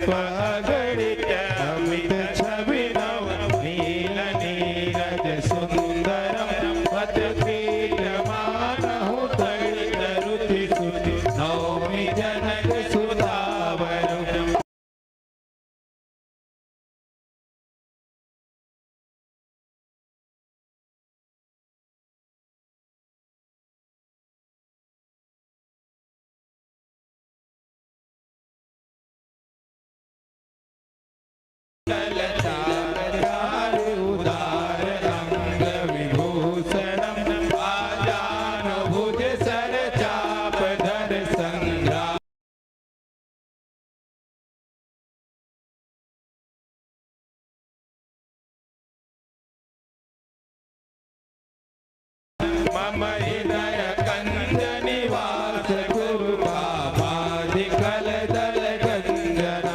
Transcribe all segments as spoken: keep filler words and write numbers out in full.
पगड़ित अमित छवि नव नील नीरज सुंदरम। पदपीठ मानहु तड़ित रुचि सुचि नौमि जनक सुतावरम। ललचार चारु उदार अंग विभूषणम। आजानु भुज सर चाप धर संग्राम। मम हृदय कंज निवास गुरु बाबादि कल दल गंजन।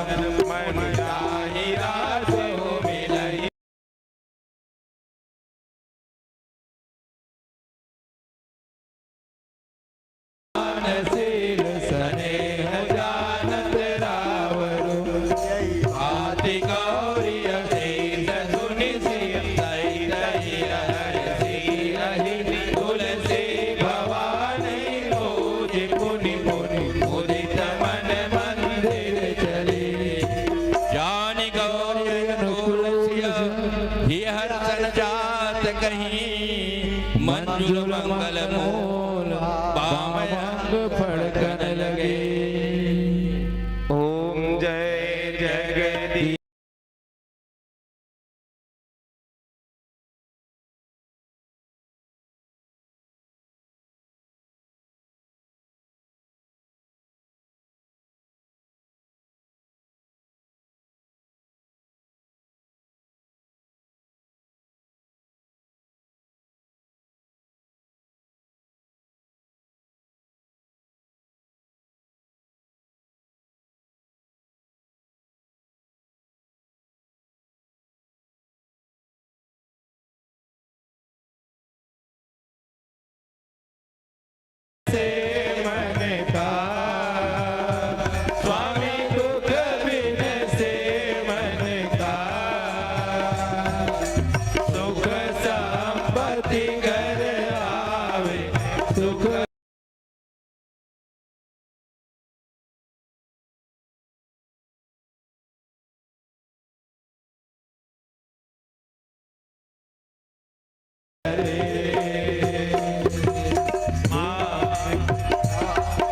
मनि जाहि रास हो मिलहि। दानशील स्नेह जानत रावरु। आति गौरी असीस सुनि सिय तहि तहि हरषि रहि। तुलसी भवानी पूजि पुनि पुनि मुदित मन मंदिर चली। जानि गौरी अनुकूल सिय, हिय हर्षन जात कहीं, मंजुल मंगल मूल बाम अंग फड़कन लगे। ओम जय जगदीश। से मन का, स्वामी दुख बिन से मन का, सुख संपत्ति घर आवे, सुख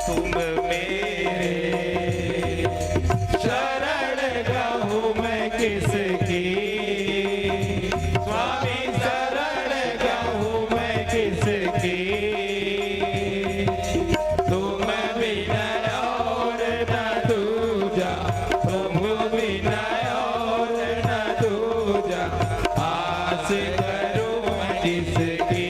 तुम मेरे शरण गहूँ मैं किसकी, स्वामी शरण गहूँ मैं किसकी। तुम बिना और न दूजा, तुम बिना और न दूजा, आस करूँ मैं किसकी।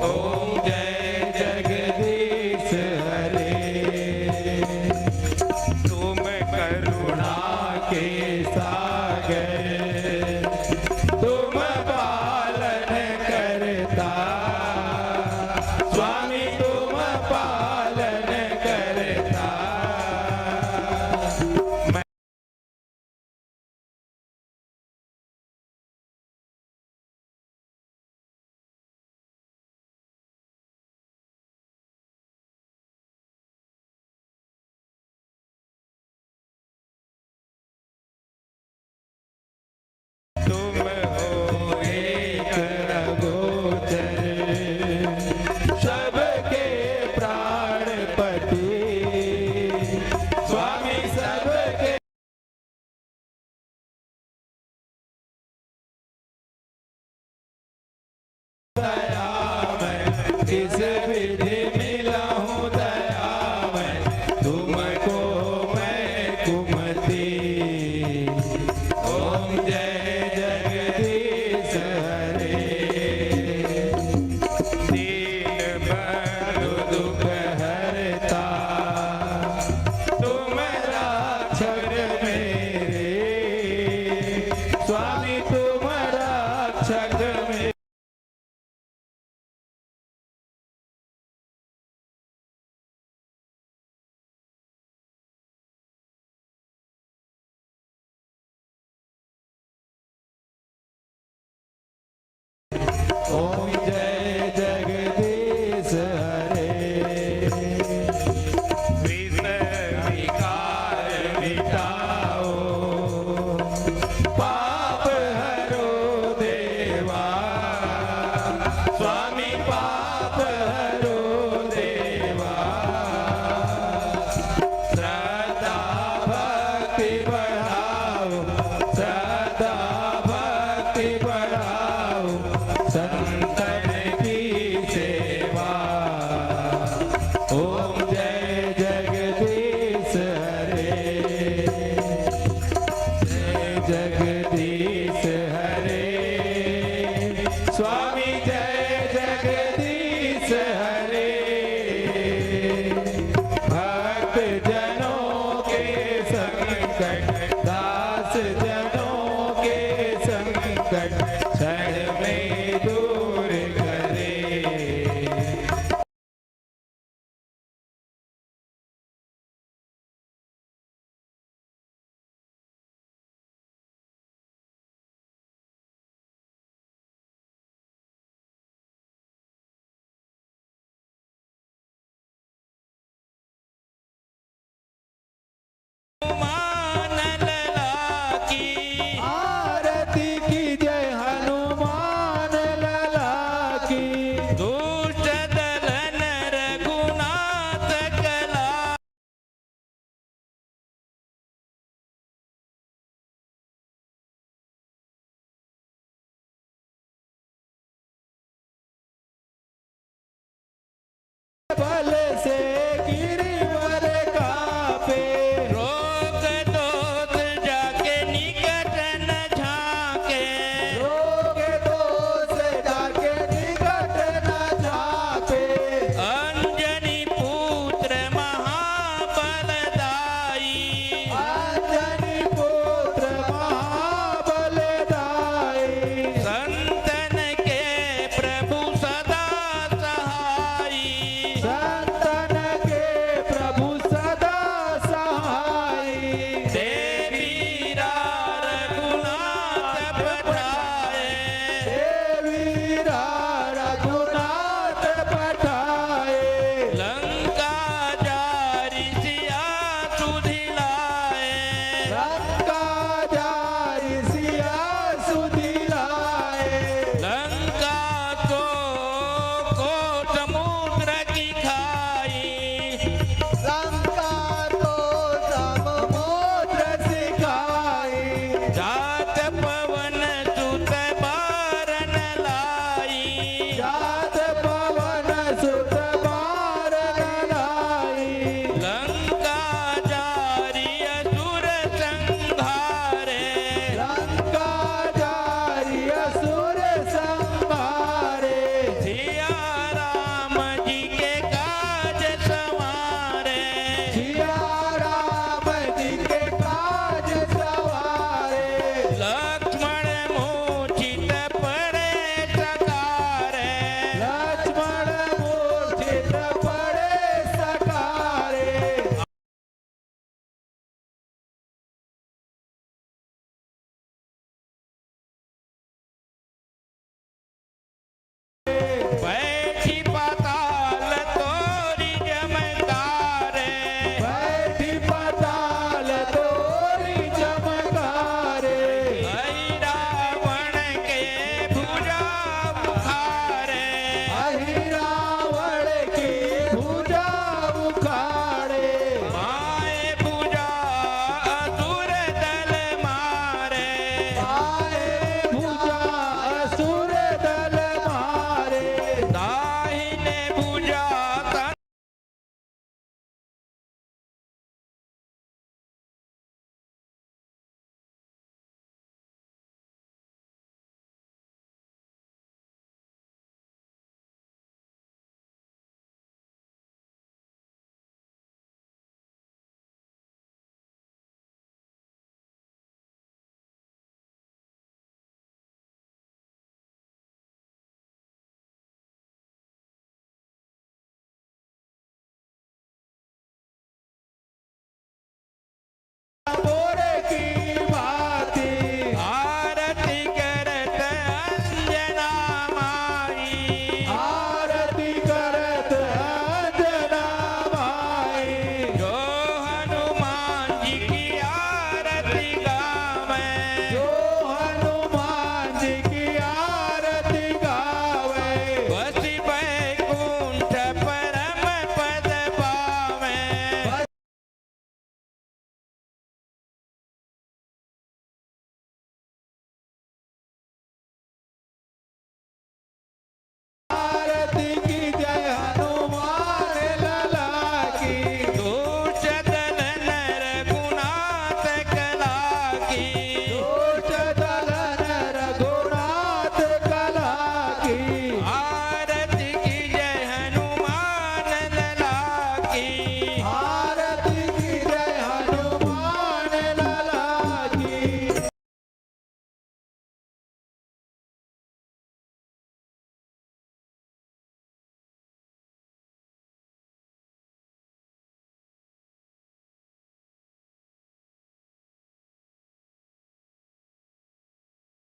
ओम जय जगदीश हरे। तुम करुणा के सागर, तुम पालन करता, स्वामी तुम पालन करता। ओम जय जगदीश हरे। विश्व विकार मिटाओ, पाप हरो देवा, स्वामी पाप हरो देवा। श्रद्धा भक्ति बढ़ाओ, श्रद्धा भक्ति बढ़ाओ, संतन की सेवा। ओम जय जगदीश हरे, जय जगदीश हरे, स्वामी जय जगदीश हरे। भक्त जनों के संकट, दास जनों के संकट क्षण में दूर करे।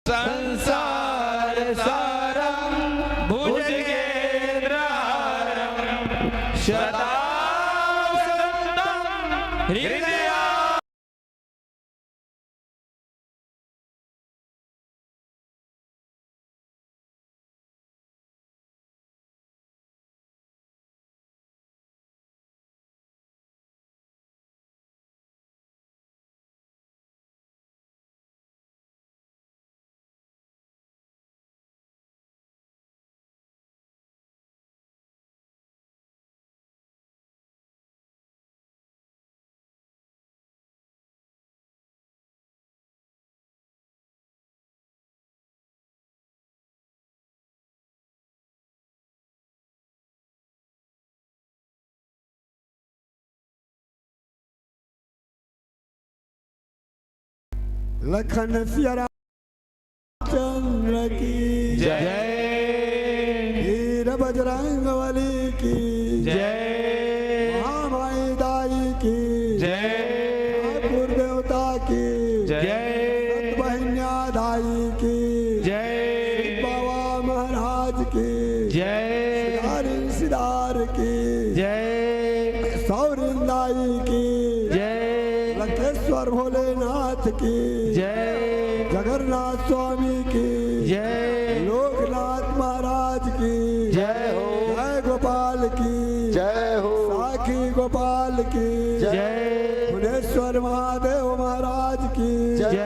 संसार सारं भुजगेन्द्रहारं शतावसन्तं हृदया लखन सिया रामचंद्र की जय। वीर बजरंग बली की जय। महामाई दाई की जय। ठाकुर देवता की जय। सतबहिनिया दाई की जय। बाबा महाराज की जय। सिदार सिदार की जय। सौरिंदाई की जय। लंकेश्वर भोलेनाथ की जय। जगन्नाथ स्वामी की जय। लोकनाथ महाराज की जय हो। जय गोपाल की जय हो। साखी गोपाल की जय। भुवनेश्वर महादेव महाराज की जय।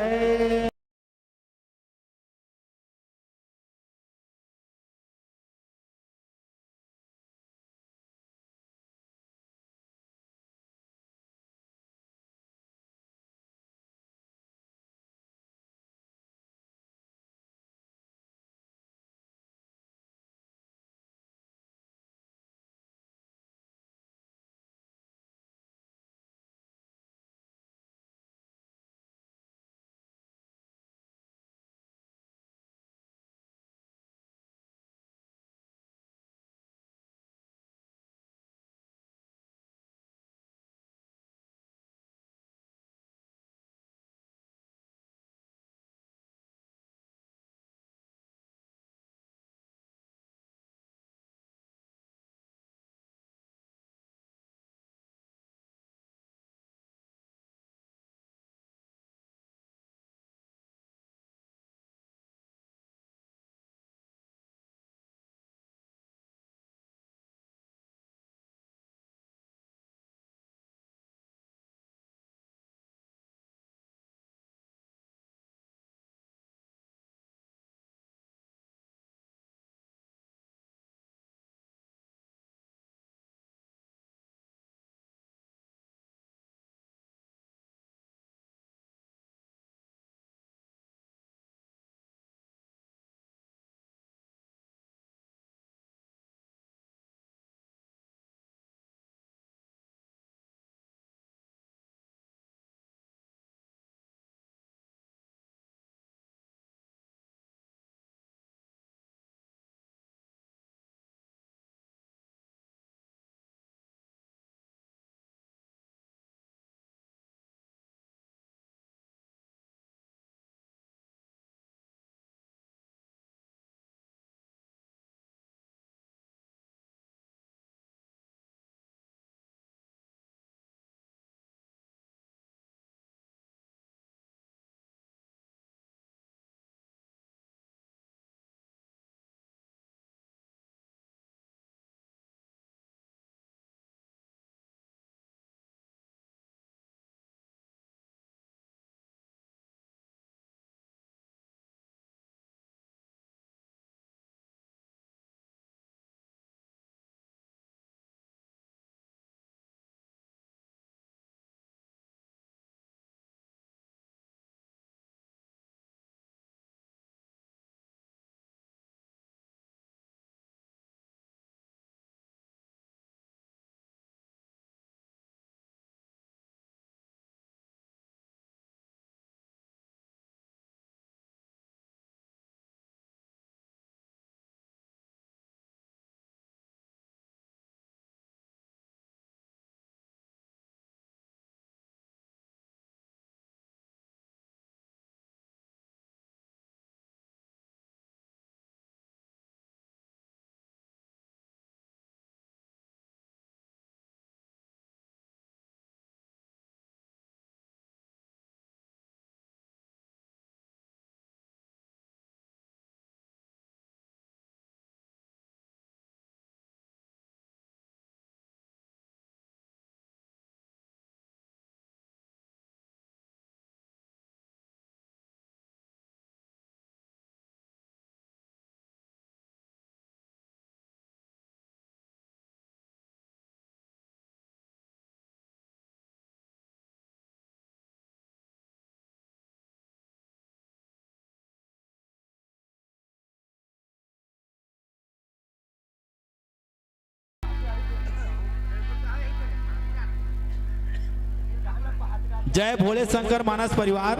जय भोले शंकर मानस परिवार,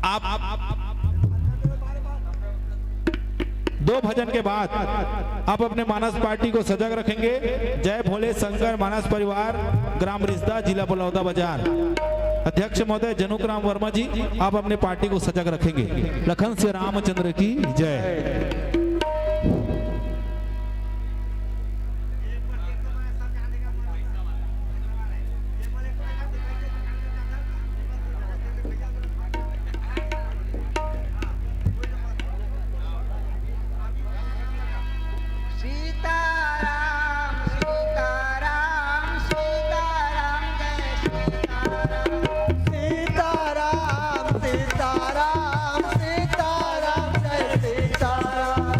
आप दो भजन के बाद आप अपने मानस पार्टी को सजग रखेंगे। जय भोले शंकर मानस परिवार, ग्राम रिसदा, जिला बलौदा बाजार। अध्यक्ष महोदय जनुक राम वर्मा जी, आप अपने पार्टी को सजग रखेंगे। लखन से रामचंद्र की जय। सीताराम, सीताराम, सीताराम, जय सीताराम। सीताराम, सीताराम, सीताराम, जय सीताराम।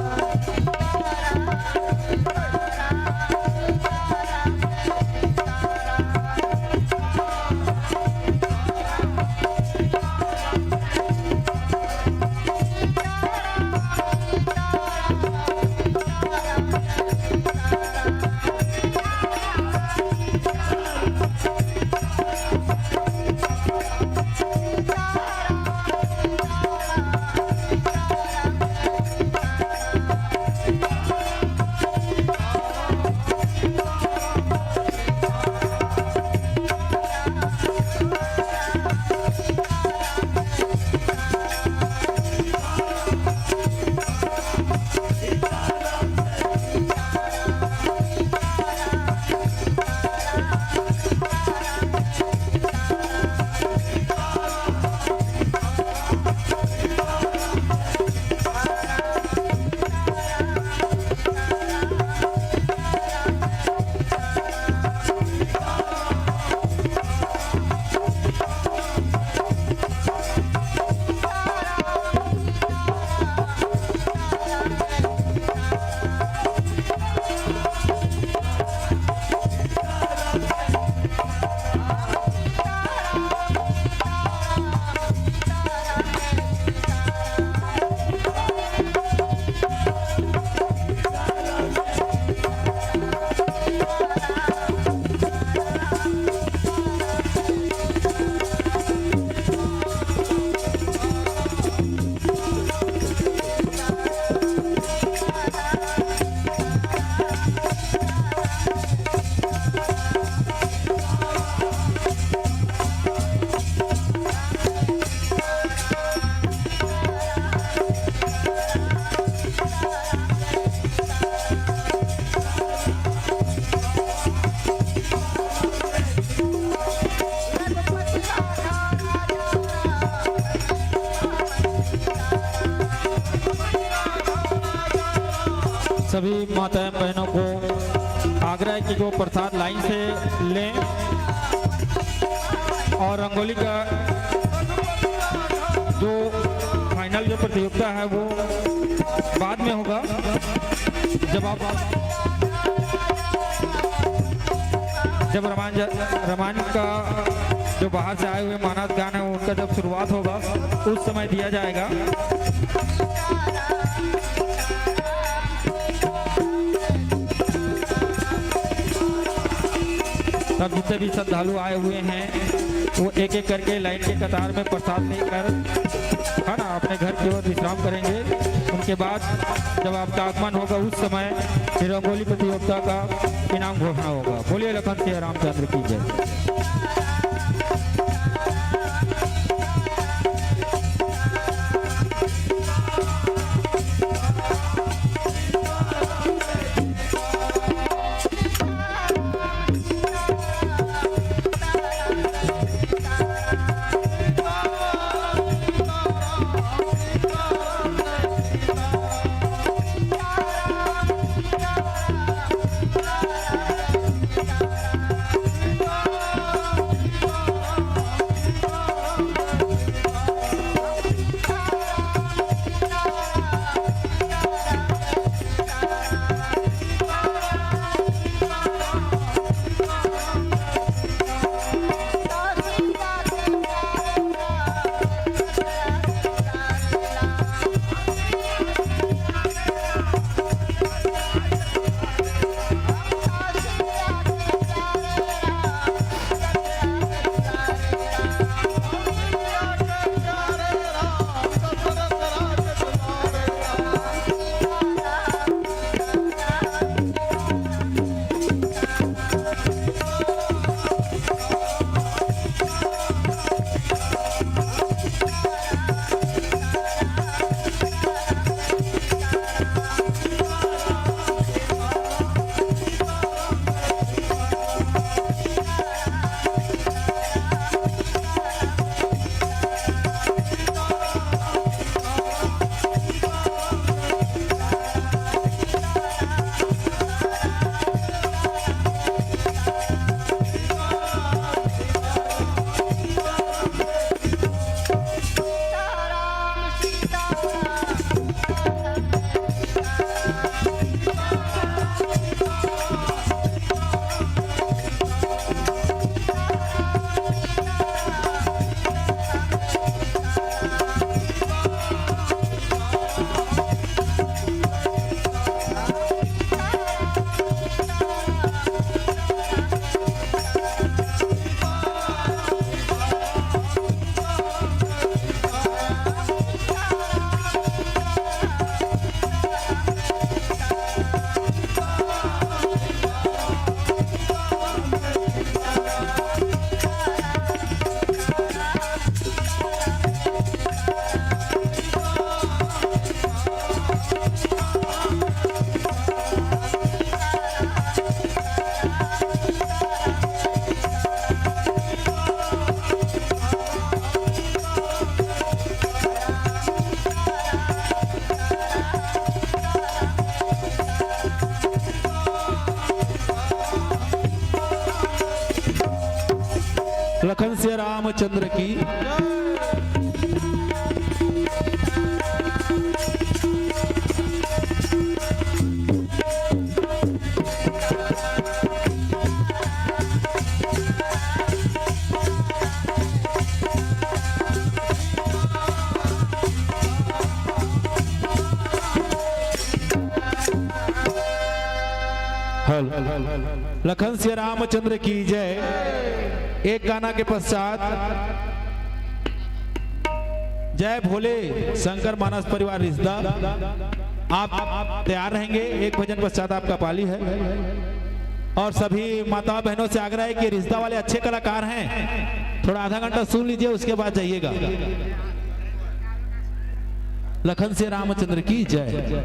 सभी माताएं बहनों को आग्रह है कि वो प्रसाद लाइन से लें और रंगोली का जो फाइनल जो प्रतियोगिता है वो बाद में होगा। जब आप, जब रामायण, रामायण का जो बाहर से आए हुए मानस गान है उनका जब शुरुआत होगा उस समय दिया जाएगा। तब जितने भी श्रद्धालु आए हुए हैं वो एक एक करके लाइन के कतार में प्रसाद लेकर, है ना, अपने घर की ओर विश्राम करेंगे। उनके बाद जब आपका आगमन होगा उस समय फिर रंगोली प्रतियोगिता का इनाम घोषणा होगा। बोलिए लखन सिया रामचंद्र की जय। रामचंद्र की। हेलो। लखन सिया रामचंद्र की जय। एक गाना के पश्चात जय भोले शंकर मानस परिवार रिश्ता, आप तैयार रहेंगे। एक भजन पश्चात आपका पाली है। और सभी माता बहनों से आग्रह है कि रिश्ता वाले अच्छे कलाकार हैं, थोड़ा आधा घंटा सुन लीजिए, उसके बाद जाइएगा। लखन सिया रामचंद्र की जय।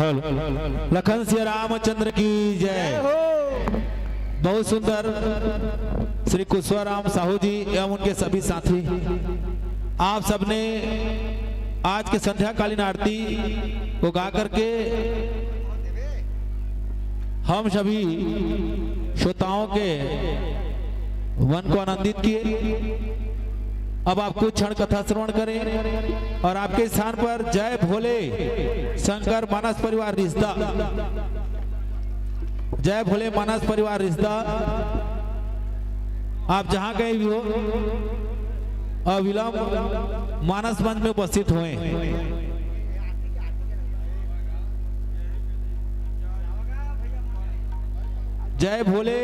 हेलो। लखन सिया रामचंद्र की जय। जय हो। बहुत सुंदर श्री कुशवाराम साहू जी एवं उनके सभी साथी, आप सबने आज के संध्याकालीन आरती को गा करके हम सभी श्रोताओं के मन को आनंदित किए। अब आप कुछ क्षण कथा श्रवण करें और आपके स्थान पर जय भोले शंकर मानस परिवार रिश्ता, जय भोले मानस परिवार रिश्ता, आप जहां कहीं भी हो, अविलंब मानस मंच में उपस्थित हुए। जय भोले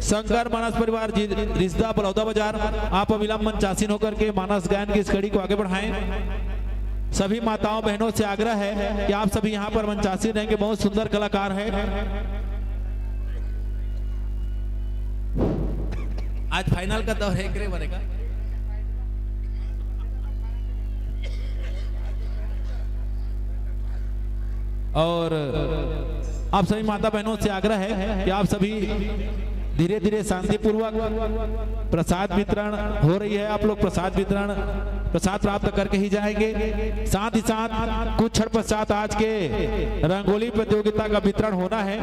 शंकर मानस परिवार जी, रिश्ता बलौदा बाजार, आप अविलंब मंचासीन होकर के मानस गायन की इस कड़ी को आगे बढ़ाएं। सभी माताओं बहनों से आग्रह है कि आप सभी यहाँ पर मंचासीन रहेंगे, बहुत सुंदर कलाकार है। आज फाइनल का दौर है, एकरे बरे का। और आप सभी माता बहनों से आग्रह है कि आप सभी धीरे धीरे शांतिपूर्वक प्रसाद वितरण हो रही है, आप लोग प्रसाद वितरण, प्रसाद प्राप्त करके ही जाएंगे। साथ ही साथ कुछ क्षण पश्चात आज के रंगोली प्रतियोगिता का वितरण होना है,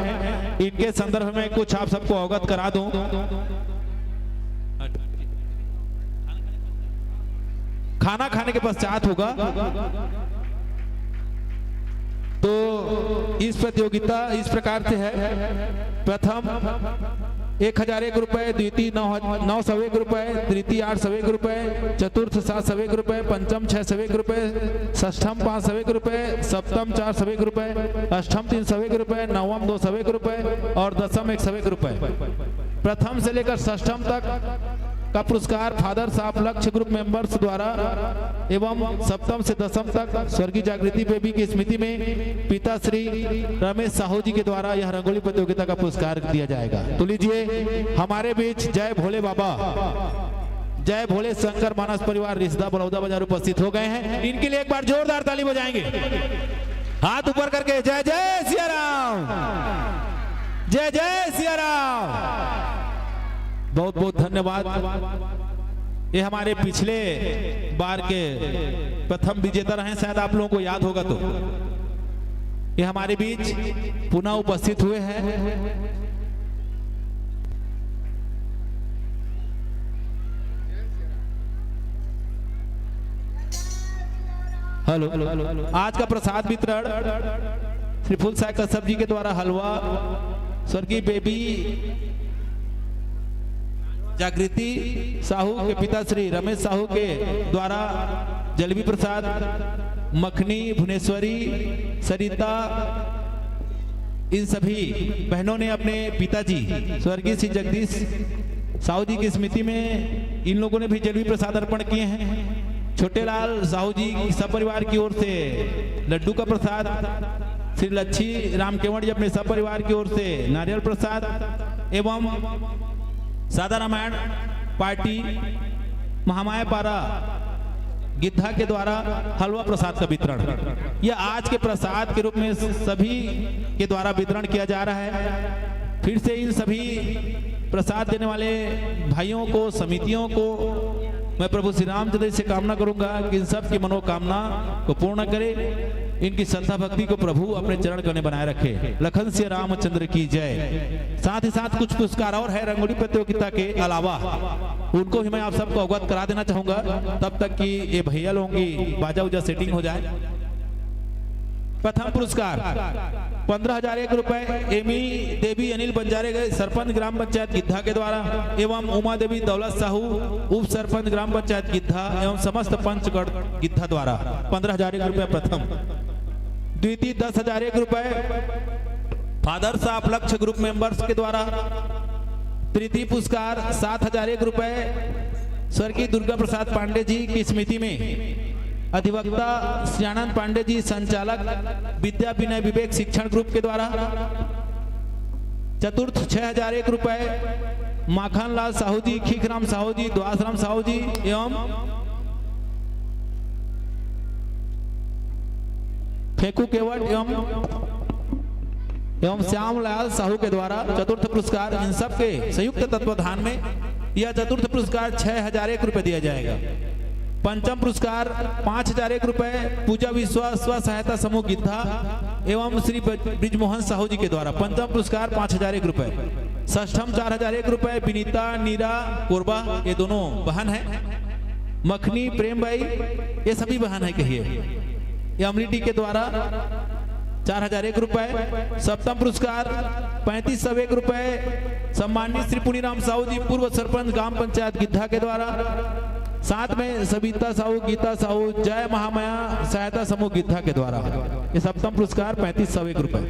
इनके संदर्भ में कुछ आप सबको अवगत करा दूं। खाना खाने के पश्चात होगा। तो इस प्रतियोगिता इस प्रकार से है, प्रथम एक हजार एक रुपए, द्वितीय नौ, नौ सौ एक रुपए, तृतीय आठ सौ एक रुपए, चतुर्थ सात सौ एक रुपए, पंचम छह सौ एक रुपए, षष्ठम पाँच सौ एक रुपए, सप्तम चार सौ एक रुपए, अष्टम तीन सौ एक रुपए, नवम दो सौ एक रुपए और दसम एक सौ एक रुपए। प्रथम से लेकर षष्ठम तक का पुरस्कार फादर साहब लक्ष्य ग्रुप मेंबर्स द्वारा एवं सप्तम से दसम तक स्वर्गीय जागृति बेबी की स्मृति में पिता श्री रमेश साहू जी के द्वारा यह रंगोली प्रतियोगिता का पुरस्कार दिया जाएगा। तो लीजिए, हमारे बीच जय भोले बाबा, जय भोले शंकर मानस परिवार रिसदा बलौदा बाजार उपस्थित हो गए हैं। इनके लिए एक बार जोरदार ताली बजाएंगे। हाथ ऊपर करके जय जय सिया राम, जय जय सिया राम। बहुत बहुत धन्यवाद। ये हमारे पिछले बार के प्रथम विजेता रहे, शायद आप लोगों को याद होगा तो। ये हमारे बीच पुनः उपस्थित हुए हैं। हेलो, आज का प्रसाद वितरण श्री फूल साय कश्यप जी के द्वारा हलवा, स्वर्गीय बेबी जागृति साहू के पिता श्री रमेश साहू के द्वारा जलेबी प्रसाद, मखनी, भुनेश्वरी, सरिता, इन सभी बहनों ने अपने पिताजी स्वर्गीय श्री जगदीश साहू जी की स्मृति में इन लोगों ने भी जलेबी प्रसाद अर्पण किए हैं। छोटेलाल साहू जी सपरिवार की ओर से लड्डू का प्रसाद, श्री लच्छी राम केवट जी अपने सपरिवार की ओर से नारियल प्रसाद एवं सादा रामायण पार्टी महामाया पारा गिद्धा के द्वारा हलवा प्रसाद का वितरण। यह आज के प्रसाद के रूप में सभी के द्वारा वितरण किया जा रहा है। फिर से इन सभी प्रसाद देने वाले भाइयों को, समितियों को मैं प्रभु श्री रामचंद्र से कामना करूंगा कि इन सब की मनोकामना को पूर्ण करे, इनकी श्रद्धा भक्ति को प्रभु अपने चरण कने बनाए रखे। लखन सिया रामचंद्र की जय। साथ ही साथ कुछ पुरस्कार और है रंगोली प्रतियोगिता के अलावा, उनको भी मैं आप सबको अवगत करा देना चाहूंगा, तब तक कि ये भैया लोगों की बाजा उजा सेटिंग हो जाए। प्रथम पुरस्कार पंद्रह हजार एक रुपए एमी देवी अनिल बंजारे गए सरपंच ग्राम पंचायत गिद्धा के द्वारा एवं उमा देवी दौलत साहू उप सरपंच ग्राम पंचायत गिद्धा एवं समस्त पंचगण गिद्धा द्वारा पंद्रह हजार एक रुपया प्रथम। द्वितीय दस हजार एक रुपए फादर साहब लक्ष्य ग्रुप मेंबर्स के द्वारा। तृतीय पुरस्कार सात हजार एक रुपए स्वर्गीय दुर्गा प्रसाद पांडे जी की स्मृति में अधिवक्ता श्री आनंद पांडे जी, संचालक विद्या विनय विवेक शिक्षण ग्रुप के द्वारा। चतुर्थ छह हजार एक रुपए माखन लाल साहू जी, खीखराम साहू जी, दुआसराम साहू जी एवं फेंकू केवट एवं एवं श्यामलाल साहू के द्वारा चतुर्थ पुरस्कार। इन सब के संयुक्त तत्वाधान में यह चतुर्थ पुरस्कार छह हजार एक रुपए दिया जाएगा। पंचम पुरस्कार पाँच हजार एक रुपए पूजा विश्वास स्व सहायता समूह गिद्धा एवं श्री ब्रज-, ब्रिजमोहन साहू जी के द्वारा पंचम पुरस्कार पाँच हजार एक रुपए। षष्ठम चार हजार एक रुपए विनीता नीरा कोरबा, ये दोनों बहन हैं। मखनी प्रेम बाई, ये सभी बहन है, कहिए, ये अमलीडी के द्वारा चार हजार एक रुपए। सप्तम पुरस्कार पैंतीस सौ एक रुपए सम्मानित श्री पुनीराम साहू जी, पूर्व सरपंच ग्राम पंचायत गिद्धा के द्वारा। साथ में सविता साहू, गीता साहू, जय महामाया सहायता समूह गिद्धा के द्वारा ये सप्तम पुरस्कार पैंतीस सौ एक रुपए।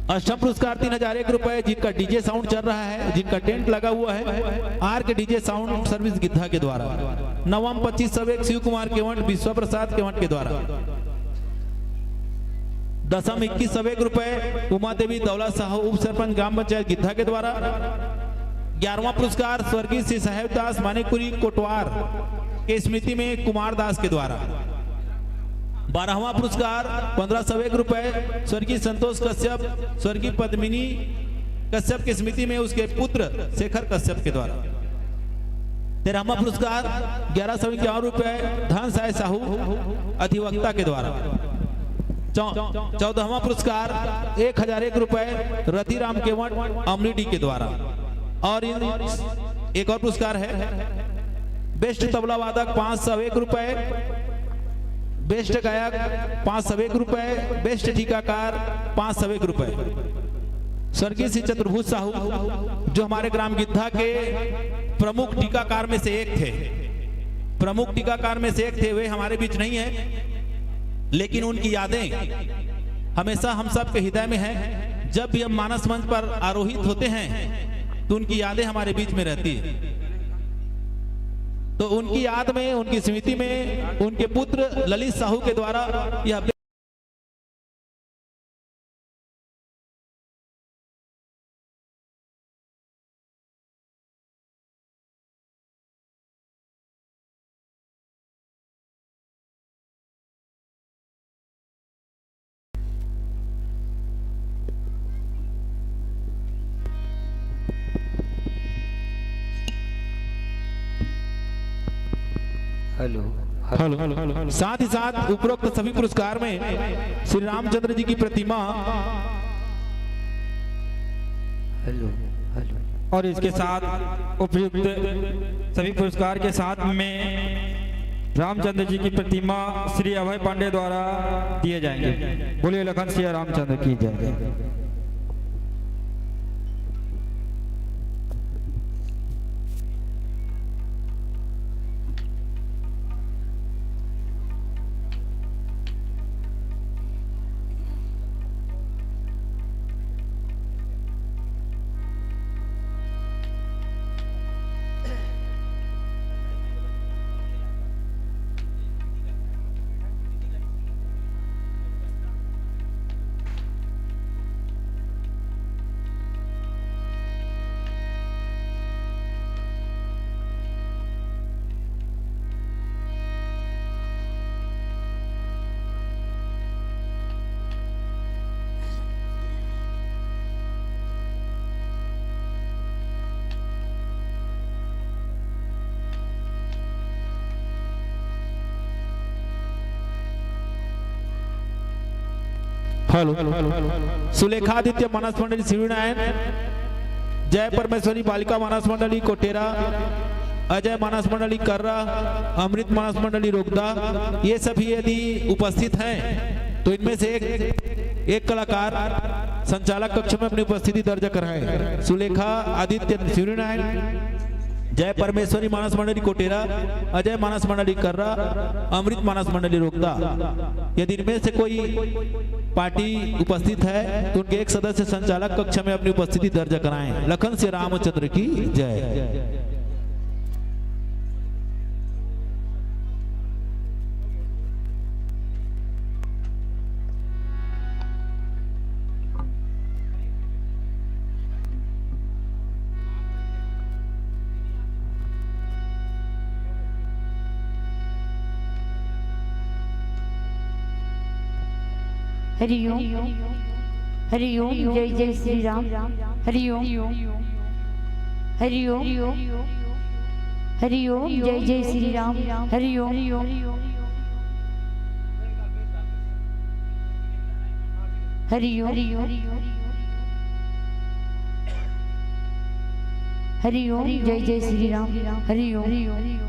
अष्टम पुरस्कार तीन हजार एक रुपए, जिनका डीजे साउंड चल रहा है, जिनका टेंट लगा हुआ है, आर के डीजे साउंड सर्विस गिद्धा के द्वारा। नवम पच्चीस सौ एक शिव कुमार केवट, विश्व प्रसाद केवट के द्वारा। दसम इक्कीस सौ एक रुपए उमा देवी दौला साहू, उप सरपंच ग्राम पंचायत गिद्धा के द्वारा। ग्यारहवाँ पुरस्कार स्वर्गीय श्री साहेब दास मानिकपुरी कोटवार के स्मृति में कुमार दास के द्वारा। बारहवाँ पुरस्कार पंद्रह सौ एक रुपए स्वर्गीय संतोष कश्यप, स्वर्गीय पद्मिनी कश्यप की स्मृति में उसके पुत्र शेखर कश्यप के द्वारा। तेरहवाँ पुरस्कार ग्यारह सौ इक्यावन रुपए धन साय साहू अधिवक्ता के द्वारा। चौ-, चौदहवाँ पुरस्कार एक हजार एक रुपए रतिराम केवट अमलीडी के द्वारा। और इन, एक और पुरस्कार है, बेस्ट तबला वादक पाँच सौ एक रुपए, बेस्ट गायक पाँच सौ एक रुपए, बेस्ट टीकाकार पाँच सौ एक रुपए। स्वर्गीय श्री चतुर्भुज साहू, जो हमारे ग्राम गिद्धा के प्रमुख टीकाकार में से एक थे, प्रमुख टीकाकार में से एक थे, वे हमारे बीच नहीं है, लेकिन उनकी यादें हमेशा हम सब के हृदय में हैं। जब भी हम मानस मंच पर आरोहित होते हैं, तो उनकी यादें हमारे बीच में रहती है। तो उनकी याद में, उनकी स्मृति में उनके पुत्र ललित साहू के द्वारा यह हेलो, हेलो, हेलो, हेलो। साथ ही साथ उपरोक्त सभी पुरस्कार में श्री रामचंद्र जी की प्रतिमा। Hello, hello. और इसके साथ उपयुक्त सभी पुरस्कार के साथ में रामचंद्र जी की प्रतिमा श्री अभय पांडे द्वारा दिए जाएंगे। बोलिए लखन सिया रामचंद्र की जय। हेलो। सुलेखादित्य मानस मंडली शिवरीनारायण, जय परमेश्वरी बालिका मानस मंडली कोटेरा, अजय मानस मंडली कर्रा, अमृत मानस मंडली रोगदा, ये सभी यदि उपस्थित हैं तो इनमें से एक, एक कलाकार संचालक कक्ष में अपनी उपस्थिति दर्ज कराएं। सुलेखा आदित्य शिवरीनारायण, जय परमेश्वरी मानस मंडली कोटेरा, अजय मानस मंडली कर्रा, अमृत मानस मंडली रोगदा। यदि इनमें से कोई पार्टी उपस्थित है तो उनके एक सदस्य संचालक कक्ष में अपनी उपस्थिति दर्ज कराएं। लखन सिया रामचंद्र की जय। हरि ओम। हरि ओम। जय जय श्री राम। हरि ओम। हरि ओम। हरि ओम। जय जय श्री राम। हरि ओम। हरि ओम। हरि ओम। जय जय श्री राम। हरि ओम।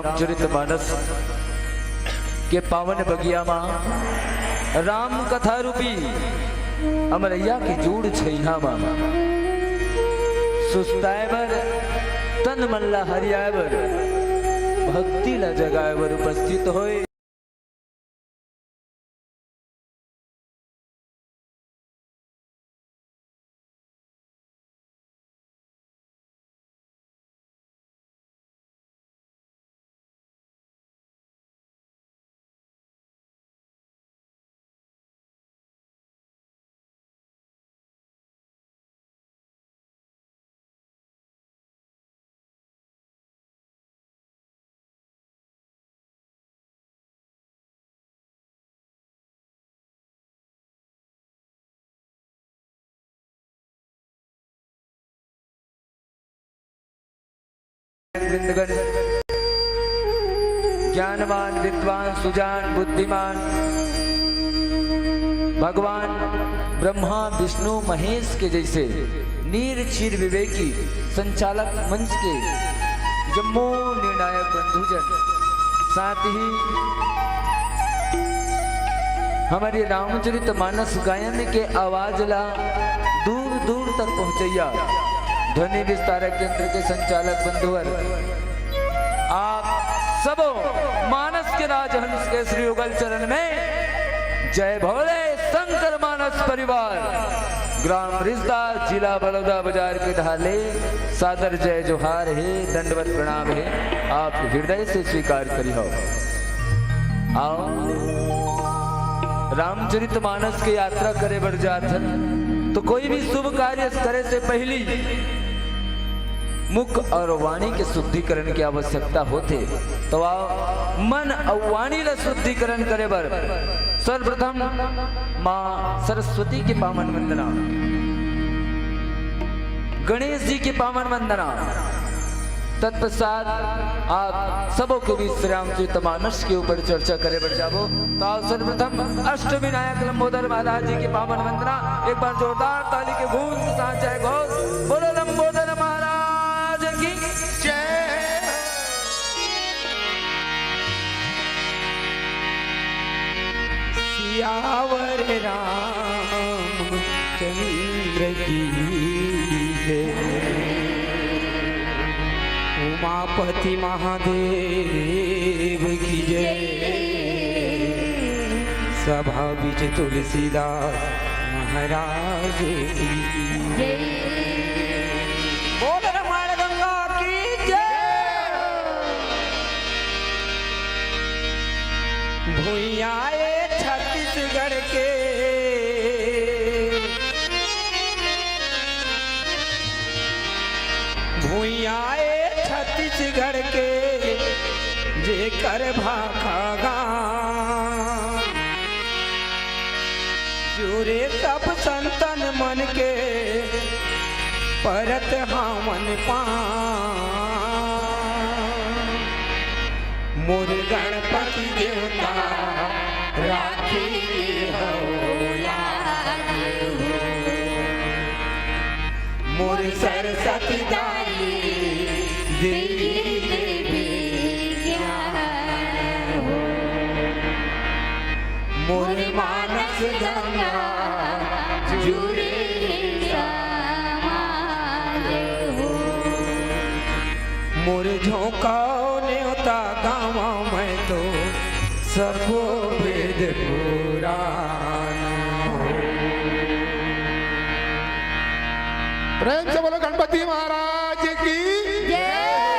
रामचरित मानस के पावन बगिया मा, राम कथा रूपी अमरैया के जूड़ छइहा मा, सुस्ताए बर, तन मन ला हरियाए बर, भक्ति ला जगाए बर उपस्थित होए। वृंदगण, ज्ञानवान, विद्वान, सुजान, बुद्धिमान, भगवान ब्रह्मा, विष्णु, महेश के जइसे नीर क्षीर विवेकी संचालक मंच के जम्मो निर्णायक बंधुजन, साथ ही हमर ये रामचरित मानस गायन के आवाज ला दूर दूर तक पहुंचैया ध्वनि विस्तारक यंत्र के संचालक बंधुवर, आप सबो मानस के राजहंस के श्री युगल चरण में जय भोले शंकर मानस परिवार, ग्राम रिसदा, जिला बलौदाबाजार के डहार ले सादर जय जोहार हे, दंडवत प्रणाम हे, आप हृदय से स्वीकार करिहव। आओ, रामचरित मानस के यात्रा करे बर जाथन, तो कोई भी शुभ कार्य करे से पहिली मुख और वाणी के शुद्धिकरण के आवश्यकता होथे। तो आओ, मन और वाणी ला शुद्धिकरण करे बर सर्वप्रथम माँ सरस्वती के पावन वंदना, गणेश जी के पावन वंदना, तत्पश्चात आप सबो के बीच श्री रामचरित मानस के ऊपर चर्चा करे बर जाबो। तो आओ सर्वप्रथम अष्ट विनायक लंबोदर महाराज जी के पावन वंदना, एक बार जोरदार ताली के गूंज के साथ जय घोष, बोलो लंबोदर महाराज की जय। सियावर रामचंद्र की जय, उमापति महादेव की जय, सभा बीच तुलसीदास महाराज की जय। बोल रमाण गंगा की जय। भुइयां ए छत्तीसगढ़ के, भुइयां ए छत्तीसगढ़ के, जेकर भाखा गाँव। जुरे सब संतन मन के परत हावन पाँव। मोर गणपति देवता राखे हव लाज हो। मोर सरस्वती दाई देई दे विज्ञान हो। मोर मानस गंगा जुरे समाज हो। मोर झोंका नेवता गाँव मैं तो सबो वेद पुराण हो। प्रेम से बोलो गणपति महाराज की जय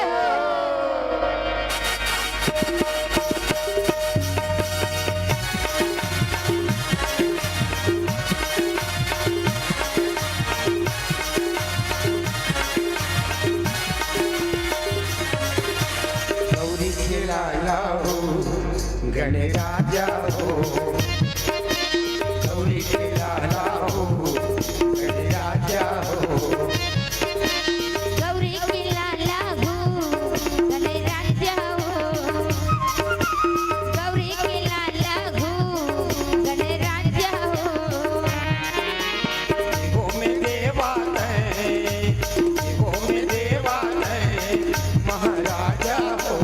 हो। गौरी के लाला हो, गणराजा हो, गौरी के लाला हो, गणराजा हो। गौरी के लाला हो, गणराजा हो, गौरी के लाला हो, गणराजा हो। वो में देवा नहीं, वो में देवा नहीं, महाराजा हो।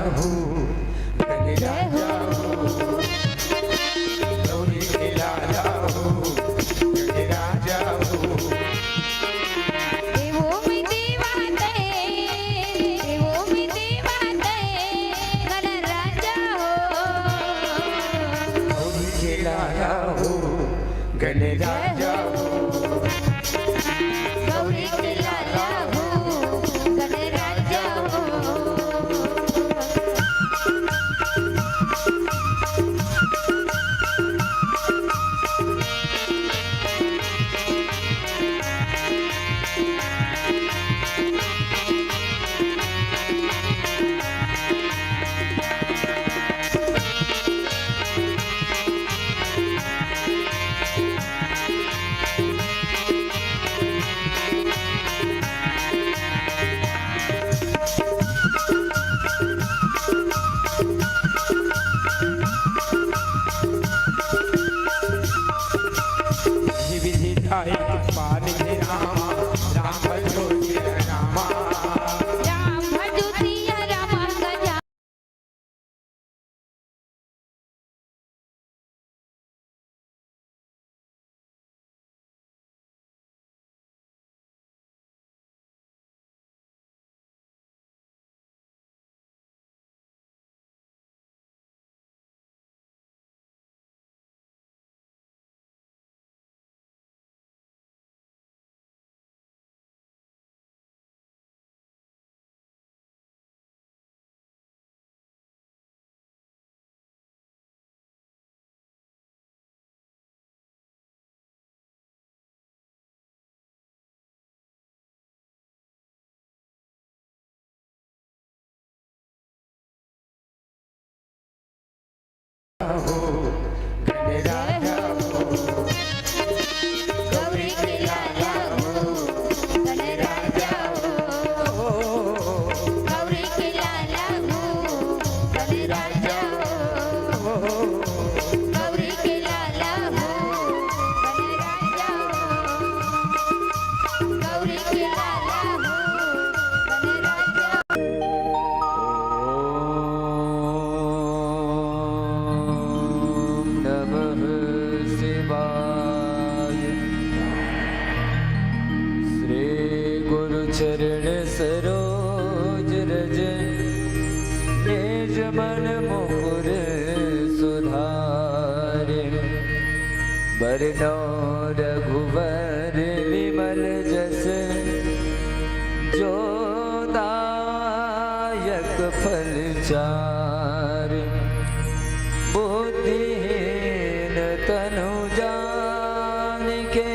हो, गणराजा हो, गौरी के लाला हो, गणराजा हो। देवो में देवा तैं, देवो में देवा तैं, गणराजा हो। गौरी के लाला हो, गणराजा हो। गौरी के लाला हो, गणराजा हो। विधि विधायक पालित रामा, राम भजो सिया रामा। राम भजो सिया रामा गजा। हो, गणराजा हो। गौरी के लाला हो, गणराजा हो। गौरी के लाला हो, गणराजा हो। गौरी के लाला हो, गणराजा हो। गौरी के लाला हो, गणराजा। ॐ नमः शिवाय। श्री गुरु चरण सरोज रज, निज मन मुकुर सुधारि। बरनउँ रघुबर विमल जसु, जो दायक फल चारि। बुद्धिहीन तनु जानिके,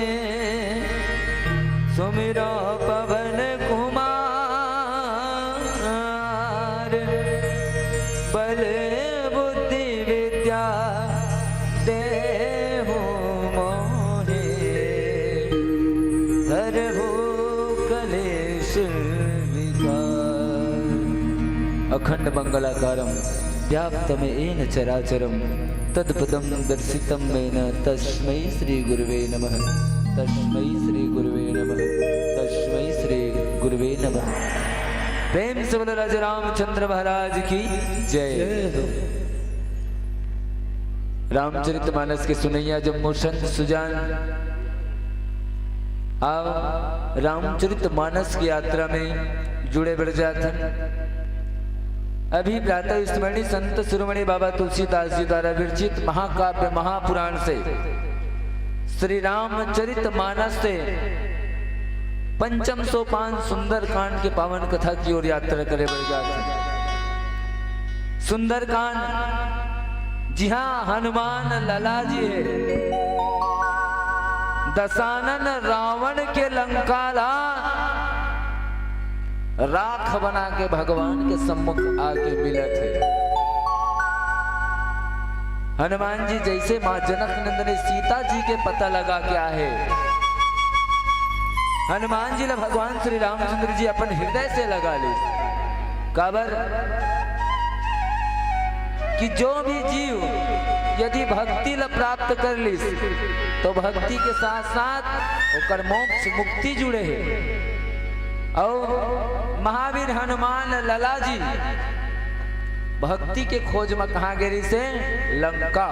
सुमिरउँ पवन कुमार। बल बुद्धि विद्या देहु मोहे, हरहु कलेश विकार। अखंड मंडलाकारं व्याप्तं येन चराचरं, तत्पदं दर्शितं येन तस्मै श्री गुरुवे नमः, तस्मै श्री गुरुवे नमः, तस्मै श्री गुरुवे नमः। प्रेम से बोलो राजा रामचंद्र महाराज की जय। जय हो। रामचरित मानस के सुनइया जम्मो संत सुजान, आओ रामचरित मानस की यात्रा में जुड़े बढ़ जात हन। अभी प्रातः स्मरणीय संत शिरोमणि बाबा तुलसीदास जी द्वारा विरचित महाकाव्य महापुराण से श्री रामचरित मानस से पंचम सोपान सुंदरकांड के पावन कथा की ओर यात्रा करे बढ़ जात हन। सुंदरकांड, जिहां हनुमान लला जी हे, दशानन रावण के लंका ला राख बना के भगवान के सम्मुख आके मिलत हे। हनुमान जी जैसे माँ जनक नंदनी सीता जी के पता लगा के आहे, हनुमान जी ला भगवान श्री रामचंद्र जी अपन हृदय से लगा ली। काबर कि जो भी जीव यदि भक्ति ला प्राप्त कर लिस, तो भक्ति के साथ साथ ओकर मोक्ष मुक्ति जुड़े हे। अउ महावीर हनुमान लला जी भक्ति के खोज म कहाँ गे रिहिसे? लंका।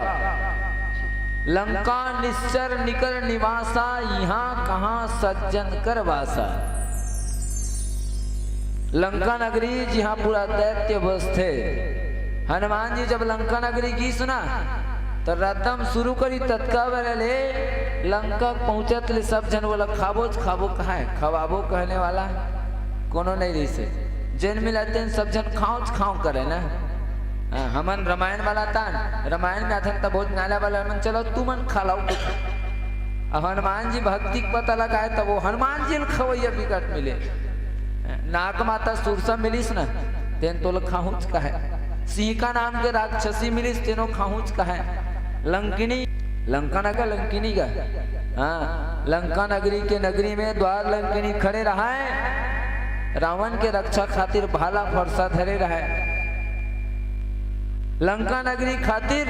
लंका निश्चर निकर निवासा, इहाँ कहाँ सज्जन कर वासा। लंका नगरी जिहाँ पूरा दैत्य बसथे। हनुमान जी जब लंका नगरी गिस ना, त रदम शुरू करी ततका बेरा ले लंका पहुँचत ले सब झन ओला खाबोच खाबो कहय, खवाबो कहने वाला कोनो नइ रहिसे। जेन मिलय तेन सब झन खाँवच खाँव करय ना। हाँ, हमन रामायण वाला तान, रामायण में आथन त भोजनालय वाला मन, "चलो तुमन खा लाओ कुछ।" अब हनुमान जी भक्ति के पता लगाए, तब वो हनुमान जी ल खवैया बिकट मिले। नाग माता सुरसा मिलिस न, तेन तोला खाहूँच कहय। सिंहिका नाम के राक्षसी मिलिस, तेनो खाहूँच कहय। लंकिनी, लंका नगर लंकिनी का, हाँ, लंका नगरी के नगरी में द्वार लंकिनी खड़े रहय, रावण के रक्षा खातिर भाला फरसा धरे रहय। लंका नगरी खातिर,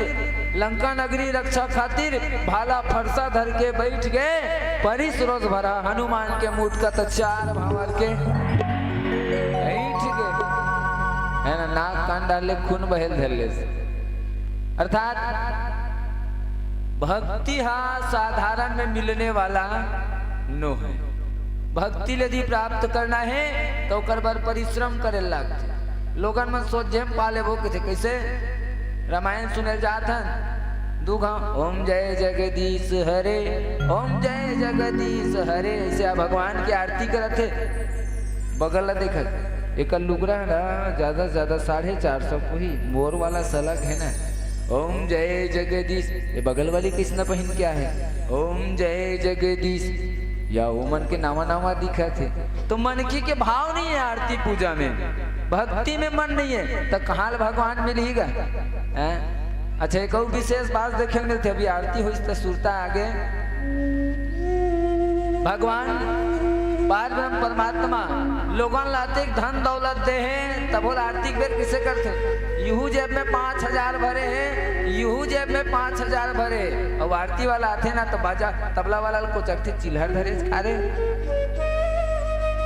लंका नगरी रक्षा खातिर भाला फरसा धर के बइठ गे। परिस रोज भरा हनुमान के मुटका त चार भांवर के बइठ गे। है ना, नाक कान डाले खून बहेल धर ले। अर्थात भक्ति हा साधारण में मिलने वाला नो है। भक्ति ल यदि प्राप्त करना है, त ओकर बर परिश्रम करे ल लागथे। लोगन मन सोझे म पा लेबो कथे, कइसे? रामायण सुने ल जात हन, दू घांव, "ओम जय जगदीश हरे, ओम जय जगदीश हरे", अइसे भगवान के आरती करत हे। बगल ला देखत, एकर लुगरा हे ना, ज्यादा से ज्यादा साढ़े चार सौ कोई मोर वाला सलग हे ना। "ओम जय जगदीश", ये बगल वाली कइसना पहिन के आहे, "ओम जय जगदीश", या ओमन के नावा नावा दिखत हे। तो मनकी के भाव नइ हे आरती पूजा में, भक्ति में मन नइ हे, त कहाँ ले भगवान मिलही गा? हैं? अच्छा, एक अउ विशेष बात देखे ल मिलथे, अभी आरती होइस त सुरता आगे। भगवान पार ब्रह्म परमात्मा लोगन ला अतेक धन दौलत दे हे, तभो ल आरती के बेर कइसे करथे? इहू जेब में पाँच हजार भरे हे, इहू जेब में पाँच हजार भरे हे। अउ आरती वाला आथे ना, त बाजा तबला वाला ल कोचकथे, "चिल्हर धरे हस का रे?"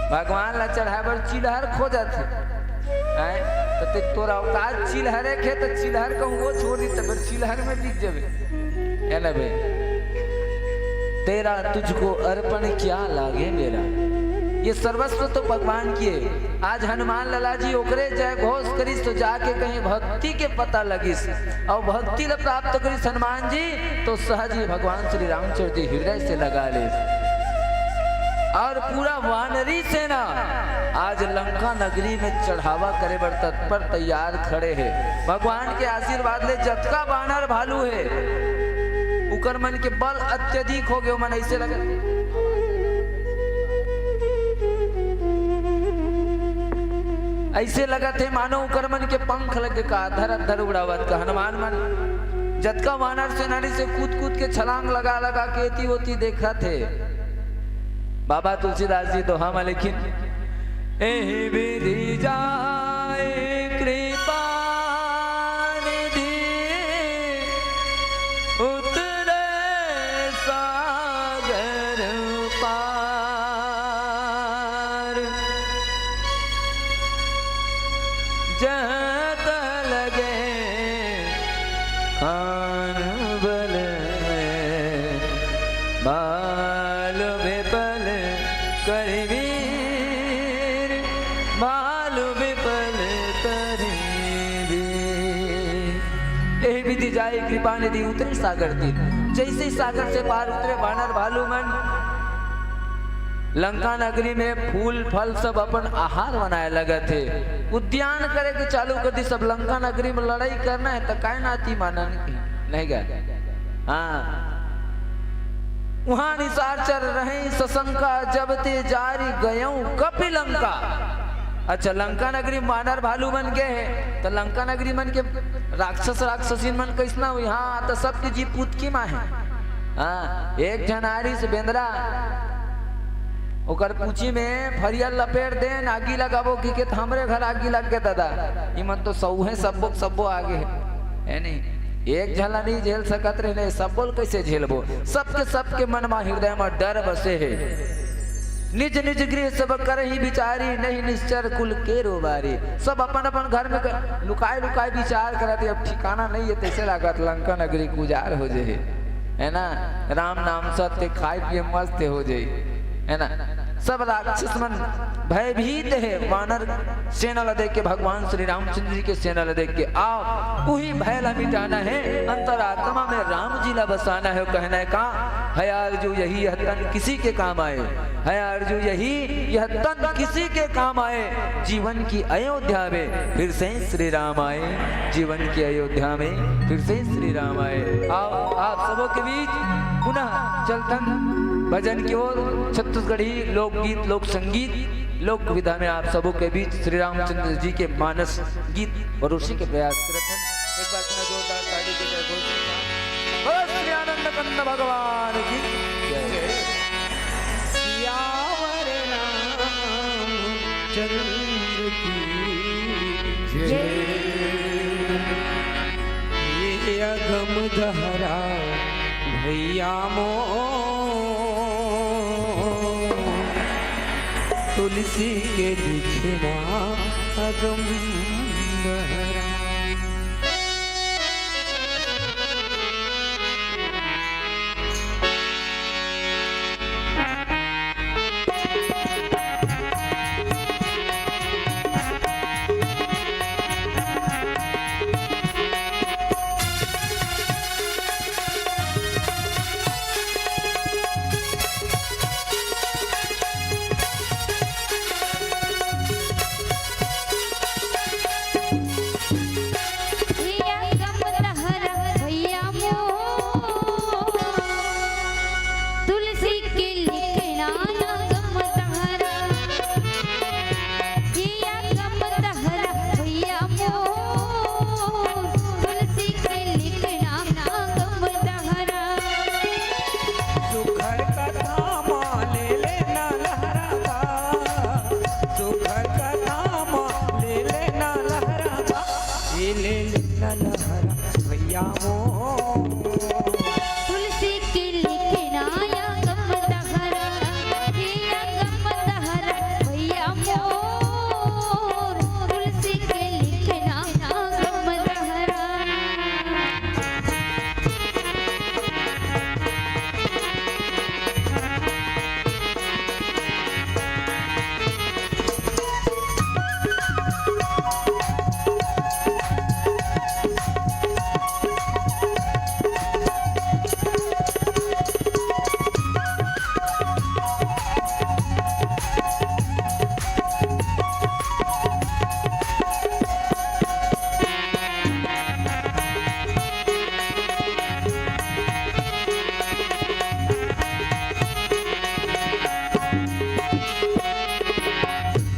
भगवान ला चढ़ाए बर चिल्हर खोजत हे। हैं? त ते तोर औकात चिल्हरे के, त चिल्हर कहूँ वो छोड़ दी, त फेर चिल्हर में बिक जबे। है ना बे? "तेरा तुझको अर्पण क्या लागे मेरा।" ये सर्वस्व तो भगवान की हे। आज हनुमान लाला जी ओकरे जय घोष करिस, तो जाके कहीं भक्ति के पता लगिस, अउ भक्ति ल प्राप्त करिस हनुमान जी, तो सहज ही भगवान श्री रामचंद्र जी हृदय से लगा ले। अउ पूरा वानरी सेना आज लंका नगरी में चढ़ावा करे बर तत्पर तैयार खड़े हे। भगवान के आशीर्वाद ले जतका बानर भालू हे, उकर मन के बल अत्यधिक हो गे, मन अइसे लगे, अइसे लगत हे मानो उकर मन के पंख लग गे का, धर धर उड़ावत का। हनुमान मन जतका वानर सेनानी से कूद कूद के छलांग लगा लगा के एती ओती देखत हे। बाबा तुलसीदास जी दोहा म लिखिन, "एहि विधि जाय कृपा निधि, उतरे सागर पार।" जहाँ तल गे खान बल में, बाल विपल करि वीर, बाल विपल करि वीर। एहि विधि जाय कृपा निधि, उतरे सागर तीर। जइसे ही सागर से पार उतरे बानर भालू मन, लंका नगरी में फूल फल सब अपन आहार बनाए लगत हे, उद्यान करे के चालू कर दिस। अब लंका नगरी में लड़ाई करना हे त काय नाती मानन के, नहीं गा? हाँ, उहाँ निशाचर रहे सशंका, जब ते जारि गयउ कपि लंका। अच्छा, लंका नगरी में बानर भालू मन गे हे, त लंका नगरी मन के राक्षस राक्षसीन मन कइसना होही? हाँ, त सबके जी पुतकी मा हे। हाँ, एक झन आरिस बेंदरा, ओकर पूछी में फरिया लपेट देन, आगी लगाबो कहिके, त हमरे घर आगी लग गे ददा। इमन तो सौहे सब्बो के सब्बो आगे हे, है नहीं? एक झन ला नहीं झेल सकत रहे, सबो ल कइसे झेलबो? सबके सबके मन मा हृदय मा डर बसे हे। निज निज गृह सब करहिं बिचारी, नहीं निश्चर कुल केरो बारी। सब अपन अपन घर में क-, लुकाए लुकाए विचार करत हे, अब ठिकाना नहीं हे, तइसे लागत लंका नगरी के उजार हो जाही, है ना? राम नाम सत्य, खाए पिए मस्त हो जाही, है ना? सब राक्षस मन भयभीत हे, वानर सेना ला देख के, भगवान श्री रामचंद्र जी के सेना ला देख के, आओ, उही भय ला मिटाना हे, अंतरात्मा में राम जी ला बसाना हे। कहना हे का, है आरजू यही यह तन किसी के काम आए, है आरजू यही यह तन किसी के काम आए, जीवन की अयोध्या में फिर से श्री राम आए, जीवन की अयोध्या में फिर से श्री राम आए। आओ, आप सबों के बीच पुनः चलथन भजन की ओर। छत्तीसगढ़ी लोकगीत, लोक संगीत, लोक विधा में आप सबों के बीच श्री रामचंद्र जी के मानस गीत परोसे के प्रयास करत हन। एक बार पुनः जोरदार ताली के जय घोष के साथ। बोलो श्री आनंद कंद भगवान की जय। सियावर रामचंद्र की जय। ये अगम दहरा भैया मोर, तुलसी के लिखना अगम दहरा। तुलसी के लिखना अगम दहरा, ये अगम दहरा भैया मोर। तुलसी के लिखना अगम दहरा। सुघर कथा मा ले लेना लहरा बा, सुघर कथा मा ले लेना लहरा बा, ये ले लेना लहरा भैया मोर। तुलसी के लिखना अगम दहरा, हे अगम दहरा भैया मोर। तुलसी के लिखना अगम दहरा।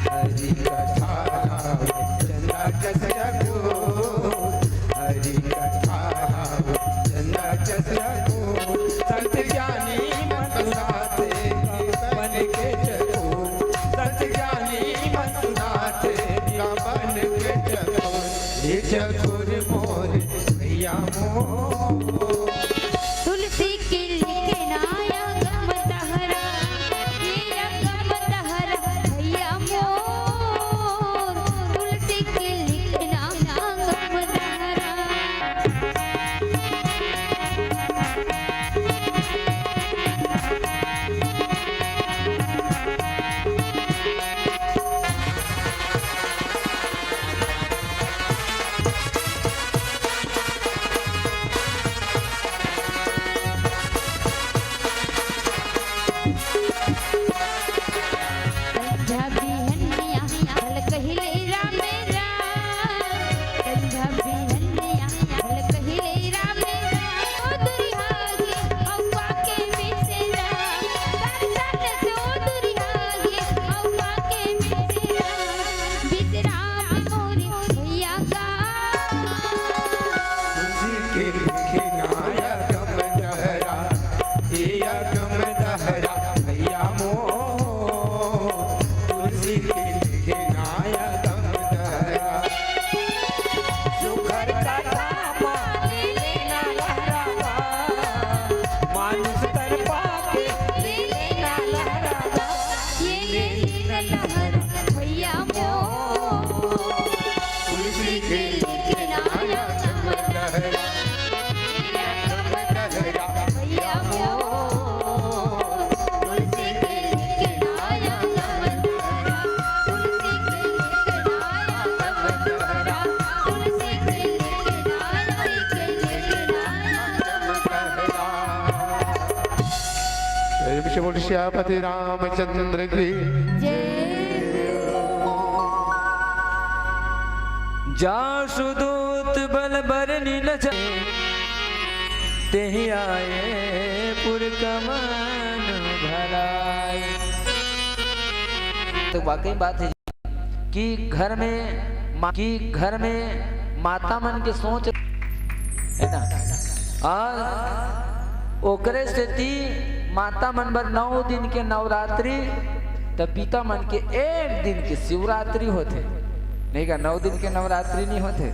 हरि कथा रावत चंदा जस रघुर, हरि कथा रावत चंदा जस रघुर। संत ज्ञानी मन साथे बन के चकोर, संत ज्ञानी मन साथे बन के चकोर। ये चकोर मोर भैया मोर। तुलसी के लिखना अगम दहरा, ये अगम दहरा भैया मोर। तुलसी के लिखना अगम दहरा। बोल सियापति रामचंद्र की। जय। जासु दूत बल बरनि न जाए, तेहि आए पुर कमन भलाई। तो वाकई बात है कि घर में मा-, कि घर में माता मन के सोच, है ना? और ओकरे सेती माता मन बर नौ दिन के नवरात्रि, त पिता मन के एक दिन के शिवरात्रि होथे, नहीं का? नौ दिन के नवरात्रि नहीं होथे।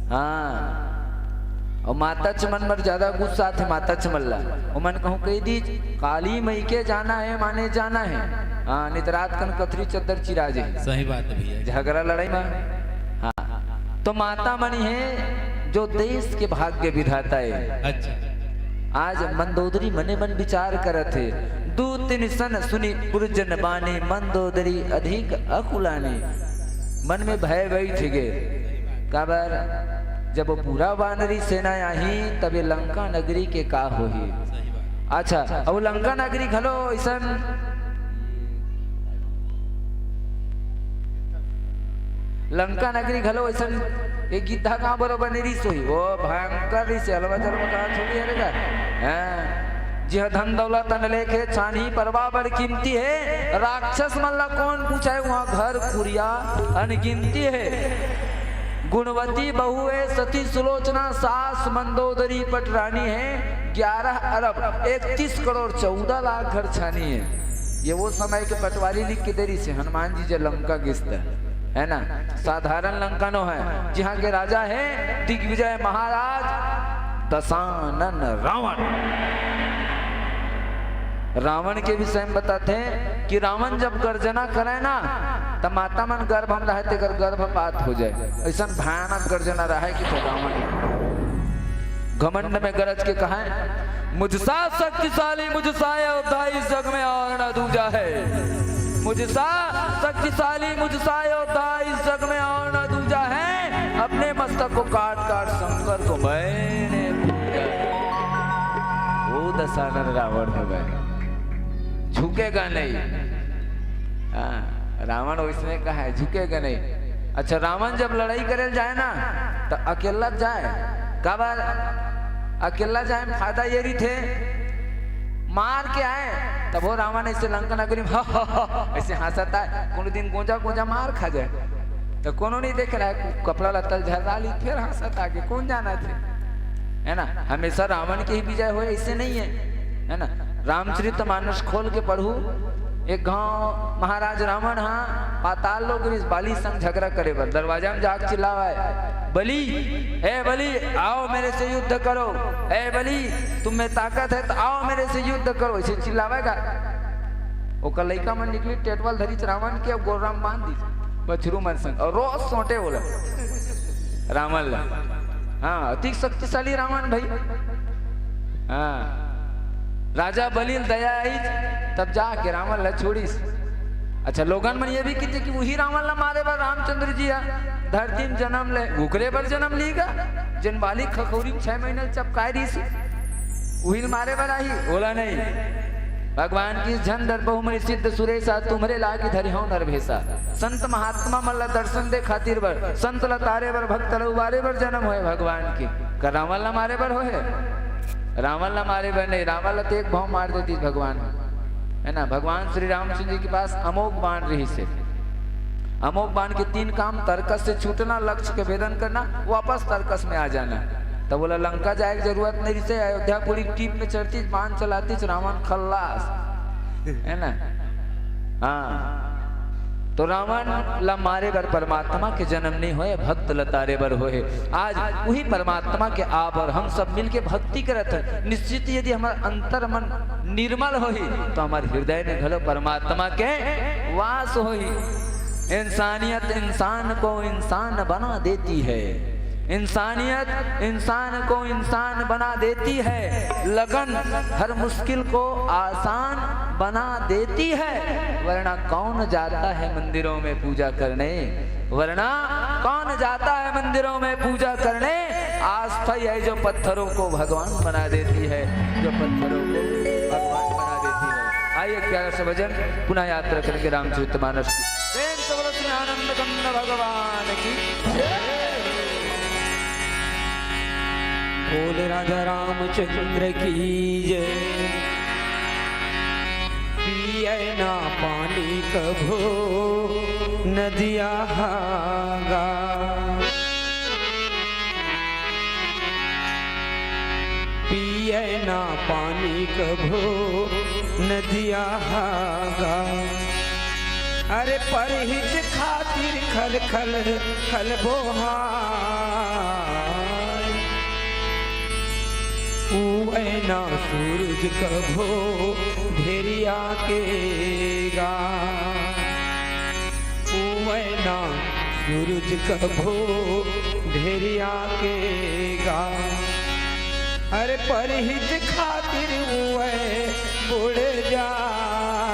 हाँ, और माताच मन बर ज्यादा गुस्सा आथे, माताच मन ला। ओमन कहूँ कहि दीच, "काली मई के जाना है, माने जाना है।" हाँ, नहीं तो रात कन कथरी चद्दर चिरा जाही। सही बात है भैया। झगड़ा लड़ाई में। हाँ, तो माता मन हे जो देश के भाग्य विधाता है। अच्छा। आज मंदोदरी मने मन विचार करत हे। दू तीन सन सुनि पुरजन बानी, मंदोदरी अधिक अकुलानी। मन में भय बैठ गे। काबर, जब वो पूरा वानरी सेना आही, तब ये लंका नगरी के का होही? अच्छा, अब लंका नगरी घलो ऐसन, लंका नगरी घलो ऐसन एक गिद्धा का बरोबर नहीं रिस होही। वो भयंकर रिस, अलवा चलवा कहाँ छोड़ी है रे का? हैं? जिह धन दौलत अन लेखे छानही परवा बड़ कीमती है। राक्षस मन ला कौन पूछे, वहाँ घर कुरिया अनगिनती है। गुणवती बहू ए सती सुलोचना, सास मंदोदरी पटरानी है, ग्यारह अरब इकतीस करोड़ चौदह लाख घर छानी है। ये वो समय के पटवारी लिख के दे रिस हे, हनुमान जी जे लंका गिस त, है ना? साधारण लंका नो है, जिहाँ के राजा है दिग्विजय महाराज दशानन रावण। रावण के विषय में बताथे कि रावण जब गर्जना करे ना, त माता मन गर्भ में रहे, तेकर गर्भपात हो जाए। ऐसन भयानक गर्जना रहे कि तो रावण घमंड में गरज के कहे, "मुझसा शक्तिशाली, मुझसा योद्धा इस जग में और न दूजा है। मुझसा शक्तिशाली, मुझसा योद्धा इस जग में और न दूजा है। अपने मस्तक को काट काट शंकर को मैंने पूजा है।" वो दशानन रावण हो गए, झुकेगा नहीं। हाँ, रावण वैसने कहे, झुकेगा नहीं। अच्छा, रावण जब लड़ाई करे जाए ना, त अकेला जाए। काबर? अकेला जाए में फायदा ये रहिथे, मार के आए, तब वो रावण ऐसे लंका नगरी में ऐसे हँसत आए, कोनो दिन गोंजा गोंजा मार खा जाए, त कोनो नहीं देख रहा है, कपड़ा लत्ता झर्रा ली, फिर हँसत आगे, कौन जाना थे, है ना? हमेशा रावण के ही विजय होए, ऐसे नहीं है, है ना? रामचरित मानस खोल के पढ़ू, एक घांव महाराज रावण हा पाताल लोक रिस, बाली संग झगड़ा करे बर दरवाजा में जाके चिल्लावे, "बलि, ए बलि, आओ मेरे से युद्ध करो, ए बलि, तुम में ताकत है तो आओ मेरे से युद्ध करो," ऐसे चिल्लावेगा। ओकर लइका मन निकली, टेटवल धरिच रावण के, अब गोररा में बांध दीस बछरू मन संग, और रोज सोटे बोला रावण ला। हाँ, अति शक्तिशाली रावण भाई। हाँ, राजा बलि ल दया आइस, तब जाके रावण ला छोड़िस। अच्छा, लोगन मन ये भी किथे कि वही रावण ला मारे बर रामचंद्र जी हा धरती में जन्म ले, उकरे बर जन्म ली गा, जेन बाली खखौरी में छह महीना ले चपकाए रहिस, उही ल मारे बर आही, ओला नहीं। भगवान की, "झन डरबहु मनि सिद्ध सुरेसा, तुम्हरे लागि धरिहौं नर भेसा।" संत महात्मा मन ला दर्शन दे खातिर बर, संत ला तारे बर, भक्त ला उबारे बर जन्म होए भगवान के। का रावण ला मारे बर होए? रावण ला मारे बर नहीं, रावण ला तो एक भाव मार देतिस भगवान, है ना? भगवान श्री रामचंद्र जी के पास अमोघ बाण रहिस हे। अमोघ बाण के तीन काम: तरकस से छूटना, लक्ष्य के भेदन करना, वापस तरकस में आ जाना। तब बोला, लंका जाए के जरूरत नहीं रहिस हे, अयोध्यापुरी टीप में चढ़तिस, बाण चलातिस, रावण खल्लास, है ना? हाँ, तो रावण ला मारे बर परमात्मा के जन्म नहीं होए, भक्त ला तारे बर होए। आज वही परमात्मा के आप और हम सब मिलके भक्ति करत हन। निश्चित यदि हमर अंतर मन निर्मल होही, तो हमर हृदय में घलो परमात्मा के वास होही। इंसानियत इंसान को इंसान बना देती है। इंसानियत इंसान को इंसान बना देती है, लगन हर मुश्किल को आसान बना देती है। वरना कौन जाता है मंदिरों में पूजा करने, वरना कौन जाता है मंदिरों में पूजा करने। आस्था ही है जो पत्थरों को भगवान बना देती है, जो पत्थरों को भगवान बना देती है। आइए, एक प्यारा सा भजन पुनः यात्रा करेंगे रामचरित मानस की। प्रेम से बोलो श्री आनंद कंद भगवान की। बोल राजा रामचंद्र की जय। पिए ना पानी कभो नदिया हा गा, पिए ना पानी कभो नदिया हा गा। अरे परहित खातिर खल खल खल बोहाय। उवै ना सूरज कभो भेरिया के गा, उवै ना सूरज कभो भेरिया के गा। अरे परहित खातिर उवै बुड़ जाय।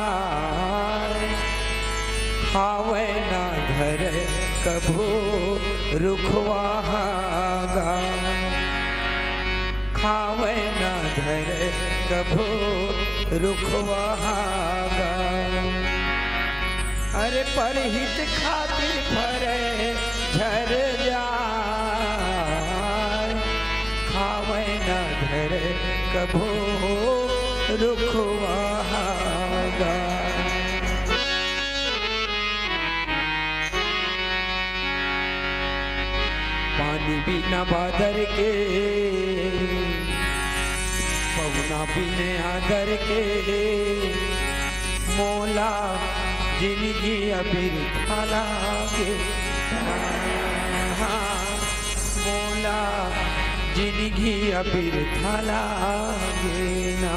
खावै ना धरै कभो रुखवा हा गा, खावै ना धरै कभो रुखवा हा गा। अरे परहित खातिर फरै झर जाय, खावै ना धरै कभो रुखवा हा गा। पानी बिना बादर के, पहुना बिन आदर के, मोला जिनगी अबिरथा लागे। मोला जिनगी अबिरथा लागे ना।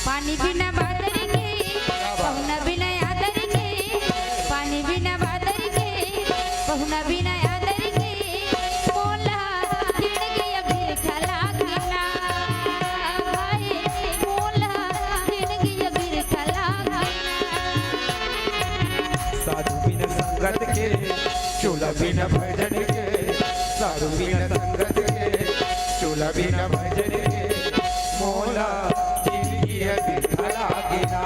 पानी बिना बादर के, पहुना बिना आदर के, पानी बिना बादर के, पहुना बिना आदर के, मोला जिनगी अबिरथा लागे ना, भाई, मोला जिनगी अबिरथा लागे ना। साधु बिना संगत के, चोला बिना भजन के, साधु बिना संगत के, चोला बिना भजन के, मोला जिनगी अबिरथा लागे ना।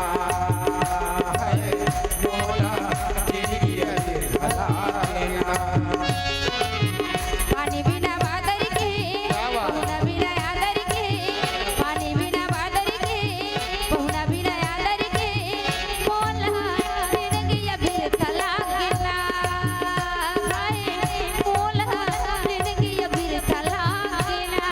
मोला जिनगी अबिरथा लागे ना। पानी बिना बादर के, पहुना बिना आदर के, पानी बिना बादर के, पहुना बिना आदर के, मोला जिनगी अबिरथा लागे ना। भाई, मोला जिनगी अबिरथा लागे ना।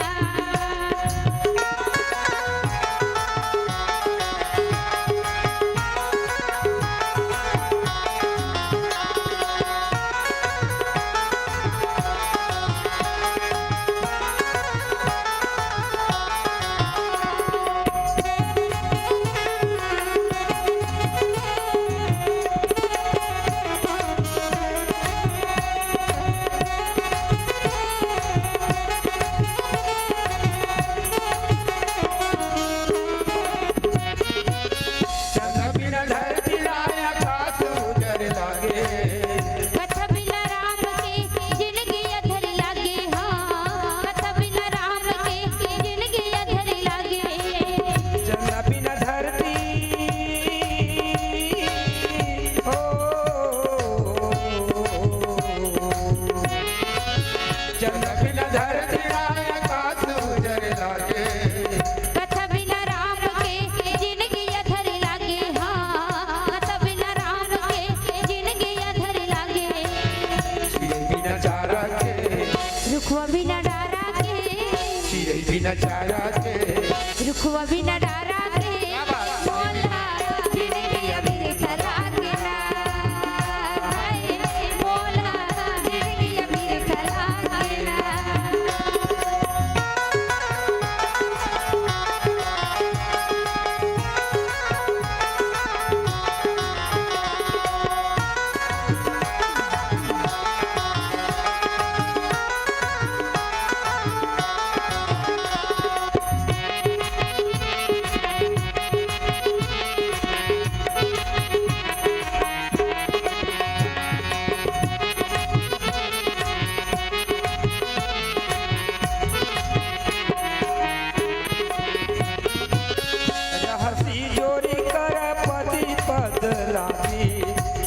चंदा बिना धरती ला आकाश उजर लागे। कथा बिना राम के जिनगी अधर लागे, हाँ। कथा बिना राम के जिनगी अधर लागे। चंदा बिना धरती, ओ, चंदा बिना धरती ला आकाश उजर लागे। कथा बिना राम के जिनगी अधर लागे, हाँ। कथा बिना राम के जिनगी अधर लागे। चिड़ै बिना चारा के, रुखवा बिना डारा के, चिड़ै बिना चारा के, रुखवा बिना डारा के, मोला जिनगी अबिरथा लागे ना। हाय, मोला जिनगी अबिरथा लागे ना।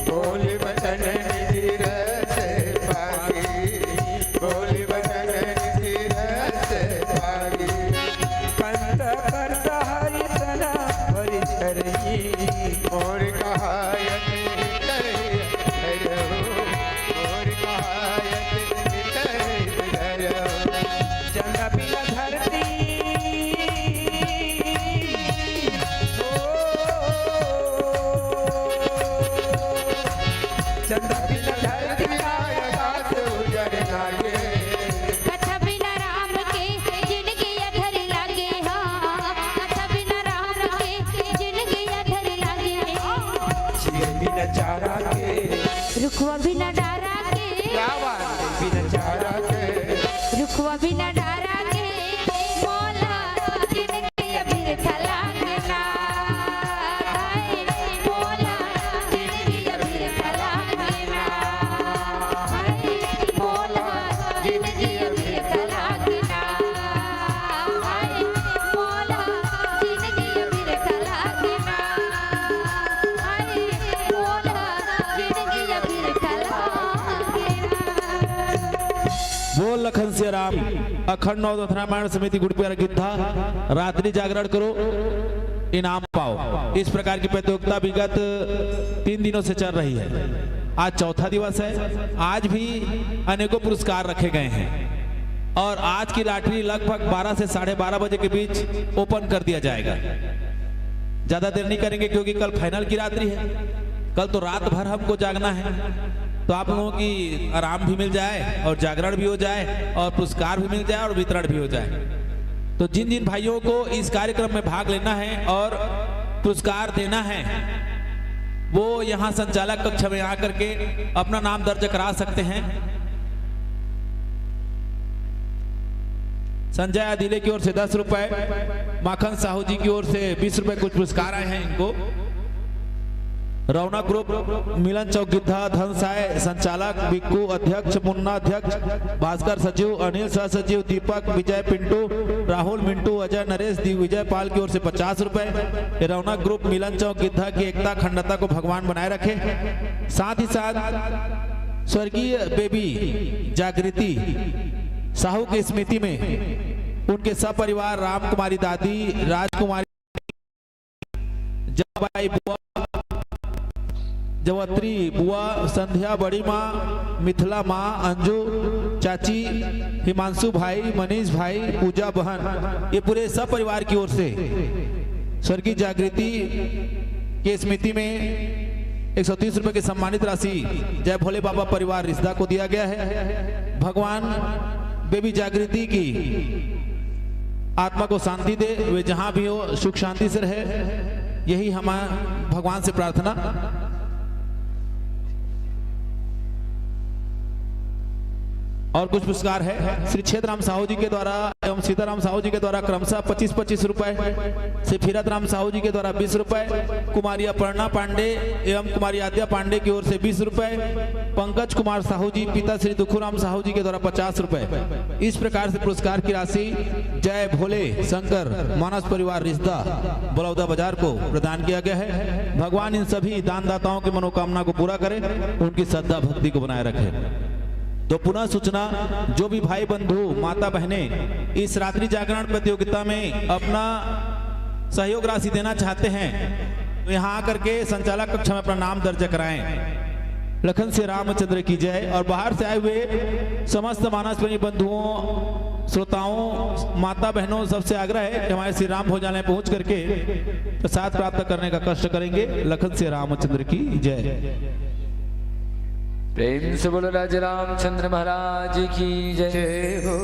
बोल बचन निधि रस पाई, बोल बचन निधि रस पाई। कंत करता हरि तना हरि चरई। मोर कहायत हित धरो, मोर कहायत हित धरो। चंदा बिना धरती, ओ, चंदा बिना धरती आकाश उजड़ लागे। कथा बिना राम के जिनगी अधर लागे, हाँ। कथा बिना राम के जिनगी अधर लागे। चिड़ै बिना चारा के, रुखवा बिना डारा के, क्या बात है? बिना चारा के, रुखवा बिना डारा के, मोला जिनगी अभी थलांगना। हाय, मोला जिनगी अभी थलांगना। हाय, मोला जिनगी अभी थलांगना। हाय, मोला जिनगी अभी थलांगना। हाय, मोला जिनगी अभी थलांगना। बोल लखन सिया राम। अखंड नवदोहरामायण समिति गुड़पिया गिद्धा, रात्रि जागरण करो, इनाम पाओ। इस प्रकार की प्रतियोगिता विगत तीन दिनों से चल रही है। आज चौथा दिवस है। आज भी अनेकों पुरस्कार रखे गए हैं और आज की लॉटरी लगभग बारह से साढ़े बारह बजे के बीच ओपन कर दिया जाएगा। ज्यादा देर नहीं करेंगे क्योंकि कल फाइनल की रात्रि है। कल तो रात भर हमको जागना है, तो आप लोगों की आराम भी मिल जाए और जागरण भी हो जाए और पुरस्कार भी मिल जाए और वितरण भी हो जाए। तो जिन जिन भाइयों को इस कार्यक्रम में भाग लेना है और पुरस्कार देना है, वो यहाँ संचालक कक्ष में आकर के अपना नाम दर्ज करा सकते हैं। संजय आदिले की ओर से दस रुपए, माखन साहू जी की ओर से बीस रुपए, कुछ पुरस्कार आए हैं इनको। रौनक ग्रुप, मिलन चौक गिद्धा, धनसाय संचालक, बिक्कू अध्यक्ष, मुन्ना अध्यक्ष, भास्कर सचिव, अनिल सह सचिव, दीपक, विजय, पिंटू, राहुल, मिंटू, अजय, नरेश, दिग्विजय पाल की ओर से पचास रुपए। ये रौनक ग्रुप मिलन चौक गिद्धा की एकता अखंडता को भगवान बनाए रखे। साथ ही साथ स्वर्गीय बेबी जागृति साहू की स्मृति में उनके सपरिवार राम कुमारी दादी, राजकुमारी, जवाई बुआ, जवत्री बुआ, संध्या बड़ी माँ, मिथिला माँ, अंजू चाची, हिमांशु भाई, मनीष भाई, पूजा बहन, ये पूरे सपरिवार की ओर से स्वर्गीय जागृति के स्मृति में एक सौ तीस रुपए की सम्मानित राशि जय भोले बाबा परिवार रिश्दा को दिया गया है। भगवान बेबी जागृति की आत्मा को शांति दे, वे जहां भी हो सुख शांति से रहे, यही हम भगवान से प्रार्थना। और कुछ पुरस्कार है श्री क्षेत्र राम साहू जी के द्वारा एवं सीताराम साहू जी के द्वारा क्रमशः पच्चीस पच्चीस रुपए, श्री फिरत राम साहू जी के द्वारा बीस रुपए, कुमारी अपर्णा पांडे एवं कुमारी आद्या पांडे की ओर से बीस रुपए, पंकज कुमार साहू जी पिता श्री दुखुराम साहू जी के द्वारा पचास रुपए। इस प्रकार से पुरस्कार की राशि जय भोले शंकर मानस परिवार रिश्दा बलौदा बाजार को प्रदान किया गया है। भगवान इन सभी दानदाताओं की मनोकामना को पूरा करें, उनकी श्रद्धा भक्ति को बनाए रखें। तो पुनः सूचना, जो भी भाई बंधु माता बहनें इस रात्रि जागरण प्रतियोगिता में अपना सहयोग राशि देना चाहते हैं तो यहाँ आकर के संचालक कक्ष में अपना नाम दर्ज कराएं। लखन सिया रामचंद्र की जय। और बाहर से आए हुए समस्त मानस प्रेमी बंधुओं, श्रोताओं, माता बहनों, सबसे आग्रह है कि हमारे श्री राम भोजनालय पहुंच करके प्रसाद प्राप्त करने का कष्ट करेंगे। लखन सिया रामचंद्र की जय। प्रेम से बोलो राजा रामचंद्र महाराज की जय। जय हो।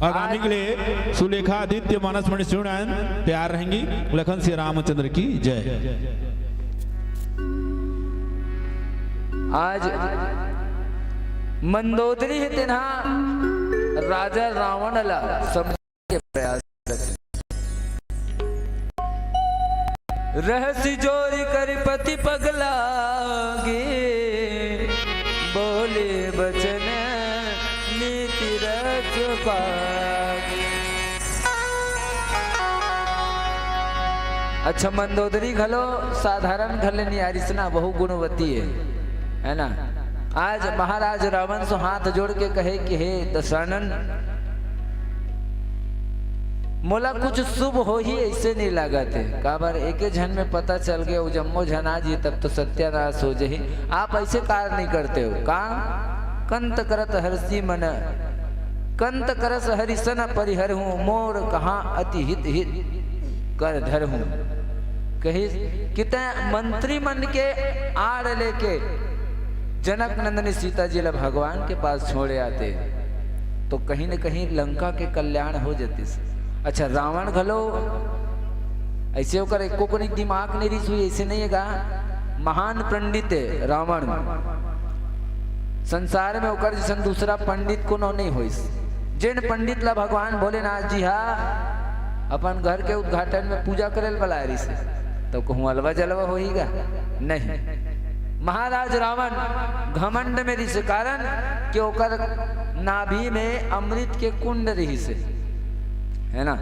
आगामी के लिए सुलेखा आदित्य मानस मणि शिवनारायण तैयार रहेंगी। लखन सिया रामचंद्र की जय। आज मंदोदरी हे तेन हा राजा रावण ला समझाए के प्रयास करथे। रहसि जोरि करि पति पग लागे, बोले बचन नीति रस पागे। अच्छा, मंदोदरी घलो साधारण घर ले नइ आरिस ना, बहु गुणवती हे, हे ना। आज महाराज रावण से हाथ जोड़ के कहे कि हे दशानन, मोला कुछ शुभ होही अइसे नइ लागत हे, काबर एके झन में पता चल गे, अउ जम्मो झन आ जी तब तो सत्यानाश हो जाही। आप अइसे कार्य नइ करते हो का? कंत करत हरसी मन, कंत करस हरिसन परिहरहूँ, मोर कहाँ अति हित हित कर धरहूँ। कहिस कि तैं मंत्री मन के आड़ लेके जनक नंदनी सीता जी ला भगवान के पास छोड़े आते, तो कहीं न कहीं लंका के कल्याण हो जातिस। अच्छा, रावण घलो अइसे ओकर एको कोनी दिमाग नइ रिहिस होही, अइसे नइ हे गा। महान पंडित हे रावण। संसार में ओकर जइसन दूसरा पंडित कोनो नइ होइस। जेन पंडित ला भगवान भोलेनाथ जी हा अपन घर के उद्घाटन में पूजा करे ल बलाए रिहिस, तो कहूँ अलवा जलवा होही गा? नहीं। महाराज रावण घमंड में रिहिस, कारण कि ओकर नाभि में अमृत के कुंड रिहिस, हे ना।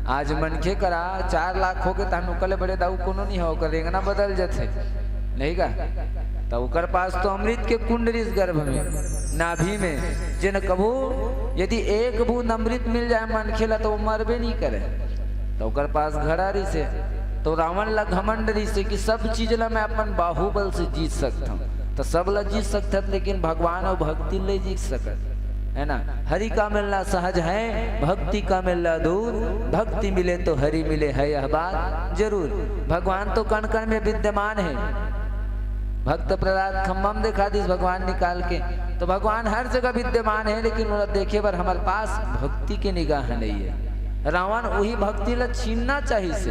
आज मनखे करा चार लाख होगे, तहन ओकर ले बड़े दाऊ कोनो नइ हे, ओकर रेंगना बदल जथे, नहीं का? त ओकर पास तो अमृत के कुंड रिहिस गर्भ में, नाभि में, जेन कभू यदि एक बूंद अमृत मिल जाए मनखे ला, तो वो मरबे नइ करे। त ओकर पास घड़ा रिहिसे, तो रावण ला घमंड रिहिसे कि सब चीज ला मैं अपन बाहुबल से जीत सकथंव। त सब ला जीत सकथन, लेकिन भगवान अउ भक्ति ले जीत सकत, हे ना? हरि का मिलना सहज है, भक्ति का मिलना दूर, भक्ति मिले तो हरि मिले, है यह बात जरूर। भगवान तो कण कण में विद्यमान हे। भक्त प्रहलाद खम्भा म देखा दिस भगवान निकाल के, तो भगवान हर जगह विद्यमान हे, लेकिन ओला देखे बर हमर पास भक्ति के निगाह नइ हे। रावण उही भक्ति ला छीनना चाहिस,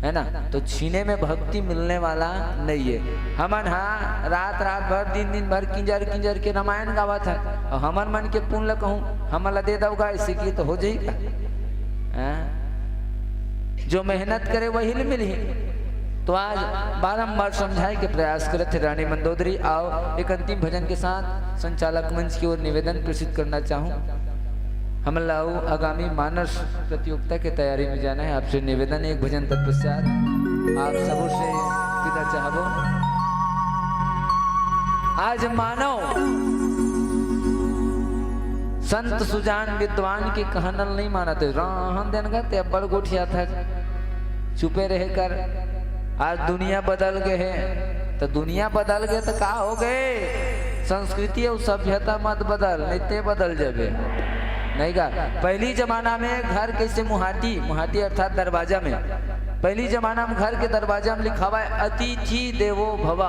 हे ना? तो छीने में भक्ति मिलने वाला नइ हे। हमन हा रात रात भर, दिन दिन भर किंजर किंजर के रामायण गावत हन, अउ हमन मन के पुन ला कहूँ हमन ला दे दव गा, अइसे कि तो हो जाही का? हैं? जो मेहनत करे वही ल मिलही। तो आज बारंबार समझाए के प्रयास करत हे रानी मंदोदरी। आओ, एक अंतिम भजन के साथ संचालक मंच की ओर निवेदन प्रेषित करना चाहूँ, हमन ला अउ आगामी मानस प्रतियोगिता के तैयारी में जाना हे। आपसे निवेदन, एक भजन तत्पश्चात आप सबो से विदा चाहबो। आज मानव संत सुजान विद्वान के कहना ल नइ मानत हे। रहन देन गा, ते अब्बड़ गोठियाथस, चुपे रहे कर। आज दुनिया बदल गे हे, त दुनिया बदल गे त का हो गे? संस्कृति अउ सभ्यता मत बदल, नइ ते बदल जाबे। नहीं गा, पहिली जमाना में घर कइसे मुहाटी, मुहाटी अर्थात दरवाजा में, पहिली जमाना में घर के दरवाजा में लिखावय, "अतिथि देवो भव",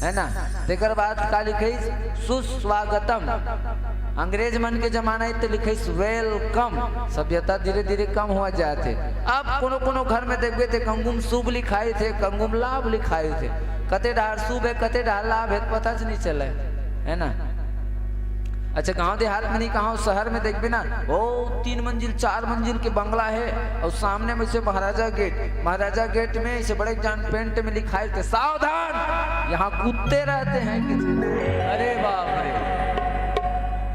हे ना? तेकर बाद का लिखइस? "सुस्वागतम।" अंग्रेज मन के जमाना हे त लिखइस, "Welcome।" सभ्यता धीरे धीरे कम होवत जात हे। अब कोनो कोनो घर में देखबे ते कंगुम शुभ लिखाइस हे, कंगुम लाभ लिखाइस हे। कते डहर शुभ हे, कते डहर लाभ हे, पता च नइ चलय, हे ना? अच्छा, गांव देहात में नइ कहंव, शहर में देखबे ना, ओ तीन मंजिल, चार मंजिल के बंगला हे, अउ सामने में से महाराजा गेट, महाराजा गेट में अइसे बड़े जान पेंट में लिखाइस हे, "सावधान, यहाँ कुत्ते रहते हैं।" अरे बाप रे,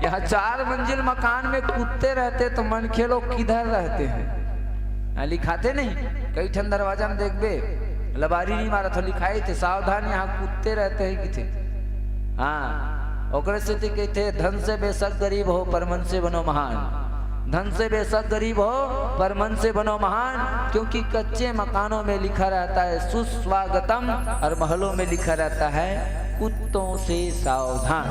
यहाँ चार मंजिल मकान में कुत्ते रहते तो मनखे लोग किधर रहते हैं? हाँ, लिखाथे नहीं, कई ठन दरवाजा में देखबे, लबारी नइ मारत हों, लिखाइस हे, "सावधान, यहाँ कुत्ते रहते हैं" कहिथे। हाँ, ओकरे सेती कहिथे, "धन से बेशक गरीब हो, पर मन से बनो महान।" धन से बेशक गरीब हो, पर मन से बनो महान, क्योंकि कच्चे मकानों में लिखा रहता है सुस्वागतम और महलों में लिखा रहता है कुत्तों से सावधान।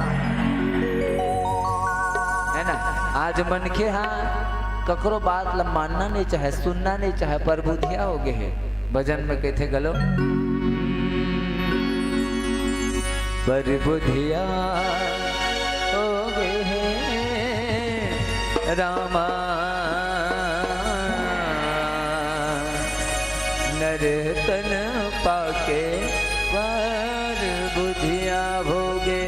हे ना? आज मनखे हा ककरो बात ला मानना नइ चाहे, सुनना नइ चाहे, परबुधिया हो गे हे। भजन में कहिथे घलो, परबुधिया हो गे हे रामा, नर तन पाके परबुधिया हो गे।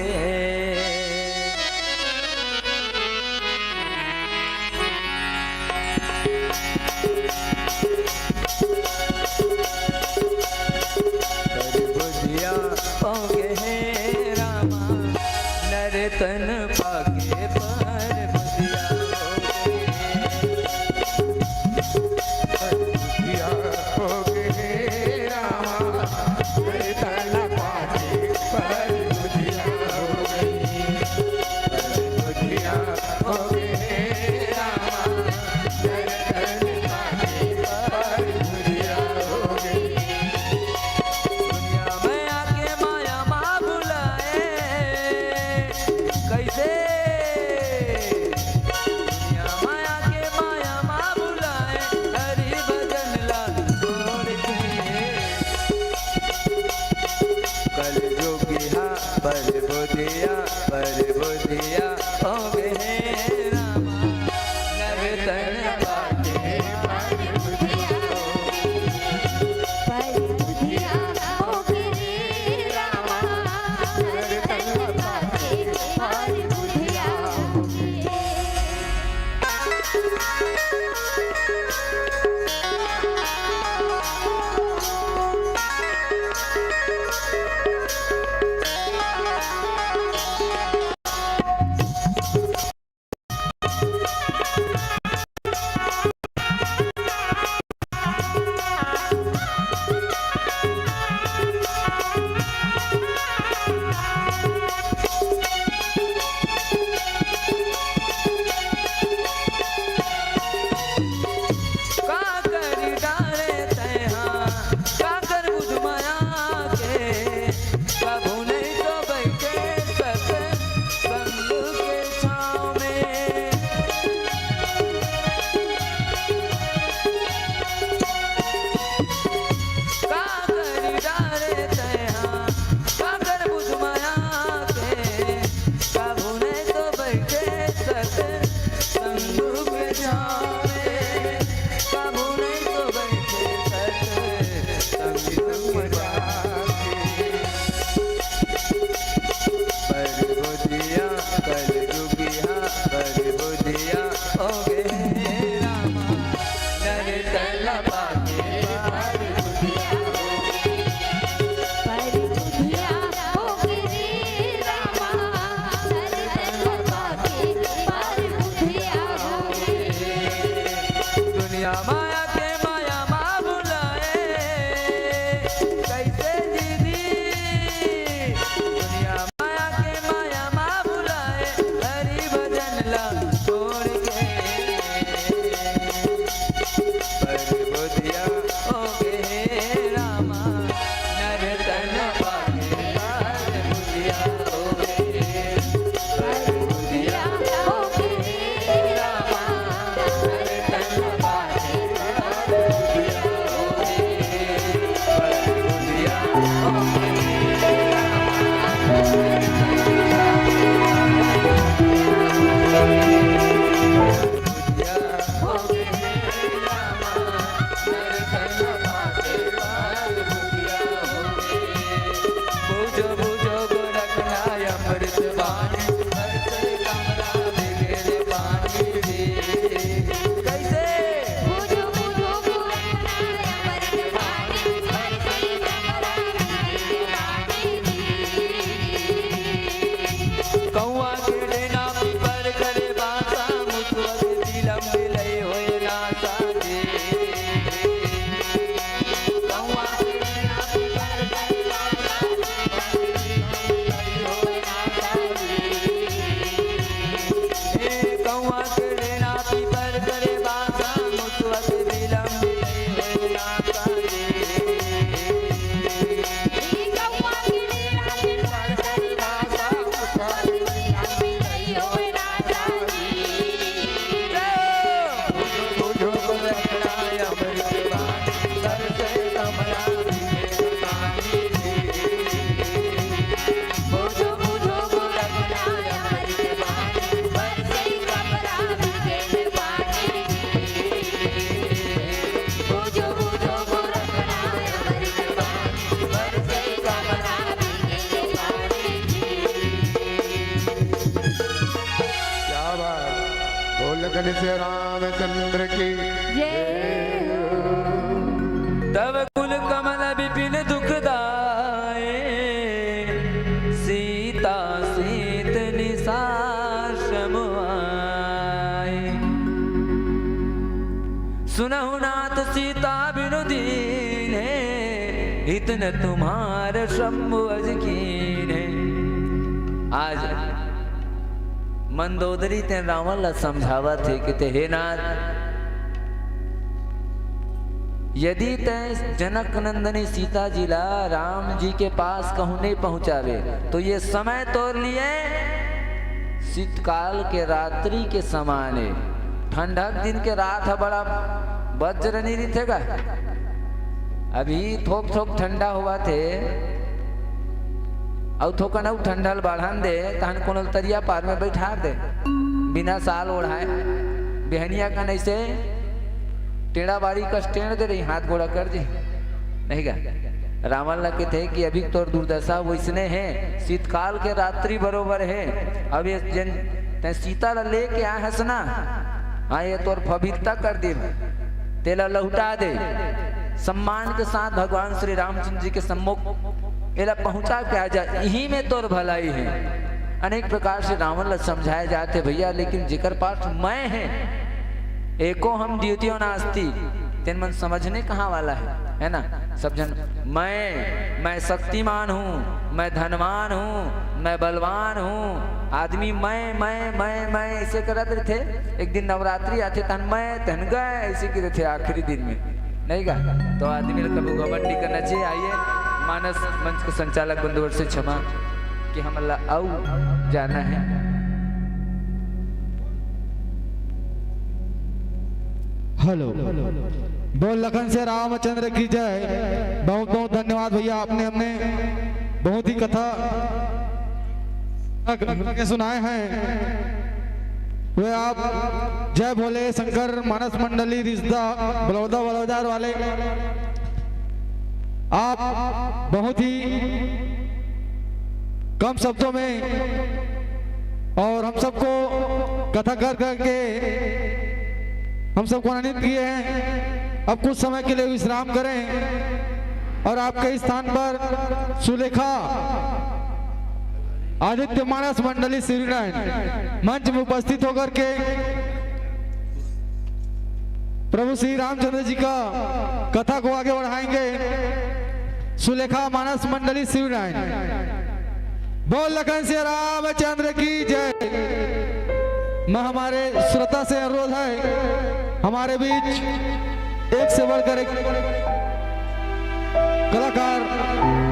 परबुधिया हो गे हे रामा, नर तन पाके परबुधिया हो गे। परबुधिया पर बुधिया, पर बुधिया हो गे हे रामा, नर तन पाके। का करी डारे तैहा, का कर बुझ माया के, कभू नहीं तो बैठे सत संग के छाँव में। का करी डारे तैहा, का कर बुझ माया के, कभू नहीं तो बैठे सत संग के छाँव में, कभू नहीं तो बैठे सत संग के छाँव में। पर बुधिया, पर जुगिया, पर बुधिया, ओ गे रामा, नर तन पाके पर बुधिया हो गे। पर बुधिया हो गे रे रामा, नर तन पाके पर बुधिया हो गे। दुनिया माया के माया मा भुलाए, कैसे दीदी? दुनिया माया के माया मा भुलाए, हरि भजन ला छोड़ के। पर बुधिया हो गे हे रामा, नर तन पाके पर बुधिया हो गे। पर बुधिया हो गे हे रामा, नर तन पाके पर बुधिया हो गे। पर बुधिया हो गे हे रामा। कौआ के डेना पीपर करे बासा, मुसवा के सीलम बिलई होए ना साजे। कौआ के डेना पीपर करे बासा, मुसवा के सीलम बिलई होए ना साजे। ए कौआ के डेना पीपर करे बासा, मुसवा के सीलम बिलई होए ना साजे। क्या बात। बोल गणेश रामचंद्र की जय। तब कुल कमल विपिन दुखदाए, सीता सीत निसाश्रम आए। सुनहु नाथ सीता बिनु दीन्हे, हित न तुम्हार शंभु अज कीन्हे। आज मंदोदरी तें रावण ला समझावत हे कि ते हे नाथ, यदि तें जनक नंदनी सीता जी ला राम जी के पास कहूँ नहीं पहुँचावे, तो ये समय तोर लिए शीतकाल के रात्रि के समान हे। ठंडक दिन के रात ह बड़ा बज्र नहीं रहिथे गा। अभी थोक थोक ठंडा होवत हे, अउ थोकन अउ ठंडा ल बढ़न दे, तहन कोनो ल तरिया पार में बैठा दे, बिना साल ओढ़ाए। बिहनिया कन ऐसे टेढ़ा बारी कस टेढ़ दे रही, हाथ गोड़ा कर दे, नहीं का? रावण ला कथे कि अभी तोर दुर्दशा वैसने हे, शीतकाल के रात्रि बरोबर हे। अब ये जेन तैं सीता ला लेके आए हस ना, हाँ, ये तोर पवित्रता कर दे, तेला लौटा दे। सम्मान के साथ भगवान श्री रामचंद्र जी के सम्मुख एला पहुंचा के आ जा, इही में तोर भलाई हे। अनेक प्रकार से रावण ला समझाए जाथे भैया, लेकिन जेकर पास मैं हे, एको हम द्वितीयो नास्ति, तेन मन समझने कहाँ वाला हे, है ना? सब जन मैं, मैं शक्तिमान हूँ, मैं धनवान हूँ, मैं बलवान हूँ। आदमी मैं, मैं, मैं, मैं ऐसे करत रहिथे। एक दिन नवरात्रि आथे, तहन मैं, तहन गए, ऐसे की रहिथे आखिरी दिन में, नहीं का? तो आदमी ला कभी घमंड नहीं करना चाहिए। आइए, मानस मंच के संचालक बंधुवर से क्षमा कि हमला अउ जाना है। हेलो, बोल लखन से रामचंद्र की जय। बहुत बहुत धन्यवाद भैया, आपने हमने बहुत ही कथा के सुनाए हैं। वे आप जय भोले शंकर मानस मंडली रिश्ता बलौदा बलौदार वाले, आप बहुत ही कम शब्दों में और हम सबको कथा कर करके हम सबको आनंदित किए हैं। अब कुछ समय के लिए विश्राम करें और आपके स्थान पर सुलेखा आदित्य मानस मंडली शिवरीनारायण मंच में उपस्थित होकर के प्रभु श्री रामचंद्र जी का कथा को आगे बढ़ाएंगे। सुलेखा मानस मंडली शिवरीनारायण, बोल लखन से रामचंद्र की जय। मैं हमारे श्रोता से अनुरोध है, हमारे बीच एक से बढ़कर एक कलाकार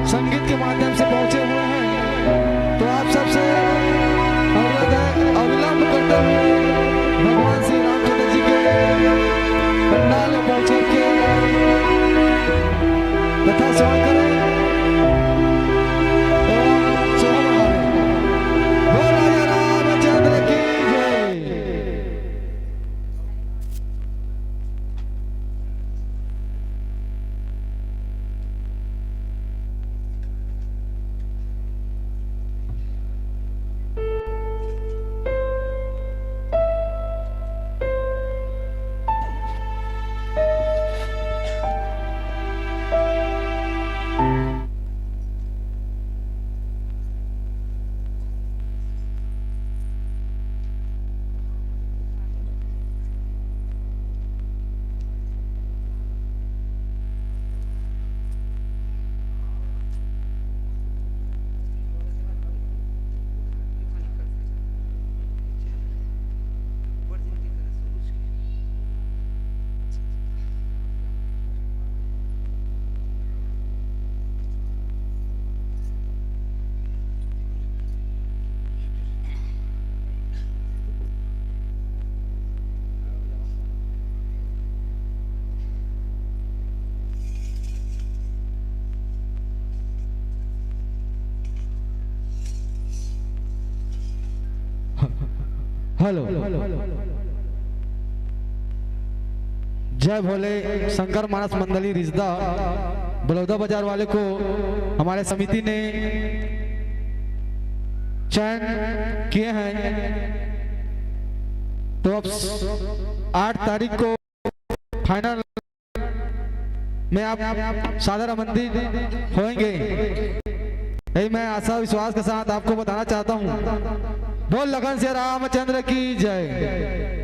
संगीत के माध्यम से पहुंचे हुए हैं, तो आप सबसे अनुरोध है, अविलंब करते हुए भगवान श्री रामचंद्र जी के पंडाल में पहुंच करके कथा श्रवण करें एवं शोभा बढ़ावें। बोल राजा रामचंद्र की जय। हेलो, जय भोले शंकर मानस मंडली रिजदा बलौदा बाजार वाले को हमारे समिति ने चयन किए हैं, तो अब आठ तारीख को फाइनल में आप सादर आमंत्रित होंगे। यही मैं आशा विश्वास के साथ आपको बताना चाहता हूँ। बोल लखन से रामचंद्र की जय।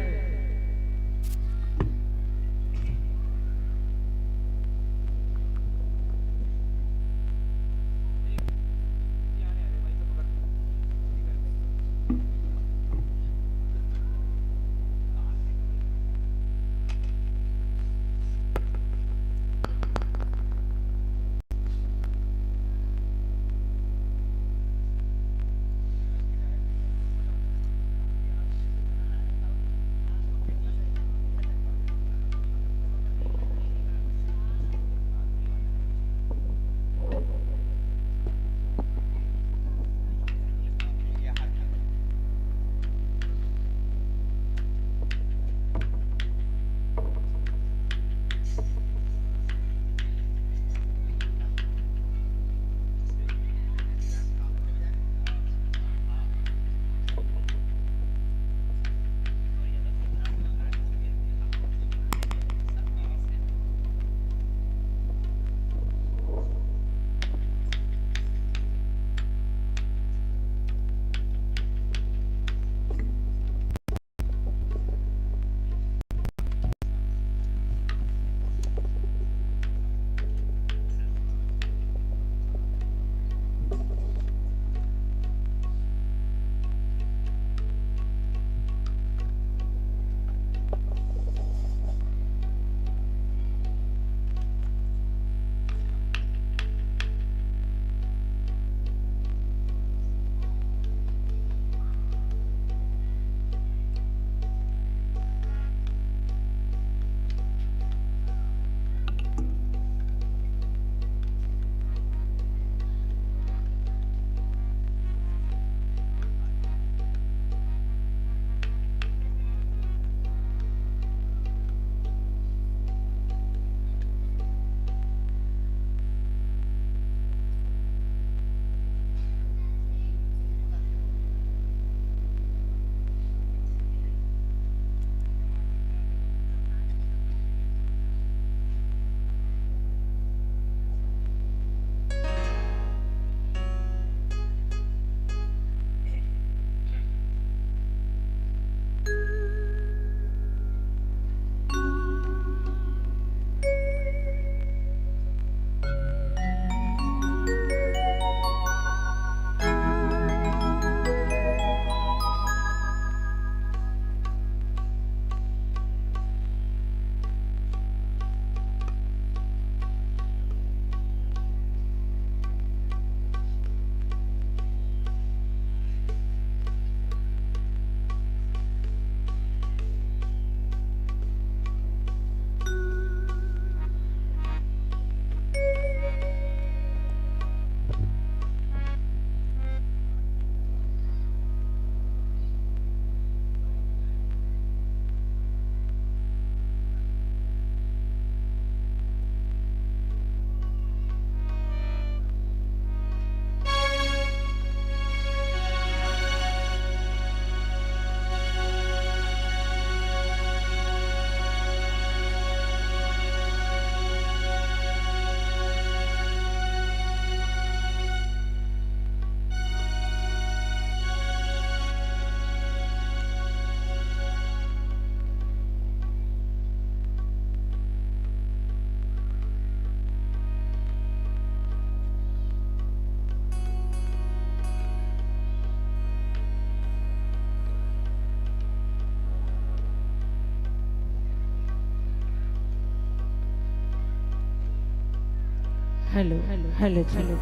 Hello, hello, hello.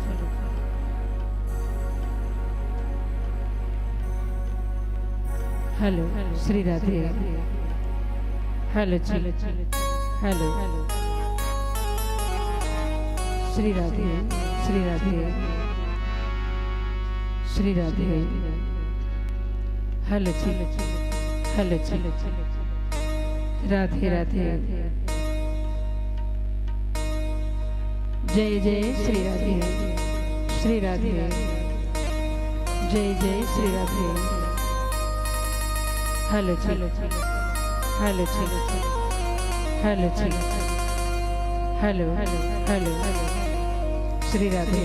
Hello, Shri Radhe. Hello ji, hello. Shri Radhe, Shri Radhe, Shri Radhe. Hello ji, hello ji. Radhe Radhe. जय जय श्री राधे, श्री राधे। जय जय Shri Radhe. Hello ji, hello ji, hello ji. Hello, hello. Shri Radhe.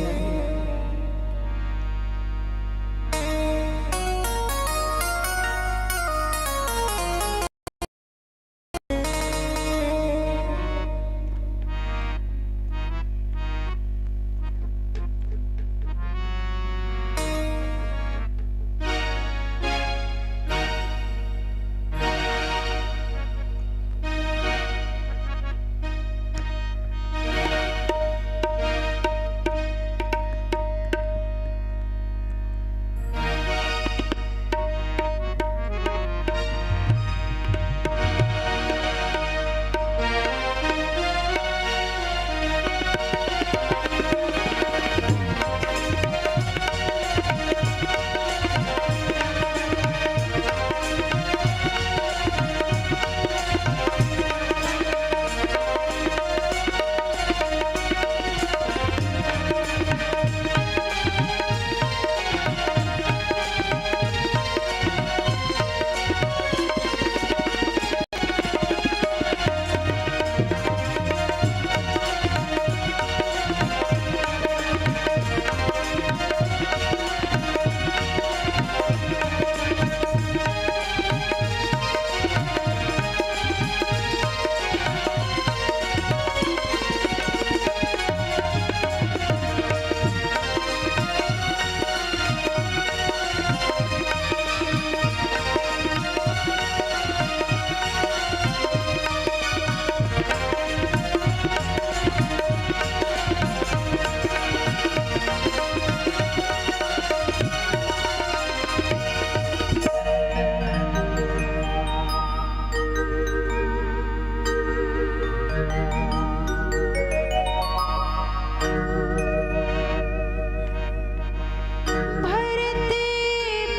Bharat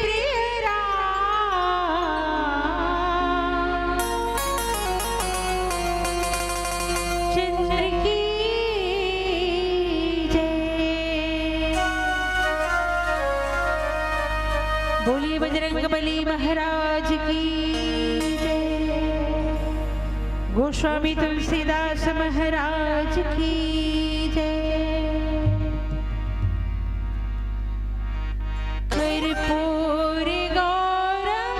प्रिय राम चंद्र की जय। बोलिए बजरंग बली महाराज की जय। गोस्वामी तुलसीदास महाराज की जय। कर्पूर गौरम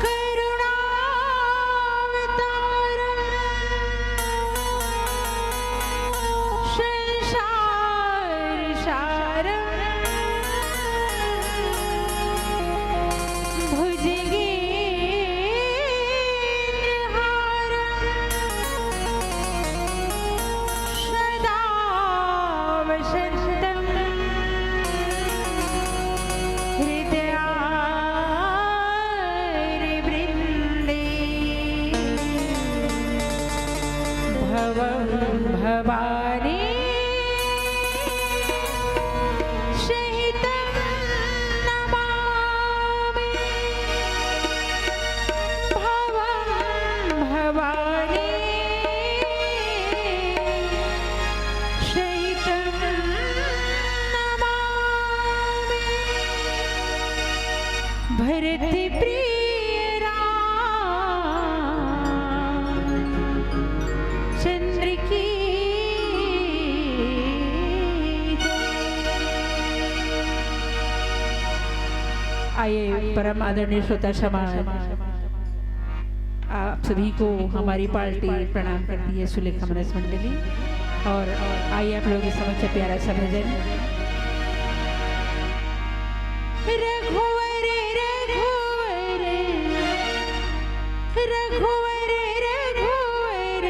करुणावतारम संसार सारम भुजगेन्द्रहारम सदा वसंतम हृदयारविंदे। भवं भवानी सहितं नमामि। भवं भवानी सहितं नमामि। भरत प्रिय राम चंद्र की जय। आइए, परम आदरणीय श्रोता समाज, आप सभी को हमारी पार्टी प्रणाम करती है, सुलेखा मनस मंडली। और आइए, आप लोगों के समक्ष प्यारा सा भजन। रघुवर, रघुवर, रघुवर, रघुवर,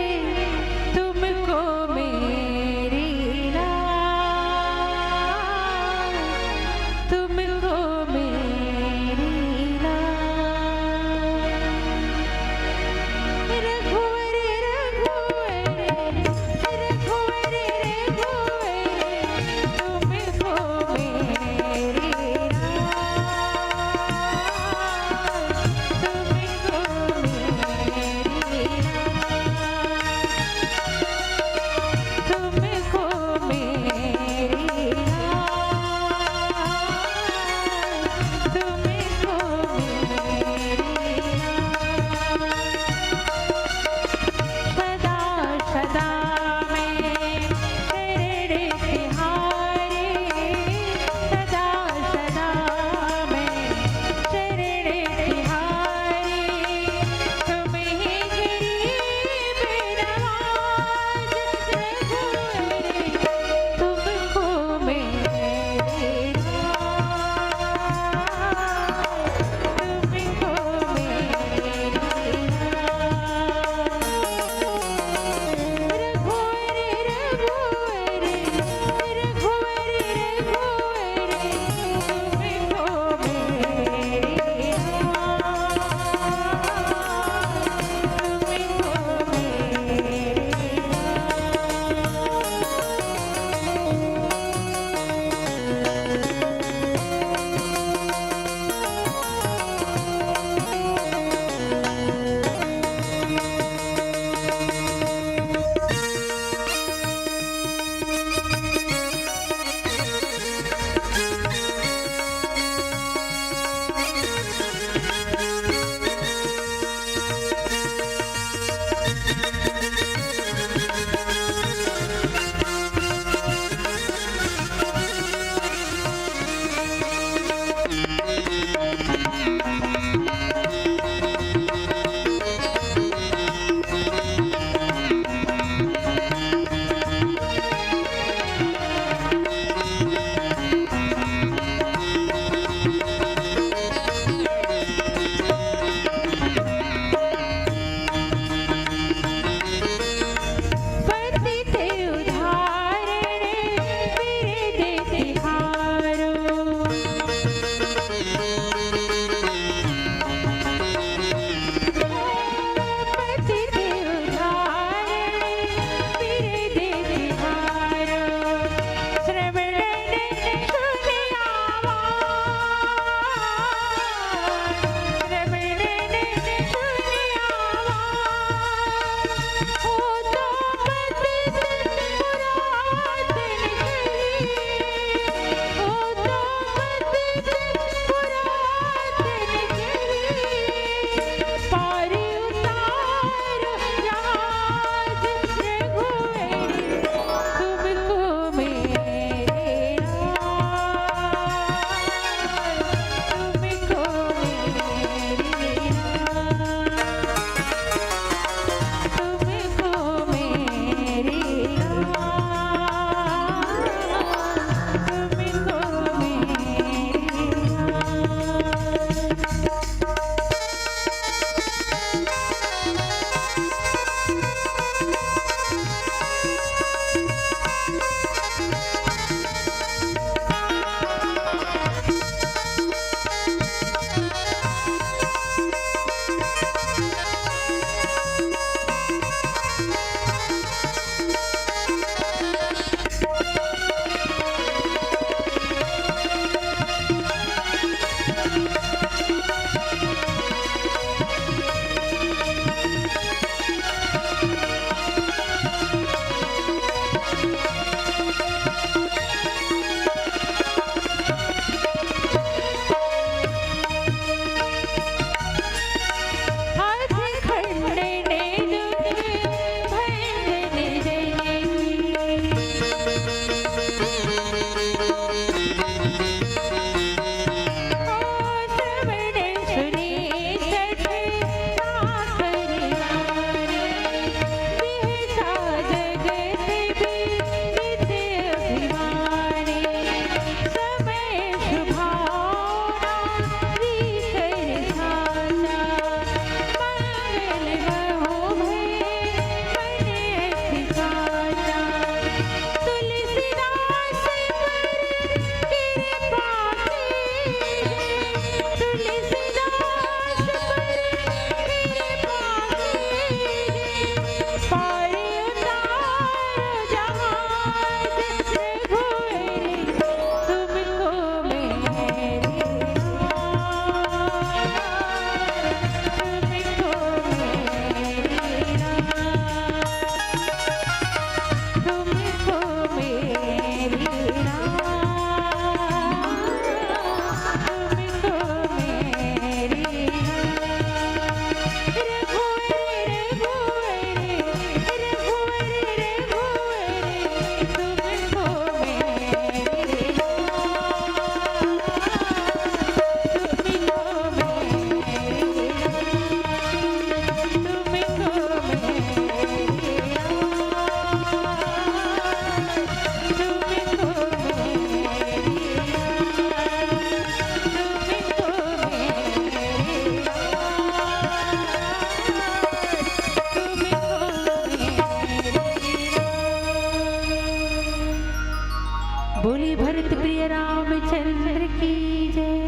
बोली भरत प्रिय रामचंद्र की जय।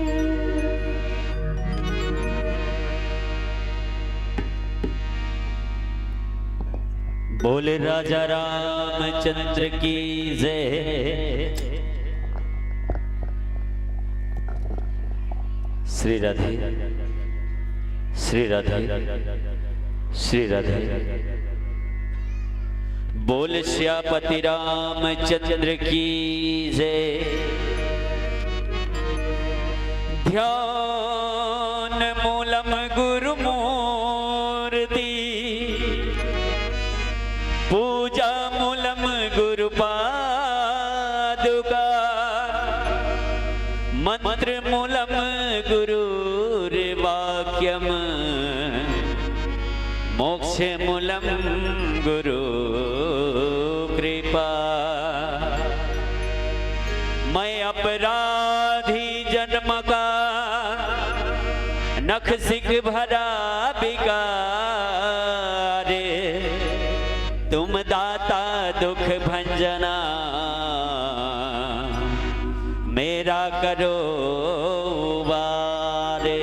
बोले राजा रामचंद्र की जय। श्री राधे, श्री राधे, श्री राधे। बोल सियापति रामचंद्र की जय। ध्यान मूलम गुरु मूर्ति, पूजा मूलम गुरु पादुका, मंत्र मूलम गुरुर्वाक्यम, मोक्ष मूलम गुरु कृपा। मैं अपराधी जन्म का, नख सिख भरा बिकारे, तुम दाता दुख भंजना, मेरा करो उबारे।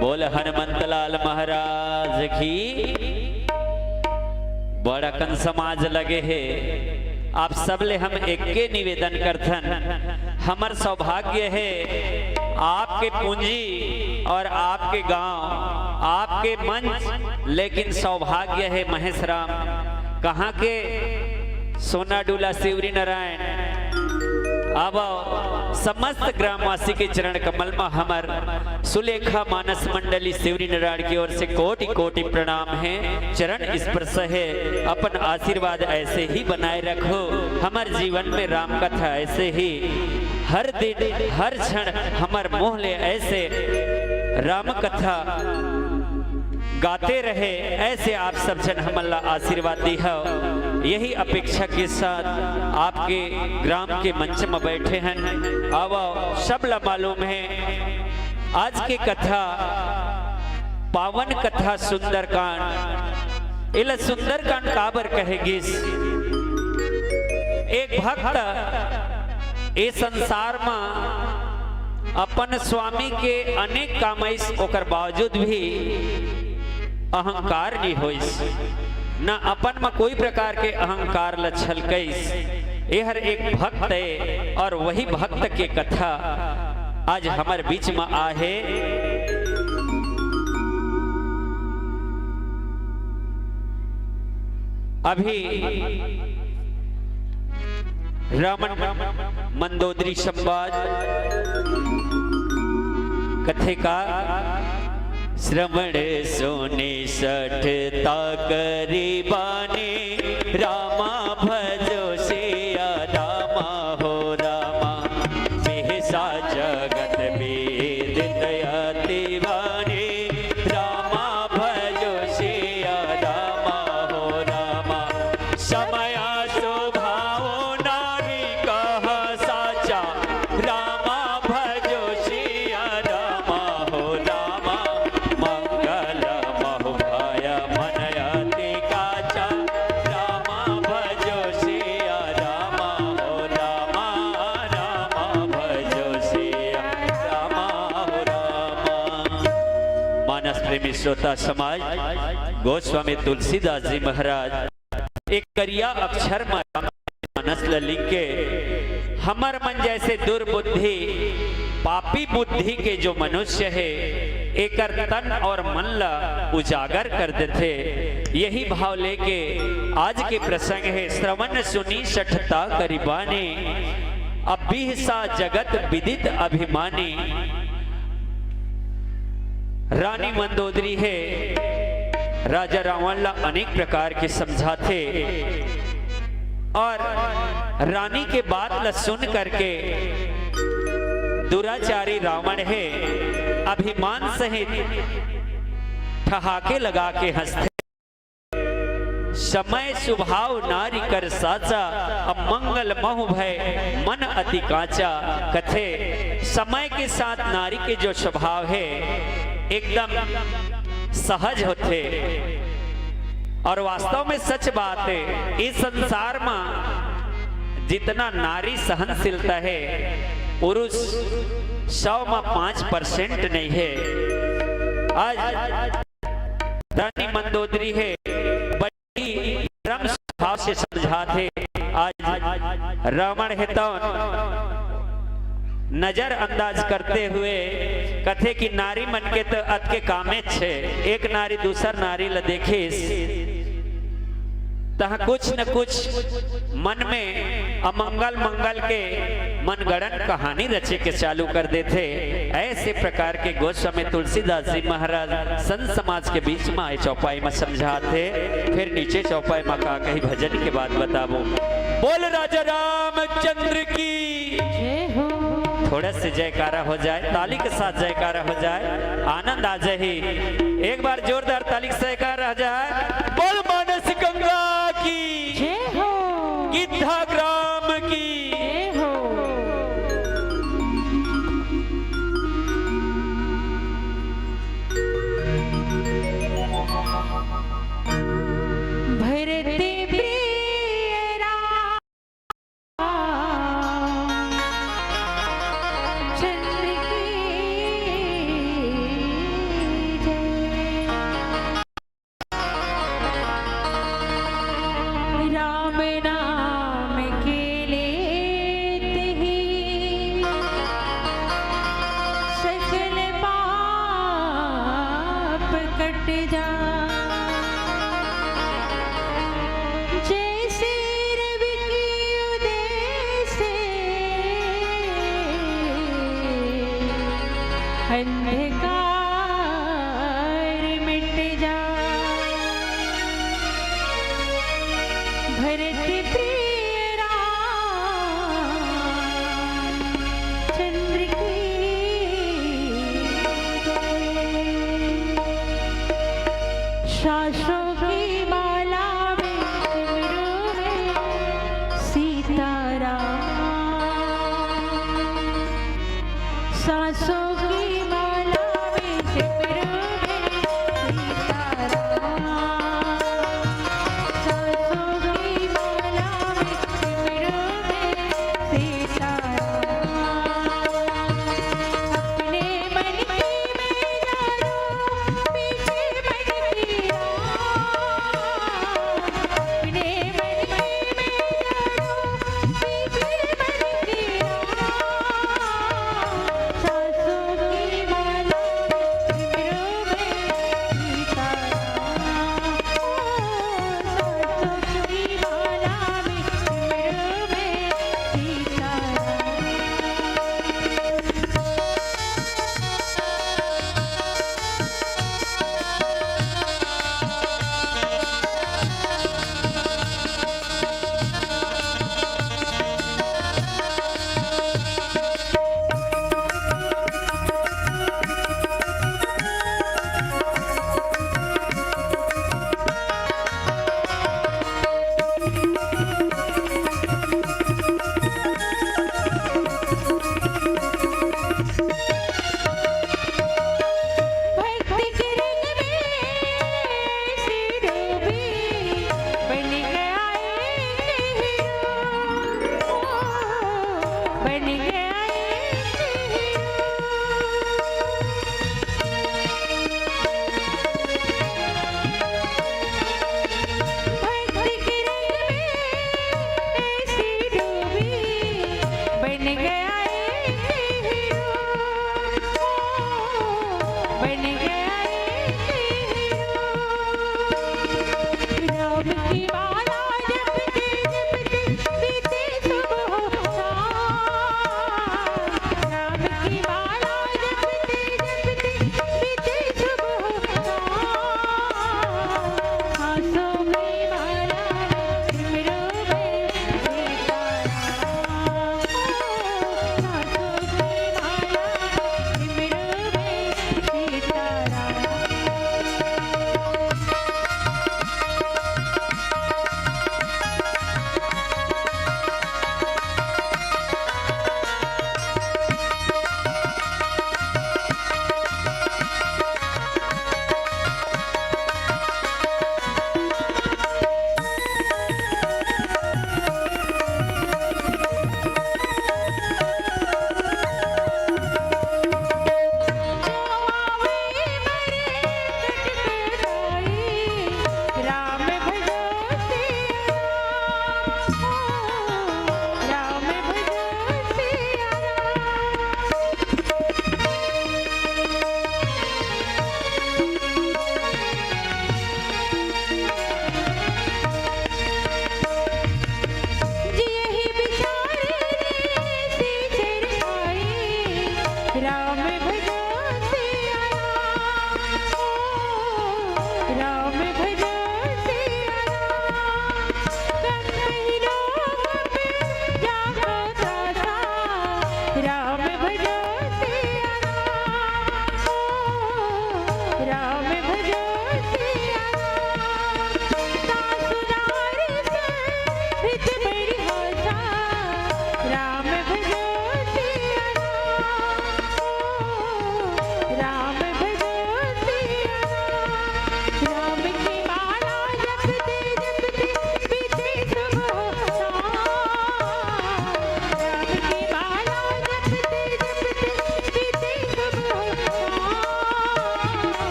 बोल हनुमंत लाल महाराज की। बड़ अकन समाज लगे हे। आप सब ले हम एके निवेदन करथन, हमर सौभाग्य हे आपके पूंजी और आपके गांव, आपके मंच, लेकिन सौभाग्य हे महेश राम, कहाँ के सोनाडूला शिवरी नारायण। अब समस्त ग्रामवासी के चरण कमल म हमर सुलेखा मानस मंडली शिवरी नारायण की ओर से कोटि कोटि प्रणाम हे। चरण स्पर्श हे, अपन आशीर्वाद ऐसे ही बनाए रखो। हमर जीवन में राम कथा ऐसे ही हर दिन हर क्षण हमर मुंह ले ऐसे राम कथा गाते रहे, ऐसे आप सब झन हमन ला आशीर्वाद दिहव। यही अपेक्षा के साथ आपके ग्राम के मंच म बैठे हन। आवव, सब ला मालूम हे आज के कथा, पावन कथा सुंदरकांड। एला सुंदरकांड काबर कहे गिस? एक भक्त ए संसार म अपन स्वामी के अनेक काम आइस, ओकर बावजूद भी अहंकार नहीं होइस, न अपन म कोई प्रकार के अहंकार ल छलकइस। एहर एक भक्त हे और वही भक्त के कथा आज हमर बीच म आहे। अभी रामन मंदोदरी संवाद कथे का श्रवण सुनि सठ ता करि बानी, रामा भजो सिया रामा हो रामा, बिहसा जगत बीदित अति बानी, रामा भजो सिया रामा हो रामा, समय सुभाव नारी कह साचा, रामा भजो सिया रामा हो रामा, मंगल महु भय मन अति काचा, रामा भजो सिया रामा हो रामा, रामा भजो सिया रामा हो रामा। मानस प्रेमी श्रोता समाज, गोस्वामी तुलसीदास जी महाराज एक करिया अक्षर म राम मानस ल लिख के हमर मन जैसे दुर्बुद्धि, पापी बुद्धि के जो मनुष्य हे, एकर तन और मन ल उजागर कर देथे। यही भाव लेके आज के प्रसंग हे, श्रवण सुनि सठ ता करि बानी, अब बिहसा जगत बीदित अभिमानी। रानी मंदोदरी हे, राजा रावण ला अनेक प्रकार के समझाथे और रानी के बात ला सुन करके दुराचारी रावण हे अभिमान सहित ठहाके लगा के हंसथे। समय सुभाव नारी कर साचा, अमंगल महु भय मन अति काचा। कथे समय के साथ नारी के जो स्वभाव हे एकदम सहज होथे। और वास्तव में सच बात हे, इस संसार में जितना नारी सहनशीलता हे, पुरुष सौ म पाँच percent नहीं हे। आज रानी मंदोदरी हे, बड़ी नरम स्वभाव से समझात हे। आज रावण हे तौन नजरअंदाज करते हुए कथे कि नारी मन के तो अतके कामेच हे, एक नारी दूसर नारी ल देखिस, तहाँ कुछ न कुछ मन में अमंगल मंगल के मनगढ़ंत कहानी रचे के चालू कर देथे। ऐसे प्रकार के गोस्वामी तुलसीदास जी महाराज संत समाज के बीच में आए चौपाई में समझाथे। फिर नीचे चौपाई में का कही, भजन के बाद बताबो। बोल राजा रामचंद्र की। जय हो। थोड़ा से जयकारा हो जाए, ताली के साथ जयकारा हो जाए, आनंद आ जाही। एक बार जोरदार ताली के जयकारा हो जाए। बोल मानस गंगा की। जय हो। गिद्धा ग्राम की। जय हो। भरत प्रिय राम चंद्र की जय। राम नाम के लेते ही सकल पाप कट जा। जैसे रवि की उदय से अंधकार मिट जा। भरत प्रिय राम चंद्र की जय। सांसों की माला में सिमरू में सीताराम। सांसों की माला में सिमरू में सीताराम। सांसों की माला में सिमरू में सीताराम। अपने मन की मैं जानू, पीछे मन की राह। अपने मन की मैं जानू, पीछे मन की राह। सांसों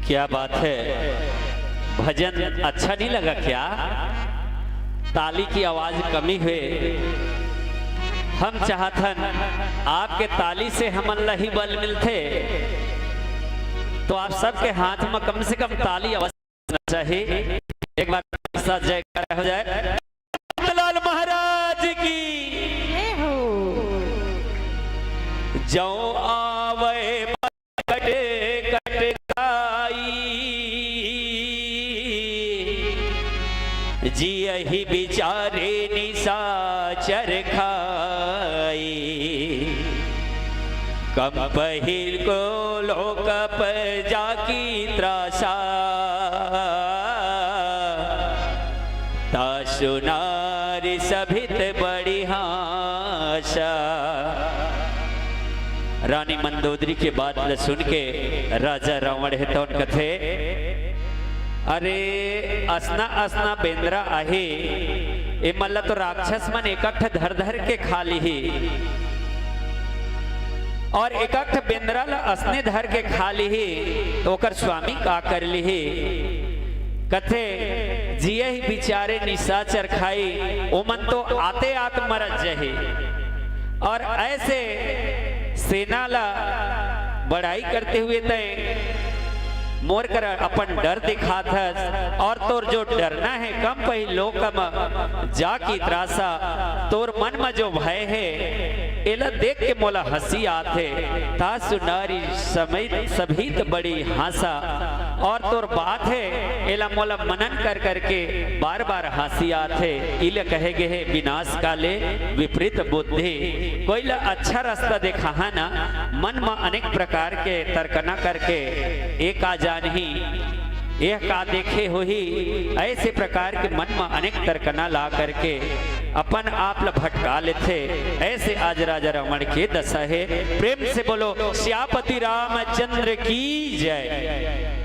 क्या बात है, भजन अच्छा नहीं लगा क्या? ताली की आवाज कमी हुए। हम चाहत हन आपके ताली से हमन ला ही बल मिलथे, तो आप सबके हाथ में कम से कम ताली अवश्य होना चाहिए। एक बार साथ जयकारा हो जाए। लाल महाराज की। जय हो। जौ आवे कट कट काई, जियहि बिचारे निशाचर खाई। कंपहि को लोक पर जाकी त्रासा, तासु नारी सभित बड़ी हासा। रानी मंदोदरी के बात ल सुन के राजा रावण हे तौन कथे, "अरे, असना असना बेंदरा आहे, ए मन ल तो राक्षस मन एकक ठा धर धर के खा लिही, और एकक ठा बेंदरा ल असने धर के खा लिही, तो ओकर स्वामी का कर लिही?" कथे, "जियहि बिचारे निशाचर खाई, ओमन तो आते आत मरत जही।" और ऐसे सेना ला बड़ाई करते हुए तय मोर कर अपन डर दिखात हस, और तोर जो डरना हे कंपहि लोक म जाकी त्रासा, तोर मन म जो भय हे, एला देख के मोला हंसी आथे। तासु नारी समेत सभीत बड़ी हासा, और तोर बात हे, एला मोला मनन कर करके बार बार हंसी आथे। इले कहे गे हे, विनाश काले विपरीत बुद्धि। कोई ला अच्छा रास्ता देखाहा ना, मन म अनेक प्रकार के तर्कना करके एक आ जानही, यह का देखे होही, ऐसे प्रकार के मन म अनेक तर्कना ला करके अपन आप ल भटका लेथे। ऐसे आज राजा रावण के दशा हे। प्रेम से बोलो, सियापति रामचंद्र की जय।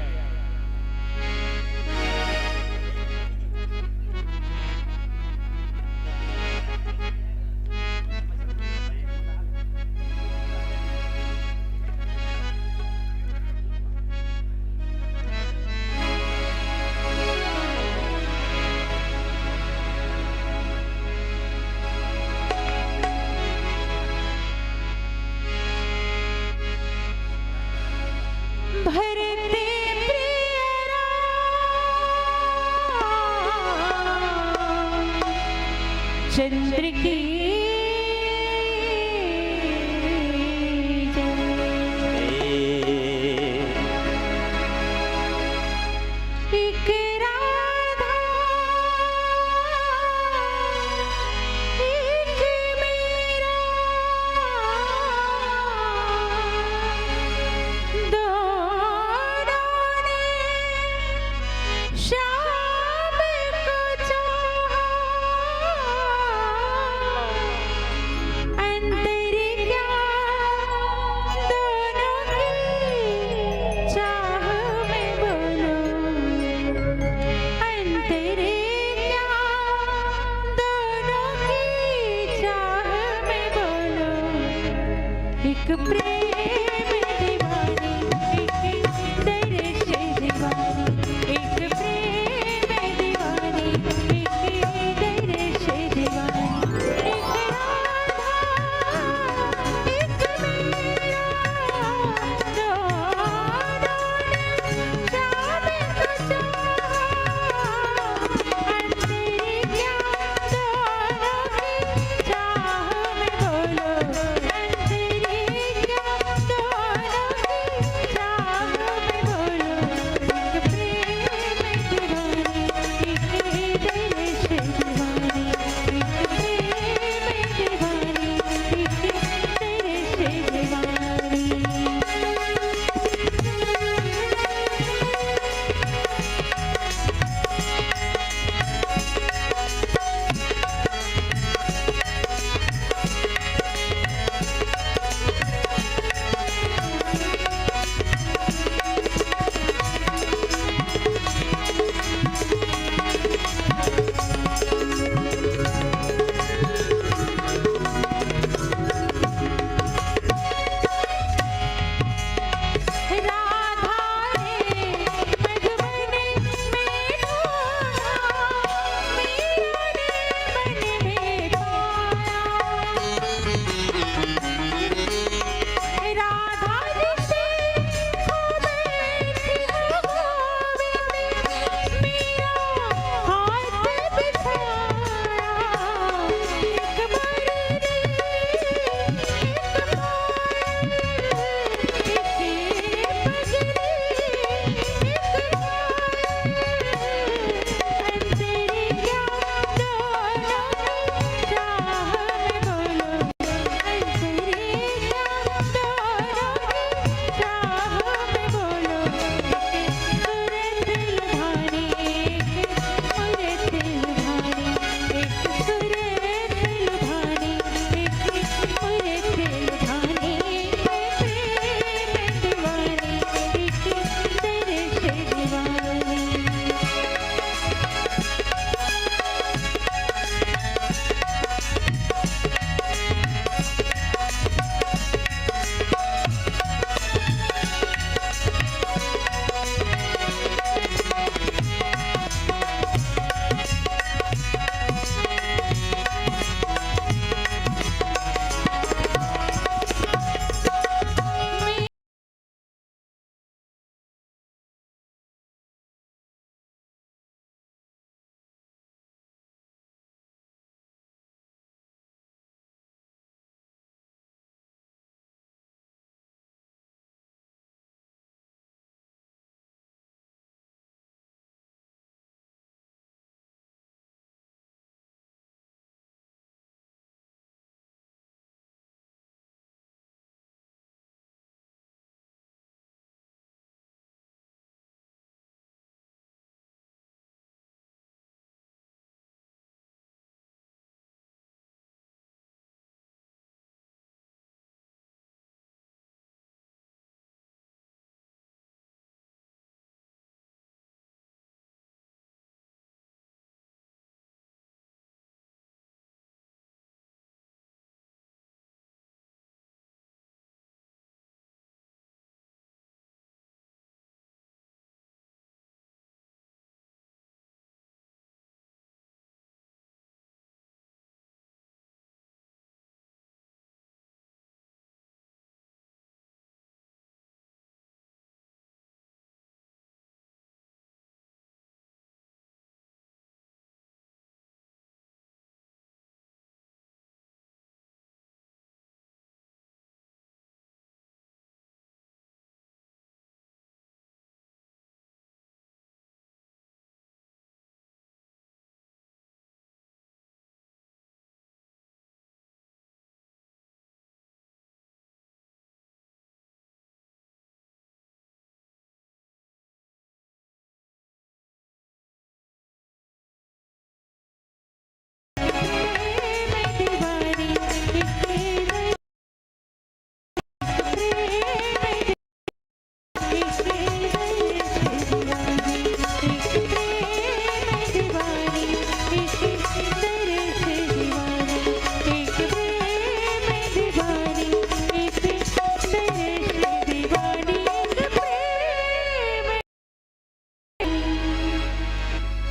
भरते प्रिय रामचंद्र की जय। एक राधा, एक मेरा, दोनों ने श्याम को चाहा।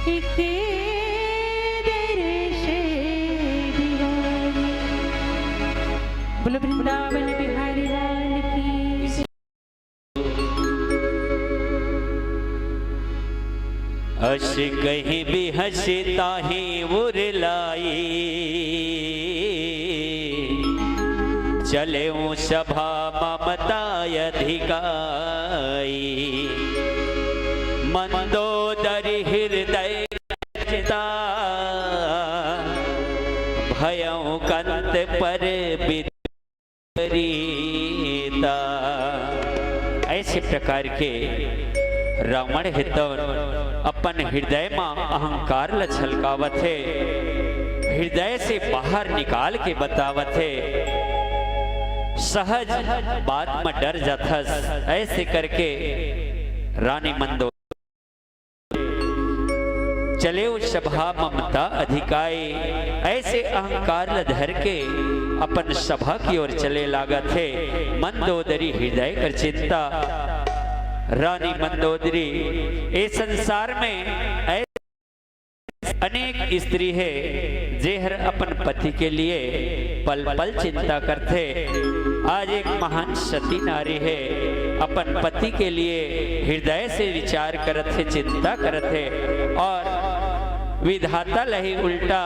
के दर्श दिवाई। बोलो वृंदावन बिहारी लाल की। अस कहि बिहस ताहि उर लाई, चलेउ सभा ममता अधिकाई। मंदोदरी हृदय चिंता, भयउ कंत पर विपरीता। ऐसे प्रकार के रावण हे तौन अपन हृदय म अहंकार ल छलकावत हे, हृदय से बाहर निकाल के बतावत हे। सहज बात म डर जाथस, ऐसे करके रानी मंदो चलेउ सभा ममता अधिकाई, ऐसे अहंकार ल धर के अपन सभा की ओर चले लागत हे। मंदोदरी हृदय कर चिंता। रानी मंदोदरी, ए संसार में ऐसे अनेक स्त्री हे, जेहर अपन पति के लिए पल पल चिंता करथे। आज एक महान सती नारी हे, अपन पति के लिए हृदय से विचार करत हे, चिंता करत हे, और विधाता ल ही उल्टा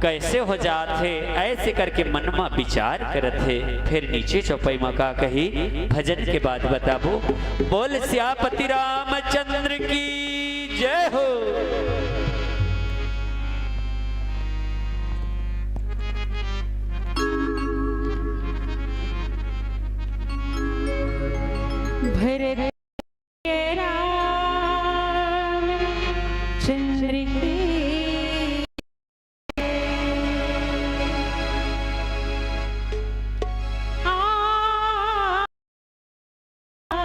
कैसे हो जात हे, ऐसे करके मन म विचार करत हे। फिर नीचे चौपाई म का कही, भजन के बाद बताबो। बोल सियापति रामचंद्र की जय हो। भरत राम चंद्र की। आ, आ,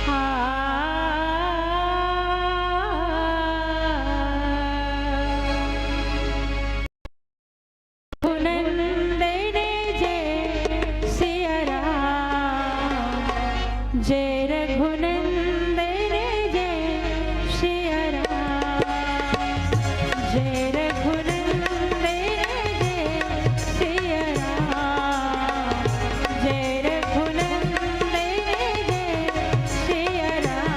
आ, रघुनंदन जय सिया राम, जय रघुनंदन जय सिया राम, जय रघुनंदन जय सिया राम, जय रघुनंदन जय सिया राम।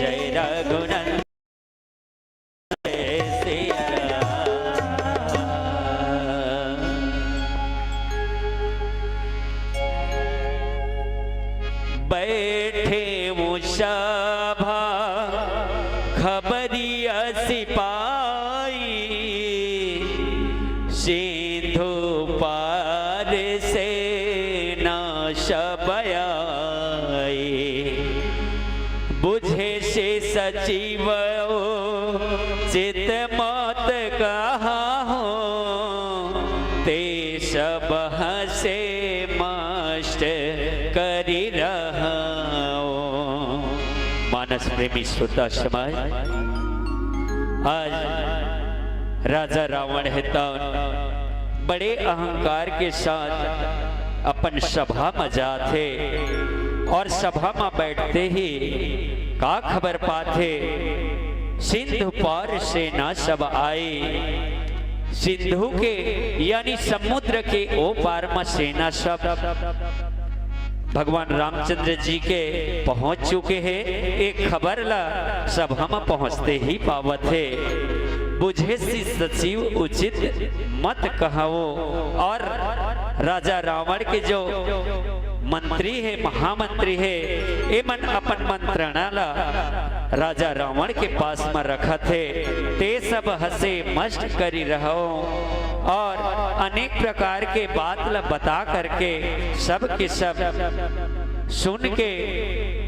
जय रघुनंदन जय सिया राम। बैठे मुसभा खबरिया सिपाही, सिंधु पार सेना सब आई। बुझे से सचिव ओ चित मत कहा हो, ते सब हंसे मस्त करी रहा हो। मानस प्रेमी श्रोता समाज, आज राजा रावण हे त बड़े अहंकार के साथ अपन सभा म जात हे और सभा म बैठते ही का खबर पात हे, सिंधु पार सेना सब आई। सिंधु के यानी समुद्र के ओ पार म सेना सब भगवान रामचंद्र जी के पहुंच चुके हे। एक खबर ला सभा म पहुंचते ही पावत हे, बुझे से सचिव उचित मत कहवो। और राजा रावण के जो मंत्री हे, महामंत्री हे, ए मन अपन मंत्रणा ला राजा रावण के पास म रखत हे। ते सब हंसे मस्त करी रहो और अनेक प्रकार के बात ला बता करके सब के सब सुन के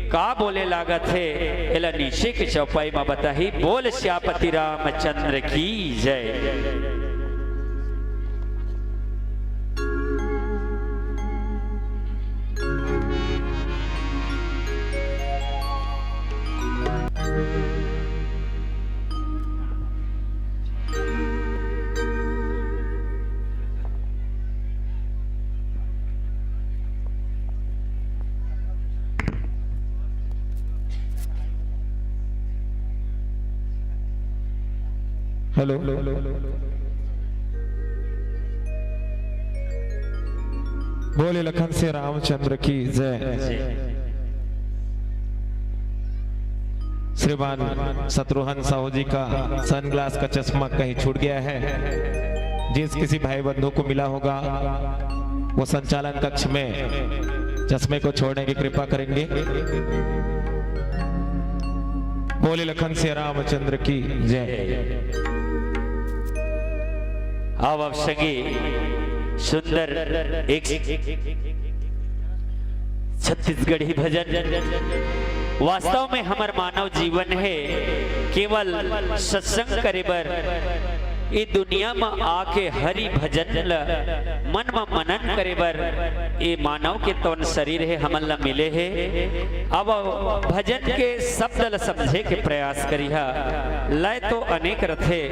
का बोले लागत हे, एला नीचे के चौपाई म बताही। बोल सियापति रामचंद्र की जय। हेलो, बोले लखन से रामचंद्र की जय। श्रीमान शत्रुघ्न साहू जी का सनग्लास का चश्मा कहीं छूट गया है। जिस किसी भाई बंधु को मिला होगा, वो संचालन कक्ष में चश्मे को छोड़ने की कृपा करेंगे। बोले लखन से रामचंद्र की जय। अब आप संगी सुंदर एक छत्तीसगढ़ी भजन। वास्तव में हमर मानव जीवन हे केवल सत्संग करे बर, ए दुनिया म आके हरि भजन ल मन म मनन करे बर ए मानव के तन शरीर हे, हमन ल मिले हे। अब भजन के शब्द ल समझे के प्रयास करिहा। लय तो अनेक रथे,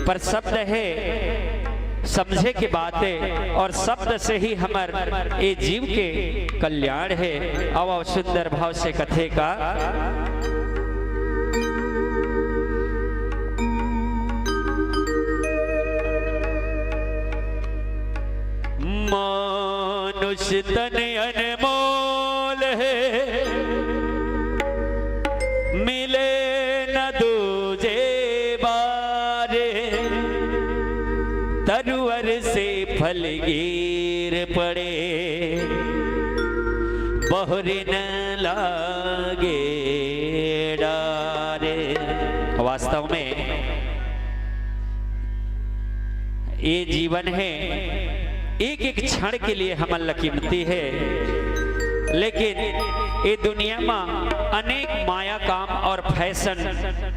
पर शब्द हे समझे के बात हे, और शब्द से ही हमर ए जीव के कल्याण हे। अब सुंदर भाव से कथे का। मानुष तन अनमोल हे, मिले न दूजे बारे। तरुवर से फल गिर पड़े, बहुरिन लागे डारे। वास्तव में ये जीवन हे, एक एक क्षण के लिए हमन ल कीमती हे, लेकिन ये दुनिया म अनेक माया काम और फैशन,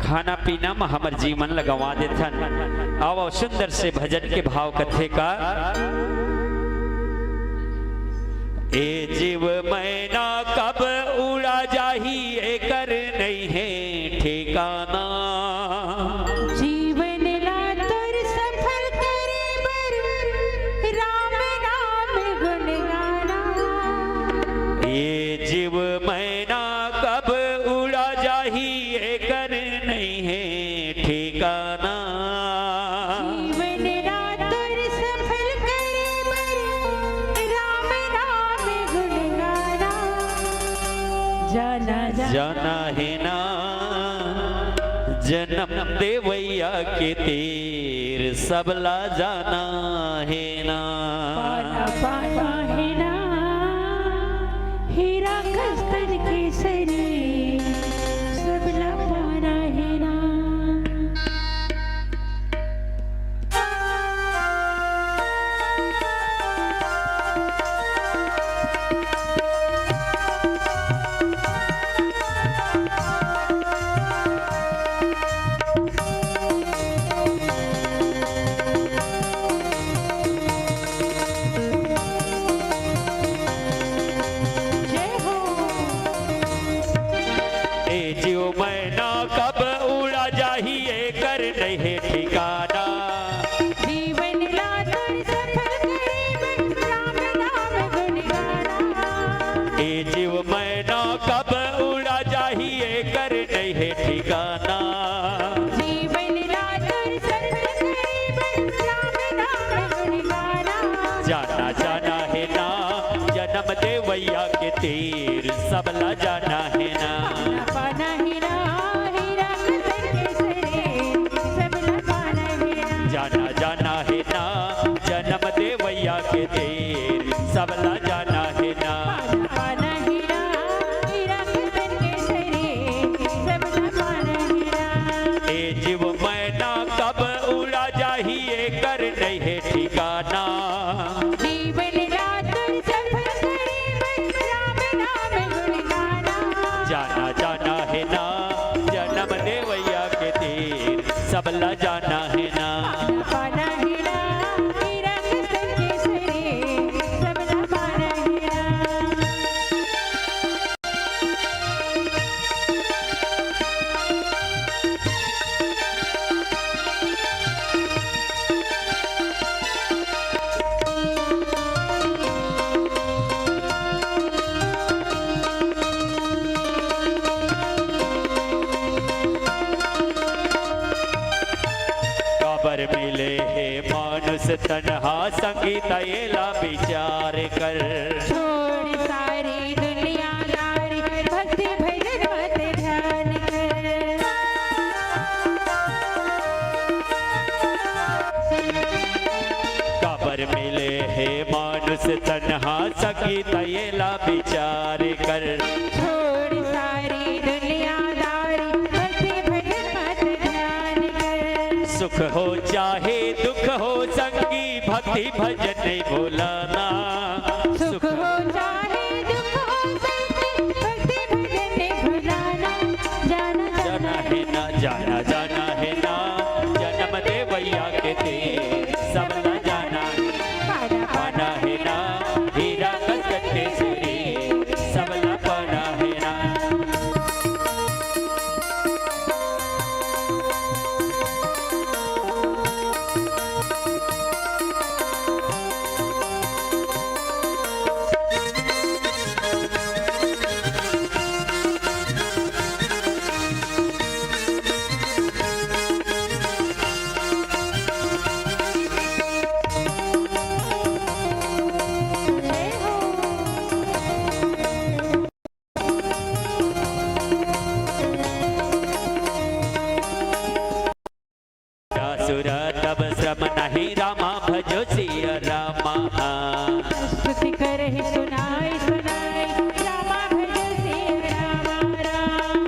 खाना पीना म हमर जीवन ल गंवा देथन। आओ सुंदर से भजन के भाव कथे का। ए जीव मैना कब उड़ा जाही, एकर नइ हे ठिकाना। जीवन ला तोर सफल करे बर राम नाम गुण गाना। ये जीव मैना कब उड़ा जाही, एकर नइ हे ठिकाना। जीवन ला तोर सफल करे बर राम नाम गुण गाना। जाना, जाना। जाना हे ना। जनम देवइया के तीर सबला जाना हे ना। पाना, पाना हे ना, हीरा कस्तन केसरी सबला पाना हे ना। जय हो। ए जीव मैना कब उड़ा जाही, एकर नइ हे ठिकाना। जीवन ला तोर सफल करे बर राम नाम गुण गाना। ए जीव मैना कब उड़ा जाही, एकर नइ हे ठिकाना। जीवन ला तोर सफल करे बर राम नाम गुण गाना। जाना, जाना हे ना, जनम देवइया के तीर सबला जाना हे ना। पाना, पाना हे ना, हीरा कस्तन केसरी सबला पाना हे ना। जाना, जाना हे ना, जनम देवइया के तीर सबला जाना हे ना। पाना, पाना हे ना, हीरा कस्तन केसरी सबला पाना हे ना। ए जीव मैना कब उड़ा जाही, एकर नइ हे ठिकाना। जीवन ला तोर सफल करे बर राम नाम गुण गाना। जाना, जाना हे ना, जनम देवइया के तीर सबला जाना हे ना। पाना, पाना हे ना, हीरा कस्तन केसरी सबला पाना हे ना। काबर मिले हे मानुष तन हा संगी त एला विचार कर। छोड़ सारी दुनियादारी, भक्ति भजन मत ध्यान कर। काबर मिले हे मानुष तन हा संगी त एला विचार कर। छोड़ सारी दुनियादारी, भक्ति भजन मत ध्यान कर। सुख हो चाहे दुख हो संगी, भक्ति भजन नइ भुलाना। सुख हो चाहे दुख हो संगी, भक्ति भजन नइ भुलाना। जाना, जाना हे ना, जाना, जाना हे ना, जनम देवइया के तीर सबला जाना हे। पाना, पाना हे ना, हीरा कस्तन केसरी सबला पाना हे ना। सुर तब श्रम नहीं रामा भजो सिया रामा। स्तुति करहि सुनाई सुनाई, रामा भजो सिया रामा राम।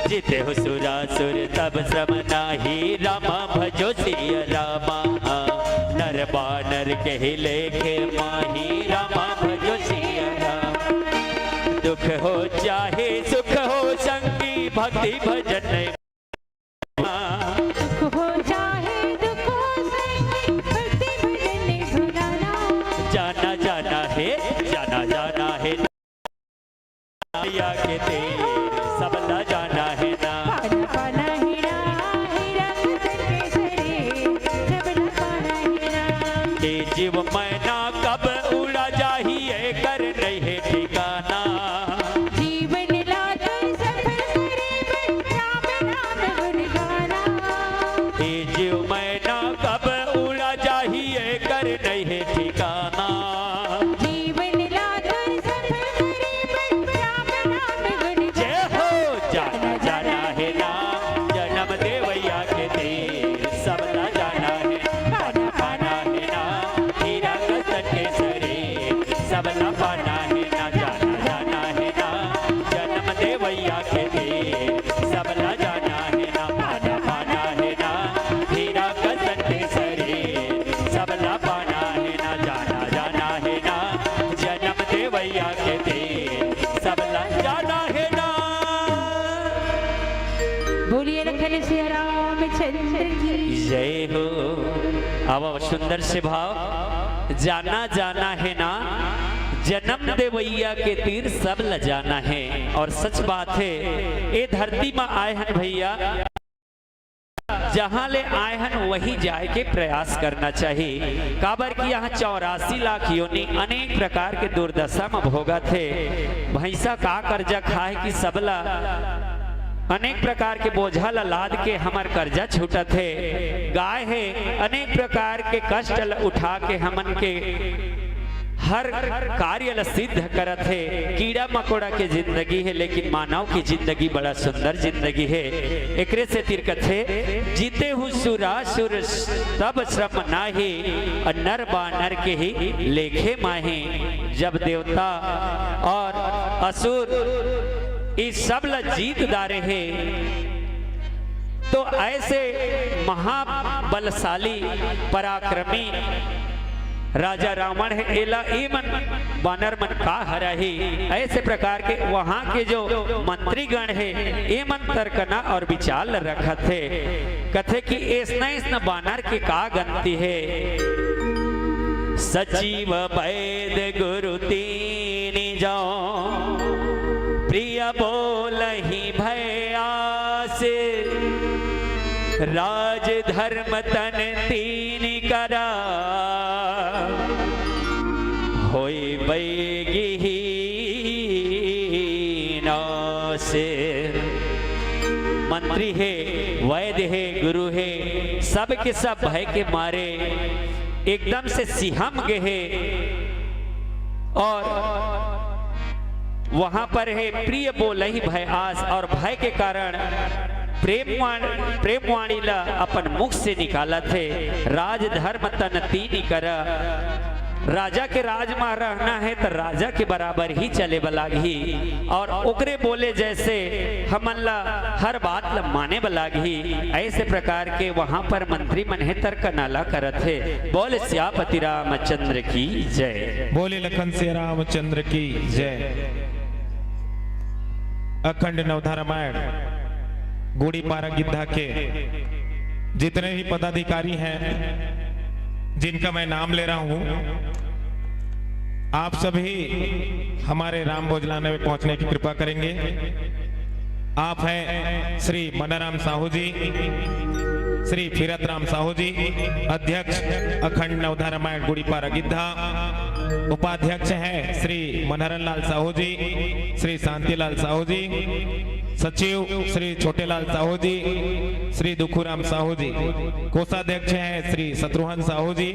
जीते हो सुरासुर तब श्रम नाही, रामा भजो सिया रामा। नर बानर कहि लेखे माही, रामा भजो सिया रामा। दुख हो चाहे सुख हो संगी, भक्ति भजन सुख हो चाहे दुख हो संगी, भक्ति भजन भुलाना। जाना जाना हे, जाना जाना हे या के ते, सबला जाना हे ना। पाना पाना हे ना, हीरा कतन के सरे, सबला पाना हे ना। ए जीव मैना कब उड़ा जाही, एकर नहीं हे ठिकाना। जीवन ला तो सफल करे बर राम नाम गुण गाना। ए जीव मैना कब उड़ा जाही, एकर नहीं हे ठिकाना। जीवन ला तो सफल करे बर अब सुंदर से भाव, जाना जाना हे ना, जन्म देवइया के तीर सब ल जाना हे। और सच बात हे, ए धरती म आए हन भैया, जहाँ ले आए हन वही जाए के प्रयास करना चाही। काबर कि यहाँ चौरासी लाख योनि अनेक प्रकार के दुर्दशा म भोगत हे। भैंसा का कर्जा खाए कि सबला अनेक प्रकार के बोझा ल लाद के हमर कर्जा छूटत हे। गाय हे, अनेक प्रकार के कष्ट ल उठा के हमन के हर कार्य ल सिद्ध करत हे। कीड़ा मकोड़ा के जिंदगी हे, लेकिन मानव की जिंदगी बड़ा सुंदर जिंदगी हे। एकरे सेतिर कथे, जीते हूँ सुरासुर तब श्रम नाही, अउ नर बानर के ही लेखे माही। जब देवता और असुर इस सब ल जीत डारे हे, तो ऐसे महाबलशाली, पराक्रमी राजा रावण हे, एला ए मन बानर मन का हराही। ऐसे प्रकार के वहाँ के जो मंत्रीगण हे, ए मन तर्कना और विचार ल रखत हे। कथे कि ऐसना ऐसना बानर के का गनती हे। सचिव वैद गुरु तीन जो, प्रिय बोलहि भय आस, राज धर्म तन तीन करा, होई बैगी नास। मंत्री हे, वैद्य हे, गुरु हे, सब के सब भय के मारे एकदम से सिहम गे हे। और वहां पर हे प्रिय बोलहि भय आस, और भय के कारण प्रेम वाण-, प्रेम वाणी ला अपन मुख से निकालत हे। राज धर्म तन तीन करा, राजा के राज म रहना हे त राजा के बराबर ही चले बर लागही, और ओकरे बोले जैसे हमन ला हर बात ला माने बर लागही। ऐसे प्रकार के वहां पर मंत्री मन हे तर्क नाला करत हे। बोल सियापति रामचंद्र की जय। बोले लखन सिया रामचंद्र की जय। अखंड नवधा रामायण गुड़ी पारा गिद्धा के जितने भी पदाधिकारी हैं, जिनका मैं नाम ले रहा हूं, आप सभी हमारे राम भोजनालय में पहुंचने की कृपा करेंगे। आप हैं श्री मनराम साहू जी, श्री फिरत राम साहू जी, अध्यक्ष अखंड नवधा रामायण गुड़ी पारा गिद्धा, उपाध्यक्ष हैं श्री मनहरन लाल साहू जी, श्री शांतिलाल साहू जी, सचिव श्री छोटेलाल साहू जी, श्री दुखुराम साहू जी, कोषाध्यक्ष हैं श्री शत्रुघ्न साहू जी,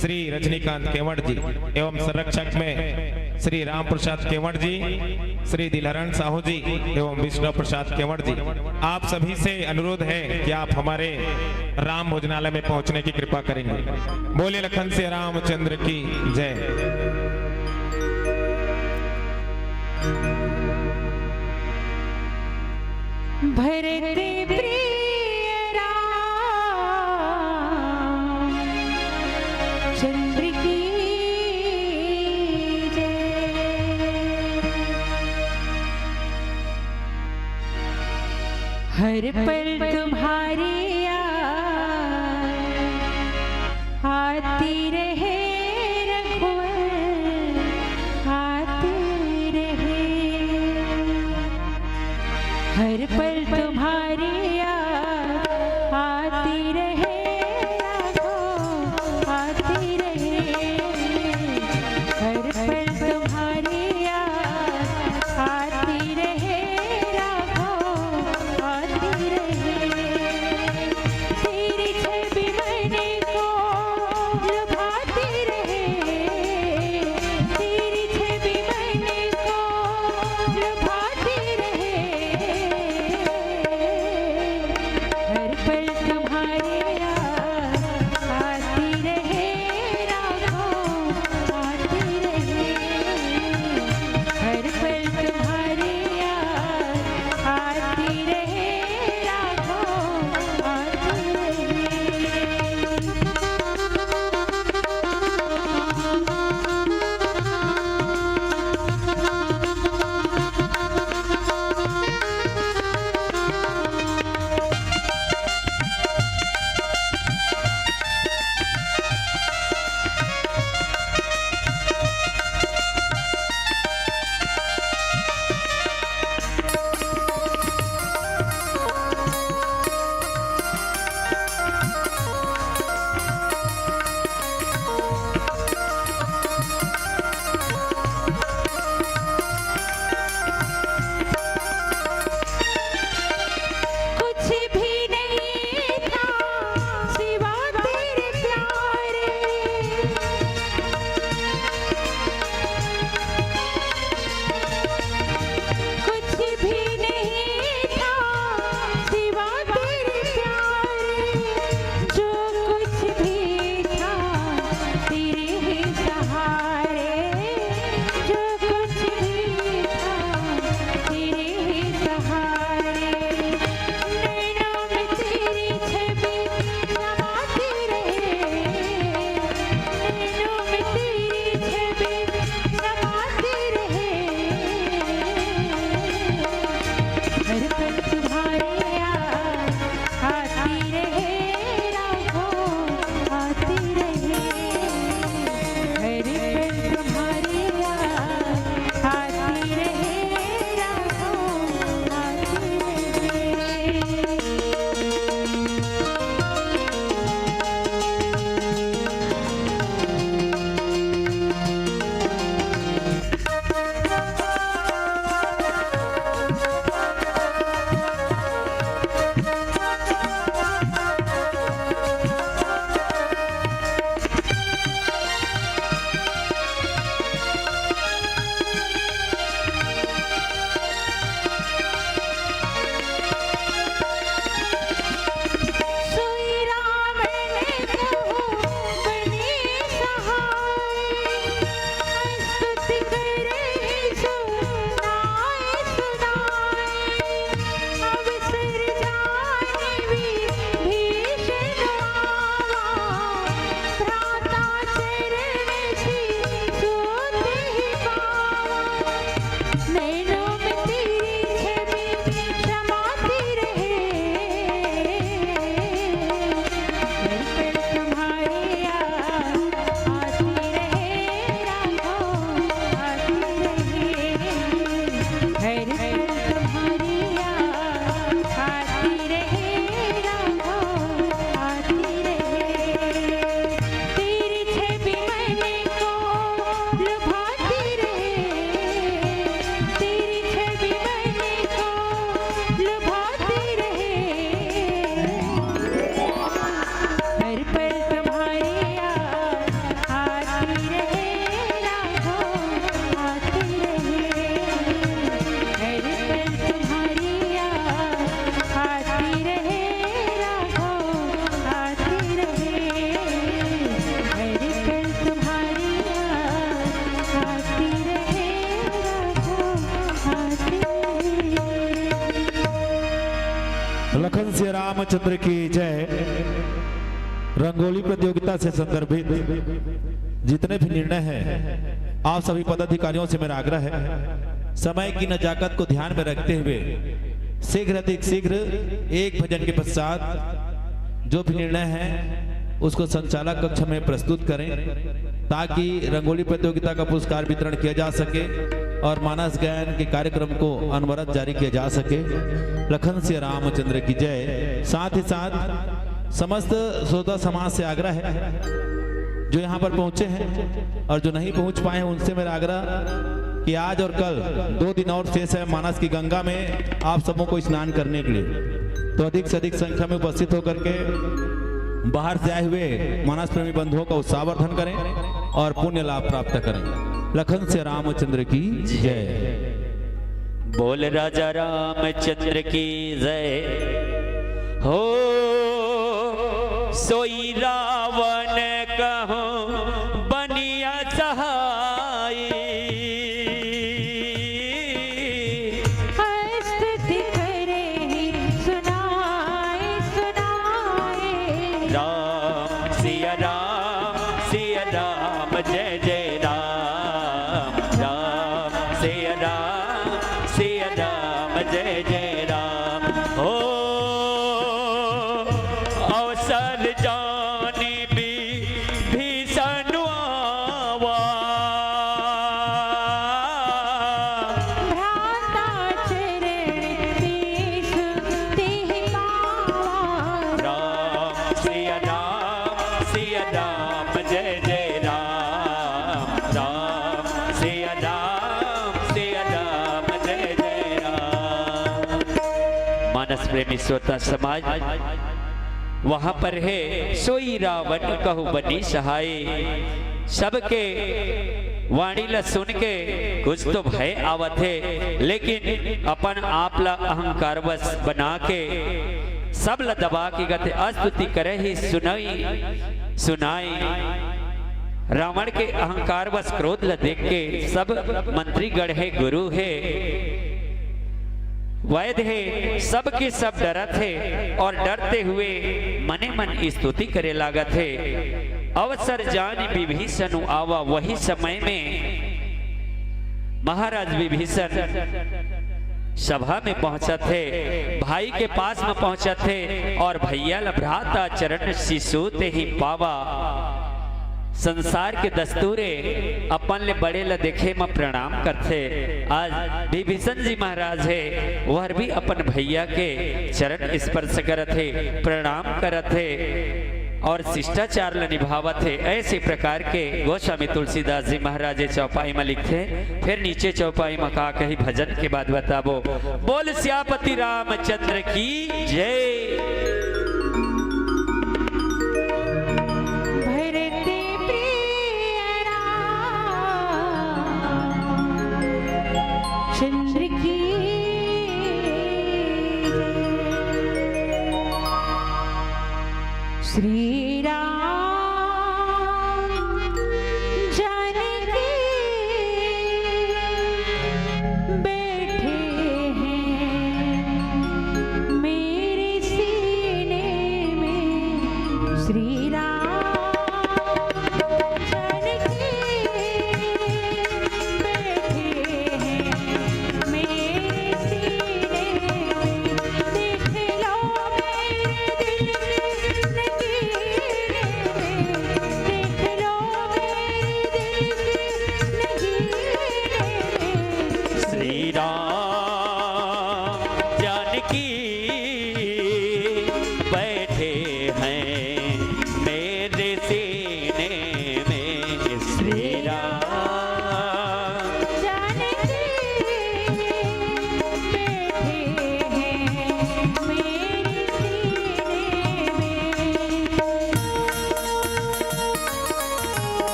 श्री रजनीकांत केवट जी एवं संरक्षक में श्री राम प्रसाद केवट जी, श्री दिलहरण साहू जी एवं विष्णु प्रसाद केवट जी। आप सभी से अनुरोध है कि आप हमारे राम भोजनालय में पहुंचने की कृपा करेंगे। बोले लखन सिया रामचंद्र की जय। भरत प्रिय राम चंद्र की जय। हर पल तुम्हारी याद आती रहे रघुवर, आती रहे। हर पल तुम्हारी याद आती रहे राघो, आती रहे। हर पल तुम्हारी याद आती रहे राघो, आती रहे। नैनों में तेरी छवि समाती रहे, हर पल तुम्हारी याद आती रहे, राहों आती रहे, हर पल तुम्हारी याद आती रहे, राहों आती रहे। तेरी छवि मन को लुभाती रहे, तेरी छवि मन को लुभाती रहे। हर पल तुम्हारी याद आती रहे, राहों आती रहे। हर पल तुम्हारी याद आती रहे, राहों आती रहे। हर पल तुम्हारी याद आती रहे, राहों आती रहे। लखन सिया रामचंद्र की जय। रंगोली प्रतियोगिता से संदर्भित जितने भी निर्णय हैं, आप सभी पदाधिकारियों से मेरा आग्रह है, समय की नजाकत को ध्यान में रखते हुए शीघ्र अतिशीघ्र एक भजन के पश्चात जो भी निर्णय है, उसको संचालक कक्ष में प्रस्तुत करें, ताकि रंगोली प्रतियोगिता का पुरस्कार वितरण किया जा सके और मानस गायन के कार्यक्रम को अनवरत जारी किया जा सके। लखन सिया रामचंद्र की जय। साथ ही साथ समस्त श्रोता समाज से आग्रह है, जो यहाँ पर पहुँचे हैं और जो नहीं पहुँच पाए हैं, उनसे मेरा आग्रह कि आज और कल दो दिन और शेष है मानस की गंगा में आप सबों को स्नान करने के लिए, तो अधिक से अधिक संख्या में उपस्थित होकर के बाहर से आए हुए मानस प्रेमी बंधुओं का उत्साहवर्धन करें और पुण्य लाभ प्राप्त करें। लखन सिया रामचंद्र की जय। बोल राजा रामचंद्र की जय। हो सोई रावण कहूँ बनिया सहाई। स्तुति करे ही सुनाए सुनाए। राम सिया राम सिया राम जय जय राम। राम सिया राम सिया राम जय जय राम। हो अवसर जानी विभीषण आवा। भ्राता चरण तेसु तेहि पावा। राम सिया राम सिया राम जय जय राम। राम सिया राम सिया राम जय जय राम। मानस प्रेमी श्रोता समाज, वहां पर हे सोई रावण कहूँ बनी सहाय। सबके वाणी ला सुन के कुछ तो भय आवत हे, लेकिन अपन आप ला अहंकारवश बना के सब ला दबा के कथे स्तुति करे ही सुनई सुनाई। रावण के अहंकारवश क्रोध ला देख के सब मंत्री गण हे, गुरु हे, वैद्य हे, सबके सब डरत हे और डरते हुए मने मन स्तुति करे लागत हे। अवसर जानि विभीषण आवा, वही समय में महाराज विभीषण सभा में पहुंचत हे, भाई के पास में पहुंचत हे और भैया ला भ्राता चरण शिशु तेहि पावा। संसार के दस्तूर ए अपन ले बड़े ल देखे म प्रणाम करथे। आज विभीषण जी महाराज हे, ओहर भी अपन भैया के चरण स्पर्श करत हे, प्रणाम करत हे और शिष्टाचार ल निभावत हे। ऐसे प्रकार के गोस्वामी तुलसीदास जी महाराज ए चौपाई म लिखथे। फिर नीचे चौपाई म का कही, भजन के बाद बताबो। बोल सियापति रामचंद्र की जय। भरत प्रिय राम चंद्र की जय। श्री राम जानकी बैठे हैं मेरे सी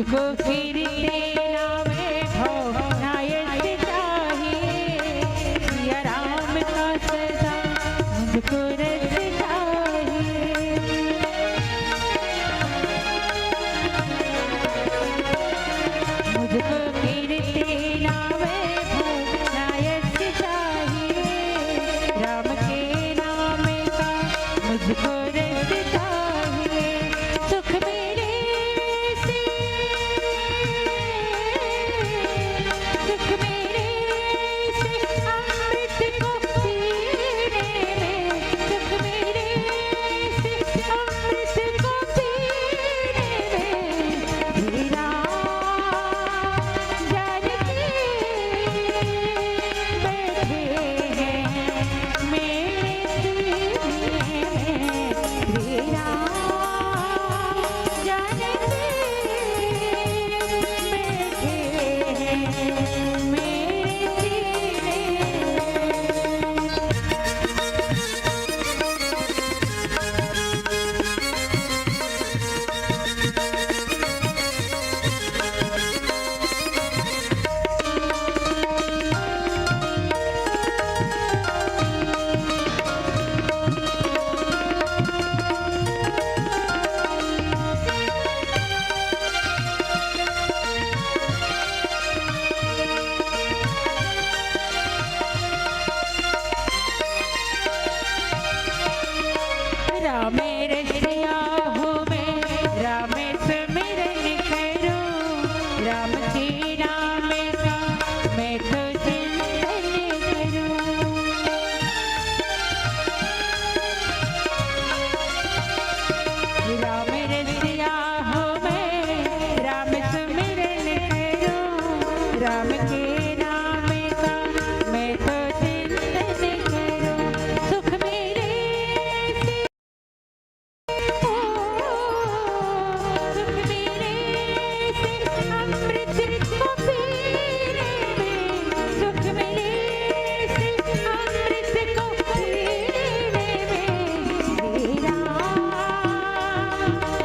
को कीर्ति ना वैभव ना यश चाहिए, सिया राम का सदा मुझको रस चाहिए। मुझको कीर्ति ना वैभव ना यश चाहिए, राम के नाम का मुझको रस चाहिए। सुख मेरे से, सुख मेरे से अमृत को पीने में, सुख मेरे से अमृत को पीने में, तेरा जान के बैठे हैं मेरे सीने में, तेरा जान के बैठे हैं मेरे सीने में। राम रसिया हूँ मैं, राम सुमिरन करूँ, राम के नाम का मैं तो चिंतन करूँ। राम रसिया हूँ मैं, राम सुमिरन करूँ, राम के नाम का मैं तो चिंतन करूँ। सुख मेरे से, ओ, सुख मेरे से अमृत को पीने में, सुख मेरे से अमृत को पीने में, तेरा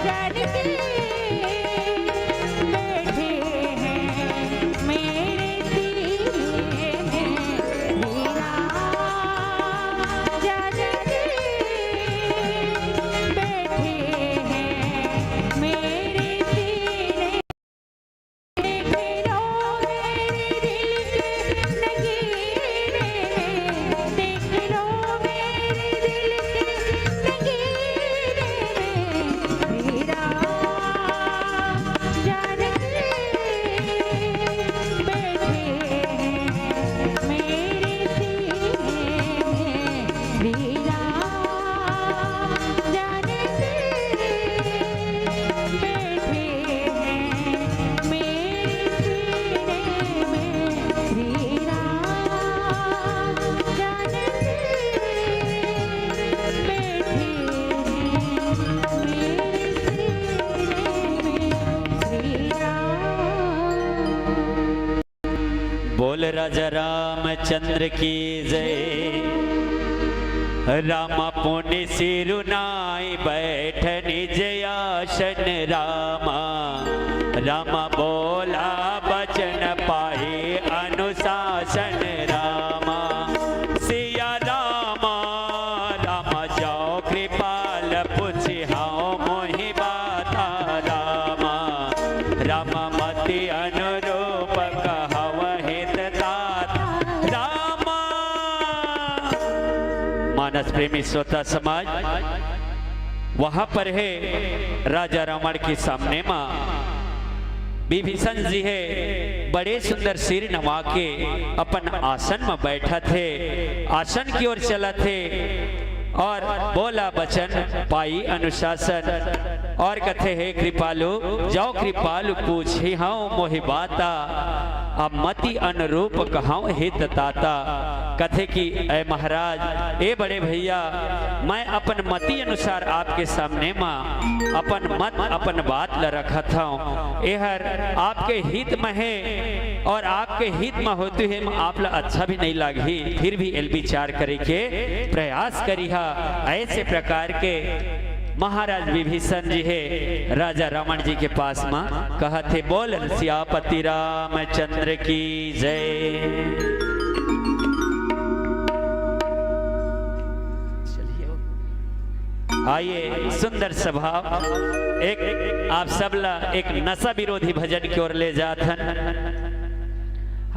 जान के बैठे हैं मेरे सीने में, तेरा जान के बैठे हैं मेरे सीने। देख लो मेरे दिल के नगीने में, देख लो मेरे दिल के नगीने में, तेरा जान के बैठे हैं मेरे सीने में, तेरा जान के बैठे हैं मेरे सीने में, तेरा जान के बैठे हैं मेरे सीने में, तेरा। बोल राजा रामचंद्र की जय। राम पुनि सिरु नाई बैठ निज आसन रामा, राम बोला बचन पाई अनुशासन रामा। सिया रामा, राम जो कृपाल पूछी हौ मोहि बाता रामा, राम मति अनुरूप कहव हित तात रामा। मानस प्रेमी श्रोता समाज, वहां पर हे राजा रावण के सामने मा विभीषण जी हे बड़े सुंदर सिर नवा के अपन आसन म बैठत हे, आसन की ओर चलत हे और बोला बचन पाई अनुशासन और कथे, हे कृपालु, जो कृपालु पूछी हौ मोहि बाता, अब मति अनुरूप कहौ हित ताता। कथे कि ऐ महाराज, ए बड़े भैया, मैं अपन मति अनुसार आपके सामने मा अपन मत, अपन बात ल रखत हौं। एहर आपके हित म हे और आपके हित म होते हुए म आप ल अच्छा भी नहीं लागही, फिर भी एल विचार करे के प्रयास करिहा। ऐसे प्रकार के महाराज विभीषण जी हे राजा रावण जी के पास म, कहत हे, "बोल सियापति रामचंद्र की जय।" आइए, सुंदर स्वभाव, एक आप सब ला एक नशा विरोधी भजन की ओर ले जात हन।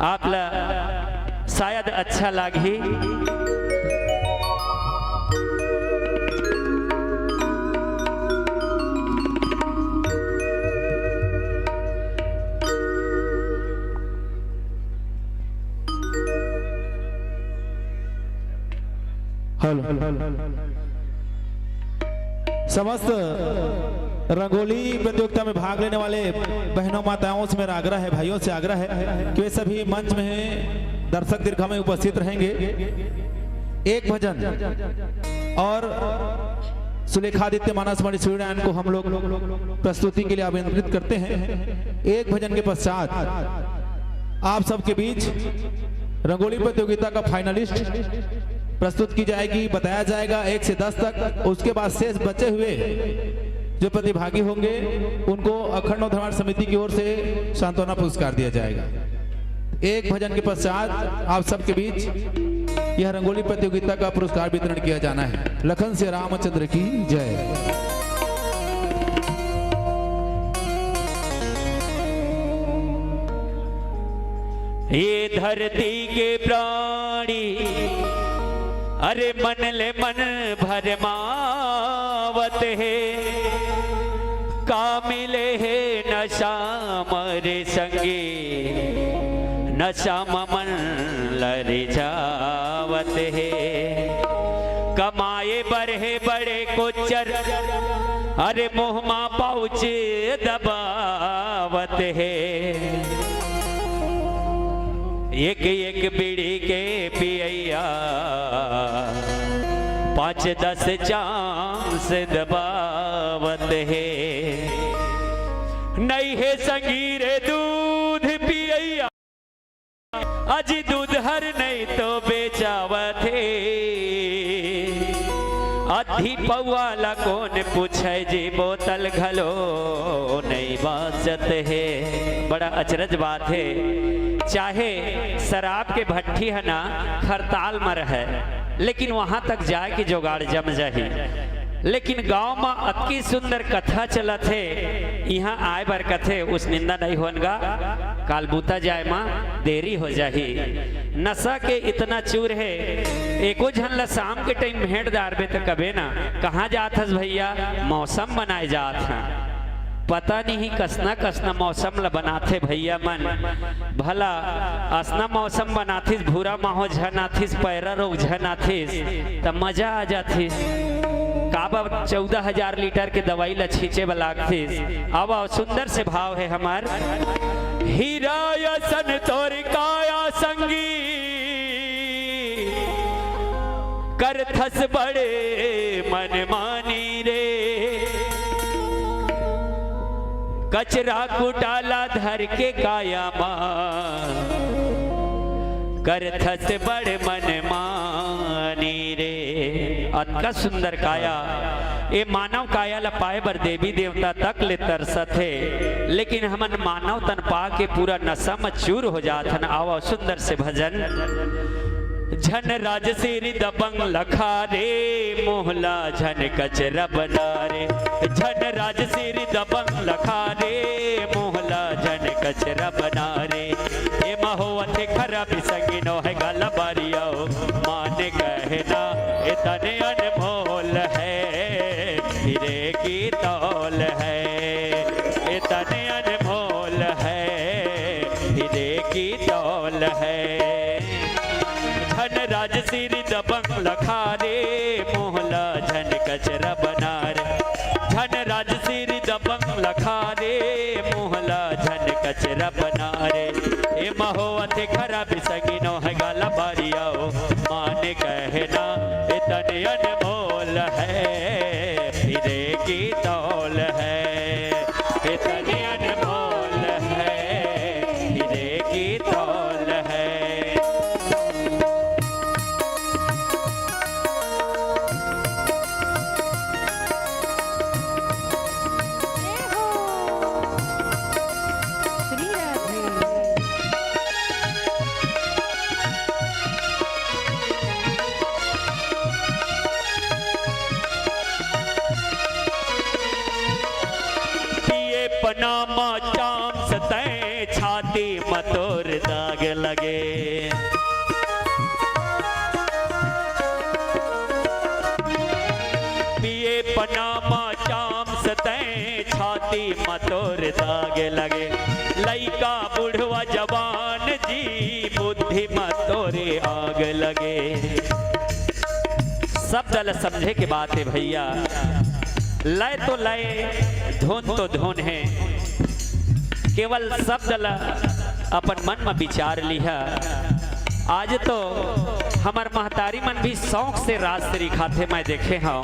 आप ला शायद अच्छा लागही। हेलो। समस्त रंगोली प्रतियोगिता में भाग लेने वाले बहनों माताओं से मेरा आग्रह है, भाइयों से आग्रह है कि वे सभी मंच में दर्शक दीर्घा में उपस्थित रहेंगे। एक भजन और सुलेखादित्य मानस मणि सूर्यनारायण को हम लोग प्रस्तुति के लिए आमंत्रित करते हैं। एक भजन के पश्चात आप सबके बीच रंगोली प्रतियोगिता का फाइनलिस्ट प्रस्तुत की जाएगी, बताया जाएगा एक से दस तक। उसके बाद शेष बचे हुए जो प्रतिभागी होंगे, उनको अखंड नवनिर्माण समिति की ओर से सांत्वना पुरस्कार दिया जाएगा। एक भजन के पश्चात आप सबके बीच यह रंगोली प्रतियोगिता का पुरस्कार वितरण किया जाना है। लखन सिया रामचंद्र की जय। ये धरती के प्राणी, अरे मन ले मन भरमावत हे, का मिले हे नशा म रे संगी, नशा म मन ल रिझावत हे। कमाए बर हे बड़े कोचर, अरे मुँह मा पाउच दबावत हे। एक एक बीड़ी के पियैया, पाँच दस चांस दबावत हे। नइ हे संगी रे दूध पियैया, अजी दूध हर नइ तो बेचावत हे। आधी पौवा ला कोन पूछे जी, बोतल घलो नइ बाँचत हे। बड़ा अचरज बात हे, चाहे शराब के भट्ठी ह ना खरताल म रहे, लेकिन वहां तक जाए के जुगाड़ जम जाही। लेकिन गांव म अतकी सुंदर कथा चलत हे, इहां आए बर कथे, उस निंदा नइ होन गा, काल बूता जाए म देरी हो जाही। नशा के इतना चूर हे, एको झन ला शाम के टाइम भेंट डारबे त कबे ना, "कहाँ जात हस भैया?" "मौसम बनाए जात हन।" पता नहीं कसना कसना मौसम ला बनाथे भैया मन। भला असना मौसम बनाथिस, भूरा माहो झन आथिस, पैरा रोग झन आथिस, त मजा आ जाथिस। काबर चौदह हजार लीटर के दवाई ला छींचे बर लागथिस। अब सुंदर से भाव हे हमर। हीरा असन तोर काया संगी, करथस बड़े मनमानी रे। कचरा कुटाला धर के काया मा, करथस बड़ मनमानी रे। अतका सुंदर काया, ए मानव काया ला पाए बर देवी देवता तक ले तरसत हे, लेकिन हमन मानव तन पा के पूरा नशा म चूर हो जात हन। आवा सुंदर से भजन। झन राजसीरी दबंग लखा रे, मोहला झन कचरा बना रे। झन राजसीरी दबंग लखा रे, मोहला झन कचरा बना रे। ए महोवत खराबी संगी नोहे गाला बारियो, मान कहना ए तने अनमोल है, हीरे की तौल है। ए तने अनमोल है, हीरे की तौल है। झन राजसीरी दबंग लखा रे, मोहला झन कचरा बना रे। झन राजसीरी दबंग लखा रे, मोहला झन कचरा बना रे। ए महोवत खराबी संगी नोहे गाला बारियो, मान कहना ए तने अनमोल है, हीरे की तौल है। ए तने अनमोल है, हीरे की तौल है। पना म चांस तैं, छाती म तोर दाग लगे। पिए पना म चांस तैं, छाती म तोर दाग लगे। लइका बुढ़वा जवान जी, बुद्धि म तोरे आग लगे। शब्द ल समझे के बात हे भैया। लय तो लय, धुन तो धुन हे। केवल शब्द ल अपन मन म विचार लिहा। आज तो हमर महतारी मन भी शौक से रास रिखाथे, मैं देखे हंव।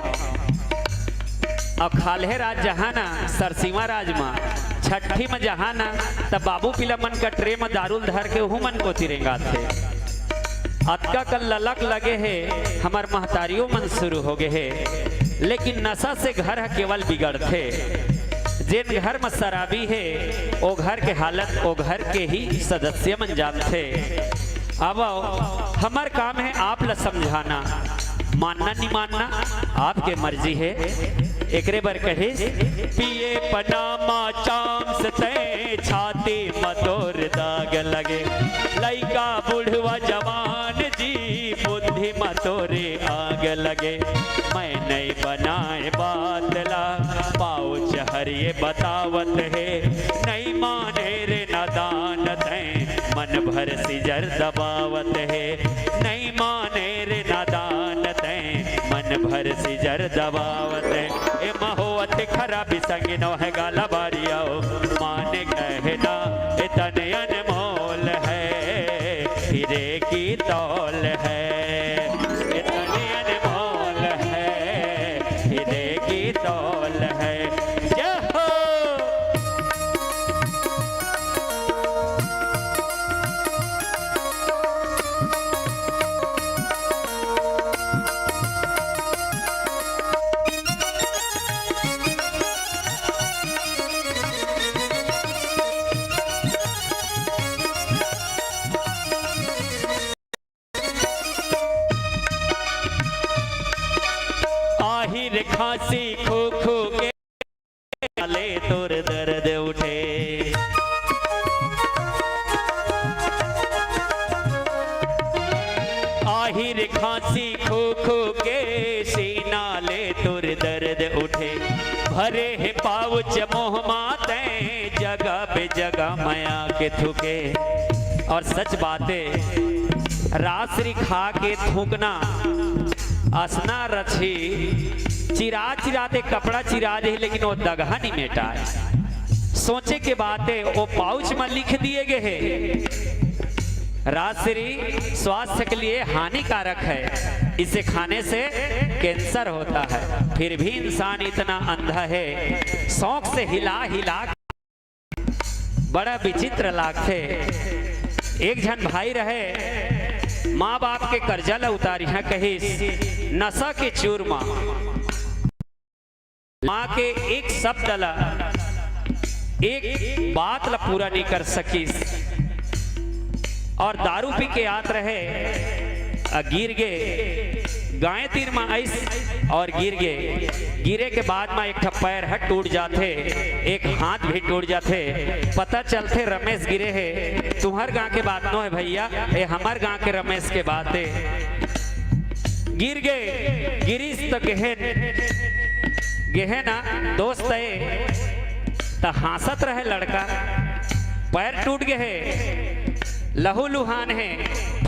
अउ खाल्हे राज जहां ना, सरसीवा राज म, छट्ठी म जहां ना, त बाबू पीला मन का ट्रे म दारू ल धर के उहू मन कोती रेंगाथे। अतका कन ललक लगे हे, हमर महतारियो मन शुरू हो गे हे। लेकिन नशा से घर ह केवल बिगड़थे। जेन घर म शराबी हे, ओ घर के हालत ओ घर के ही सदस्य मन जानथे। अब हमर काम हे आप ल समझाना, मानना नि मानना आपके मर्जी हे। एकरे बर कहिस, पिए पना म चांस तैं, छाती म तोर दाग लगे। लइका बुढ़वा जवान जी, बुद्धि म तोरे आग लगे। मैं नइ बनाए बात ला, पाउच हर ये बतावत हे। नइ माने रे नादान तैं, मन भर सिजर दबावत हे। नइ माने रे नादान तैं, मन भर सिजर दबावत हे। ए महुआ ते खराबी संगी नोहे गाला बारियो, मान कहना ए तन अनमोल हे, हीरे की तौल हे। ए तन अनमोल हे, हीरे की तौल हे। जय हो। आहिर खांसी खो खो के ले तोर दर्द उठे। आहिर खांसी खो खो के सीना ले तोर दर्द उठे। भरे हे पाउच मोहमा तैं, जगह पे जगह मया के थुके। और सच बाते, रास रिखा के थूकना असना रछी, चिरा चिरा दे कपड़ा चिरा दे, लेकिन वो दगहा नि मेटाय। सोचे के बाते, वो पाउच म लिख दिए गे हे, राजश्री स्वास्थ्य के लिए हानिकारक है, इसे खाने से कैंसर होता है। फिर भी इंसान इतना अंधा है, शौक से हिला हिला बड़ा विचित्र लागथे। एक झन भाई रहे, माँ बाप के कर्जा ल उतारिहा कहिस, नशा के चूर म माँ के एक शब्द ल, एक बात ल पूरा नइ कर सकिस और दारू पी के आत रहे, अ, गिर गे। गाय तीर म आइस और गिर गे। गिरे के बाद म एक ठा पैर ह टूट जाथे, एक हाथ भी टूट जाथे। पता चलथे रमेश गिरे हे, तुंहर गांव के बात नो हे भैया, ए हमर गांव के रमेश के बात हे। गिर गे, गिरिस त गेहे, गेहे ना दोस्त ए, त हांसत रहे लड़का, पैर टूट गे हे, लहू लुहान हे,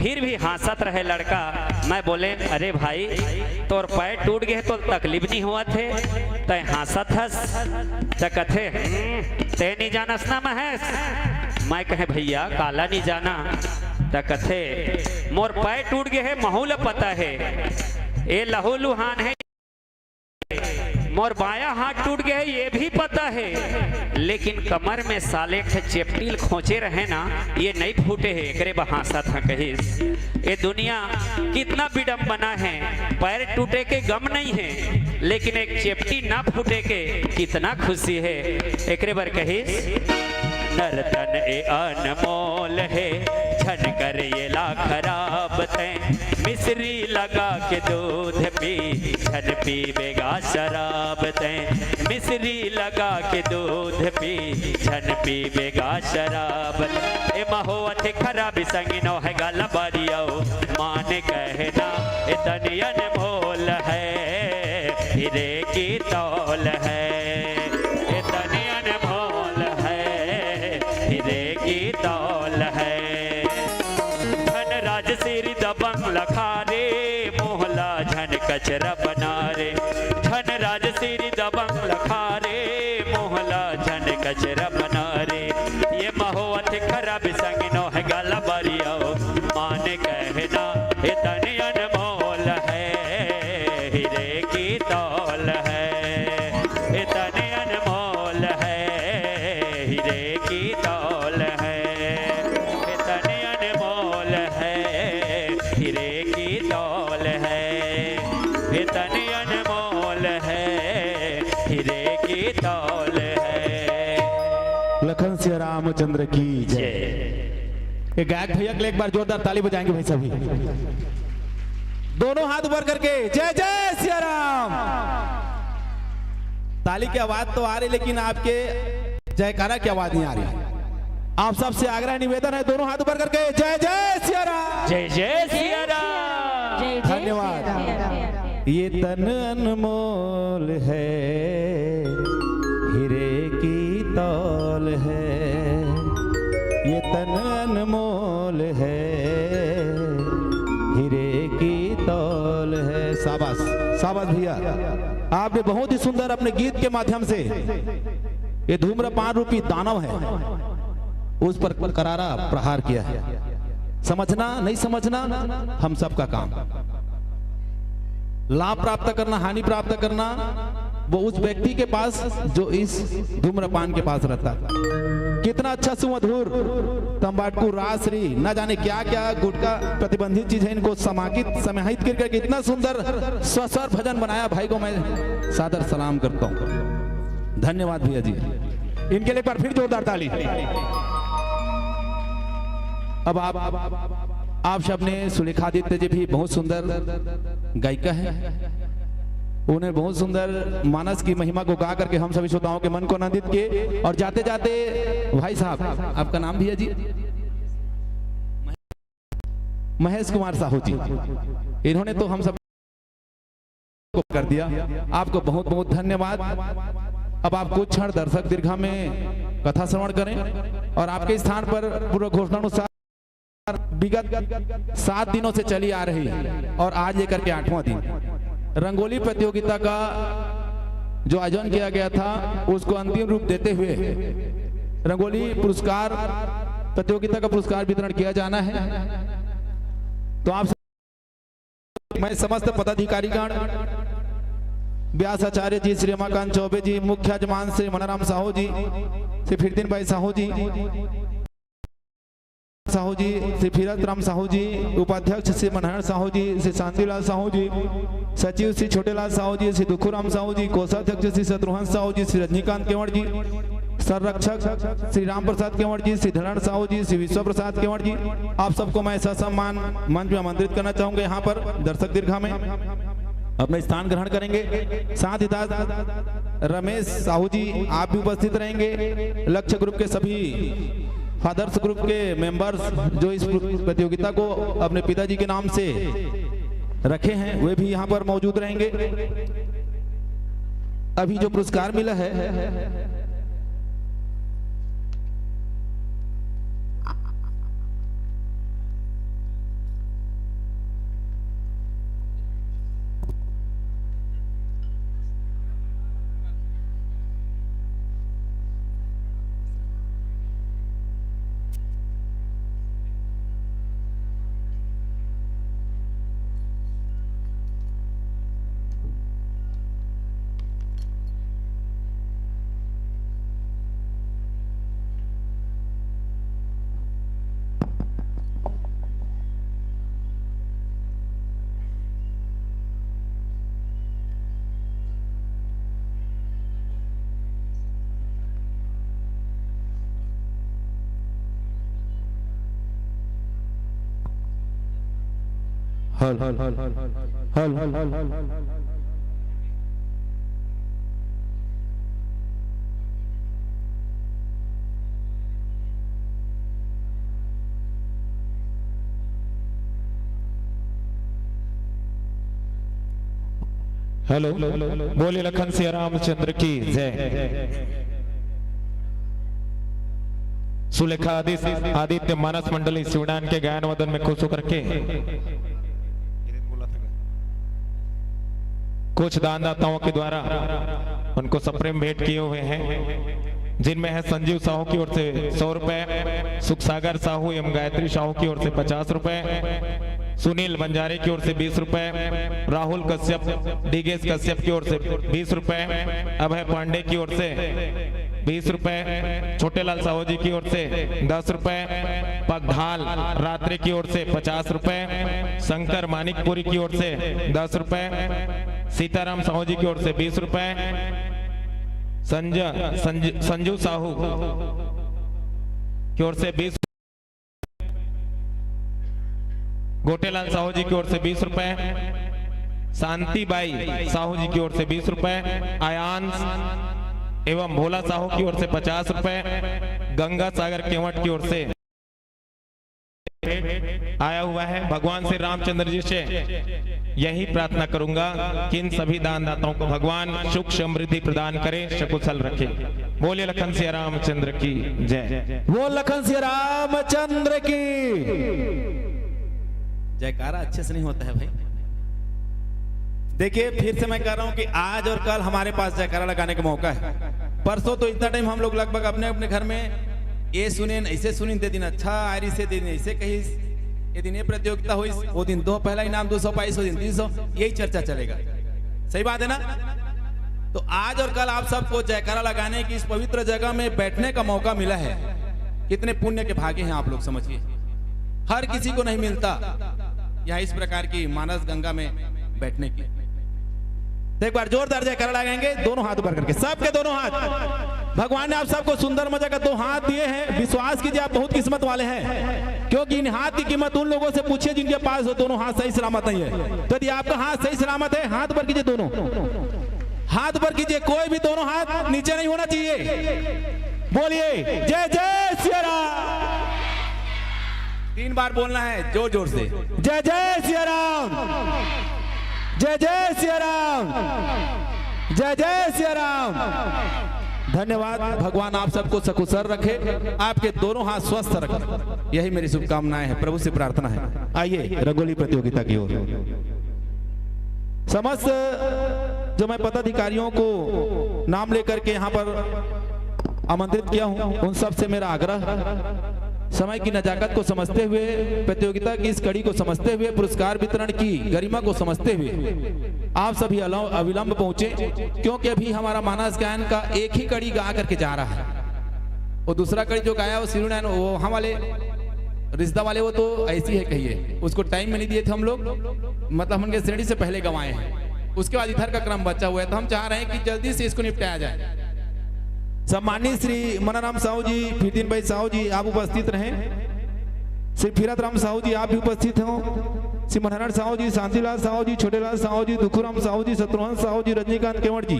फिर भी हांसत रहे लड़का। मैं बोले, "अरे भाई, तोर पैर टूट गे हे, तोर तकलीफ नइ होवत हे, तैं हांसत हस?" त कथे, "हम्म, तैं नइ जानस ना महेश।" मैं कहे, "भैया, काला नइ जाना?" त कथे, "मोर पैर टूट गे हे, महू ल पता हे, ए लहू लुहान हे।" मोर बायां हाथ टूट गे हे, ये भी पता हे, लेकिन कमर में साले एक ठे चेपटी ल खोंचे रहे ना, ये नइ फूटे हे, एकरे बर हांसत हंव कहिस। ये दुनिया कितना विडंबना हे, पैर टूटे के गम नइ हे, लेकिन एक चेपटी ना फूटे के कितना खुशी हे, एकरे बर कहिस। नर तन ए अनमोल हे, झन कर एला खराब तैं मिश्री लगा के दूध पी, झन पीबे गा शराब। तैं मिश्री लगा के दूध पी, झन पीबे गा शराब। ए महुआ थे खराबी संगी नोहे गा लबारी अउ मान कहना, ए तन अनमोल हे, हीरे की तौल हे, ए तन अनमोल हे, हीरे की तौल हे। धनराज सिर दबंग लखारे, मोहला झन कचरा बना रे। धनराज सिर दबंग लखारे, मोहला झन कचरा बना रे। ए महुआ थे खराबी संगी नोहे गा लबारी अउ मान कहना, ए तन अनमोल हे, हीरे की तौल हे, ए तन अनमोल हे, हीरे की तौल हे, ए तन अनमोल हे, हीरे की तौल हे, ए तन अनमोल हे, हीरे की तौल हे। लखन सिया रामचंद्र की जय। जय। ये गायक भैया के लिए एक बार जोरदार ताली बजाएंगे भाई सभी। दोनों हाथ ऊपर करके जय जय सिया राम। ताली की आवाज तो आ रही, लेकिन आपके जयकारा की आवाज नहीं आ रही। आप सबसे आग्रह निवेदन है, दोनों हाथ ऊपर करके जय जय सिया राम। जय जय सिया राम। जय जय धन्यवाद। सिया राम। ये तन अनमोल हे, हीरे की तौल हे। ये तन अनमोल हे, हीरे की तौल हे। शाबाश, शाबाश भैया, आपने बहुत ही सुंदर अपने गीत के माध्यम से ये धूम्रपान रूपी दानव है, उस पर करारा प्रहार किया है। समझना, नहीं समझना, हम सबका काम। लाभ प्राप्त करना, हानि प्राप्त करना, वो उस व्यक्ति के पास जो इस धूम्रपान के पास रहता है। कितना अच्छा सुमधुर तंबाकू, रासरी, ना जाने क्या क्या गुटखा प्रतिबंधित चीज है, इनको समाहित, समाहित करके कितना सुंदर स्वर भजन बनाया भाई को मैं सादर सलाम करता हूँ। धन्यवाद भैया जी, इनके लिए एक बार फिर जोरदार ताली। अब आप, आप सबने सुलेखादित्य जी भी बहुत सुंदर गायिका है, उन्हें बहुत सुंदर मानस की महिमा को गा करके हम सभी श्रोताओं के मन को आनंदित किए। और जाते जाते भाई साहब, आपका नाम भैया जी? महेश कुमार साहू जी, इन्होंने तो हम सब को कर दिया। आपको बहुत बहुत धन्यवाद। अब आप कुछ क्षण दर्शक दीर्घा में कथा श्रवण करें और आपके स्थान पर पूर्व घोषणानुसार विगत सात दिनों से चली आ रही और आज लेकर के आठवां दिन रंगोली प्रतियोगिता का जो आयोजन किया गया था, उसको अंतिम रूप देते हुए रंगोली पुरस्कार प्रतियोगिता का पुरस्कार वितरण किया जाना है। तो आप मैं समस्त पदाधिकारीगण, व्यास आचार्य जी, श्री रमाकांत चौबे जी, मुख्य यजमान श्री मनाराम साहू जी, श्री फिरदीन भाई साहू जी, साहू जी, श्री फिरत राम साहू जी, उपाध्यक्ष श्री मनहर साहू जी, श्री शांतिलाल साहू जी, सचिव श्री छोटेलाल साहू जी, श्री दुखुराम साहू जी, कोषाध्यक्ष श्री शत्रुघ्न साहू जी, श्री रजनीकांत केवड़ जी, संरक्षक श्री राम प्रसाद केवड़ जी, श्री धरण साहू जी, श्री विश्व प्रसाद केवड़ जी, आप सबको मैं ससम्मान मंच में आमंत्रित करना चाहूंगा। यहाँ पर दर्शक दीर्घा में अपना स्थान ग्रहण करेंगे। साथ ही साथ रमेश साहू जी आप भी उपस्थित रहेंगे। लक्ष्य ग्रुप के सभी फादर्स ग्रुप के मेंबर्स जो इस प्रतियोगिता को अपने पिताजी के नाम से रखे हैं, वे भी यहाँ पर मौजूद रहेंगे। अभी जो पुरस्कार मिला है, hello, hello, hello, hello, hello, hello, hello, hello. Hello, बोलिए लखन सिया रामचंद्र की जय। सुलेखा आदित्य, आदित्य मानस मंडली शिवडान के गायन वादन में खुश होकर के कुछ दानदाताओं के द्वारा उनको सप्रेम भेंट किए हुए हैं, जिनमें है संजीव साहू की ओर से सौ रुपए, सुखसागर साहू एवं गायत्री साहू की ओर से पचास रुपए, सुनील बंजारे की ओर से बीस रुपए, राहुल कश्यप, डीगेश कश्यप की ओर से बीस रुपए, अभय पांडे की ओर से बीस रुपए, छोटेलाल साहू जी की ओर से दस रुपए, पगढाल रात्रे की ओर से पचास रुपए, शंकर मानिकपुरी की ओर से दस रुपए, सीताराम साहू जी की ओर से बीस रुपए, संजय, संज-, संजू साहू की ओर से बीस, गोटेलाल साहू जी की ओर से बीस रुपए, शांति बाई साहू जी की ओर से बीस रुपए, आयांश एवं भोला साहू की ओर से पचास रुपए, गंगा सागर केवट की ओर से आया हुआ है। भगवान श्री रामचंद्र जी से यही प्रार्थना करूंगा कि इन सभी दानदाताओं को भगवान सुख समृद्धि प्रदान करें, सकुशल रखें। बोलिए लखन सिया रामचंद्र की जय। बोल लखन सिया रामचंद्र की। जयकारा अच्छे से नहीं होता है भाई। देखिए, फिर से मैं कह रहा हूं कि आज और कल हमारे पास जयकारा लगाने का मौका है। परसों तो इतना टाइम हम लोग लगभग अपने अपने घर में ये सुने, ऐसे सुनी, ते दिन अच्छा आयरी से, दिन ऐसे कही, ये दिन ये प्रतियोगिता हुई, वो दिन दो पहला इनाम दो सौ पाइस, वो दिन तीन सौ, यही चर्चा चलेगा। सही बात है ना? तो आज और कल आप सबको जयकारा लगाने की इस पवित्र जगह में बैठने का मौका मिला है। कितने पुण्य के भागी हैं आप लोग, समझिए, हर किसी को नहीं मिलता यहाँ इस प्रकार की मानस गंगा में बैठने की। तो एक बार जोरदार जयकारा लगाएंगे, दोनों हाथ ऊपर करके, सबके दोनों हाथ। भगवान ने आप सबको सुंदर मजा का दो हाथ दिए हैं। विश्वास कीजिए, आप बहुत किस्मत वाले हैं, क्योंकि इन हाथ की कीमत उन लोगों से पूछिए जिनके पास वो दोनों हाथ सही सलामत नहीं है। तो यदि आपका हाथ सही सलामत है, हाथ ऊपर कीजिए दोनों। हाथ ऊपर कीजिए, कोई भी दोनों हाथ नीचे नहीं होना चाहिए। बोलिए, जय जय सिया राम। तीन बार बोलना है जोर जोर से। जय जय सिया राम, जय जय सिया राम, जय जय सिया राम। धन्यवाद। भगवान आप सबको सकुशल रखे, आपके दोनों हाथ स्वस्थ रखे, यही मेरी शुभकामनाएं हैं, प्रभु से प्रार्थना है। आइए रंगोली प्रतियोगिता की ओर। समस्त जो मैं पदाधिकारियों को नाम लेकर के यहाँ पर आमंत्रित किया हूँ, उन सब से मेरा आग्रह, समय की नजाकत को समझते हुए, प्रतियोगिता की इस कड़ी को समझते हुए, पुरस्कार वितरण की गरिमा को समझते हुए आप सभी अविलंब पहुंचे, क्योंकि अभी हमारा मानस गायन का एक ही कड़ी गा करके जा रहा है। वो दूसरा कड़ी जो गाया, वो सिरुनैन, वो वहाँ वाले रिश्ता वाले, वो तो ऐसी है, कहिए, उसको टाइम में नहीं दिए थे हम लोग, मतलब हम उनके श्रेणी से पहले गंवाए हैं। उसके बाद इधर का क्रम बचा हुआ है, तो हम चाह रहे हैं कि जल्दी से इसको निपटाया जाए। सम्मानित श्री मनाराम साहू जी, फिरदीन भाई साहू जी, आप उपस्थित रहें। श्री फिरत राम साहू जी, आप भी उपस्थित हों। श्री मनहरण साहू जी, शांतिलाल साहू जी, छोटेलाल साहू जी, दुखुराम साहू जी, शत्रुघ्न साहू जी, रजनीकांत केवट जी,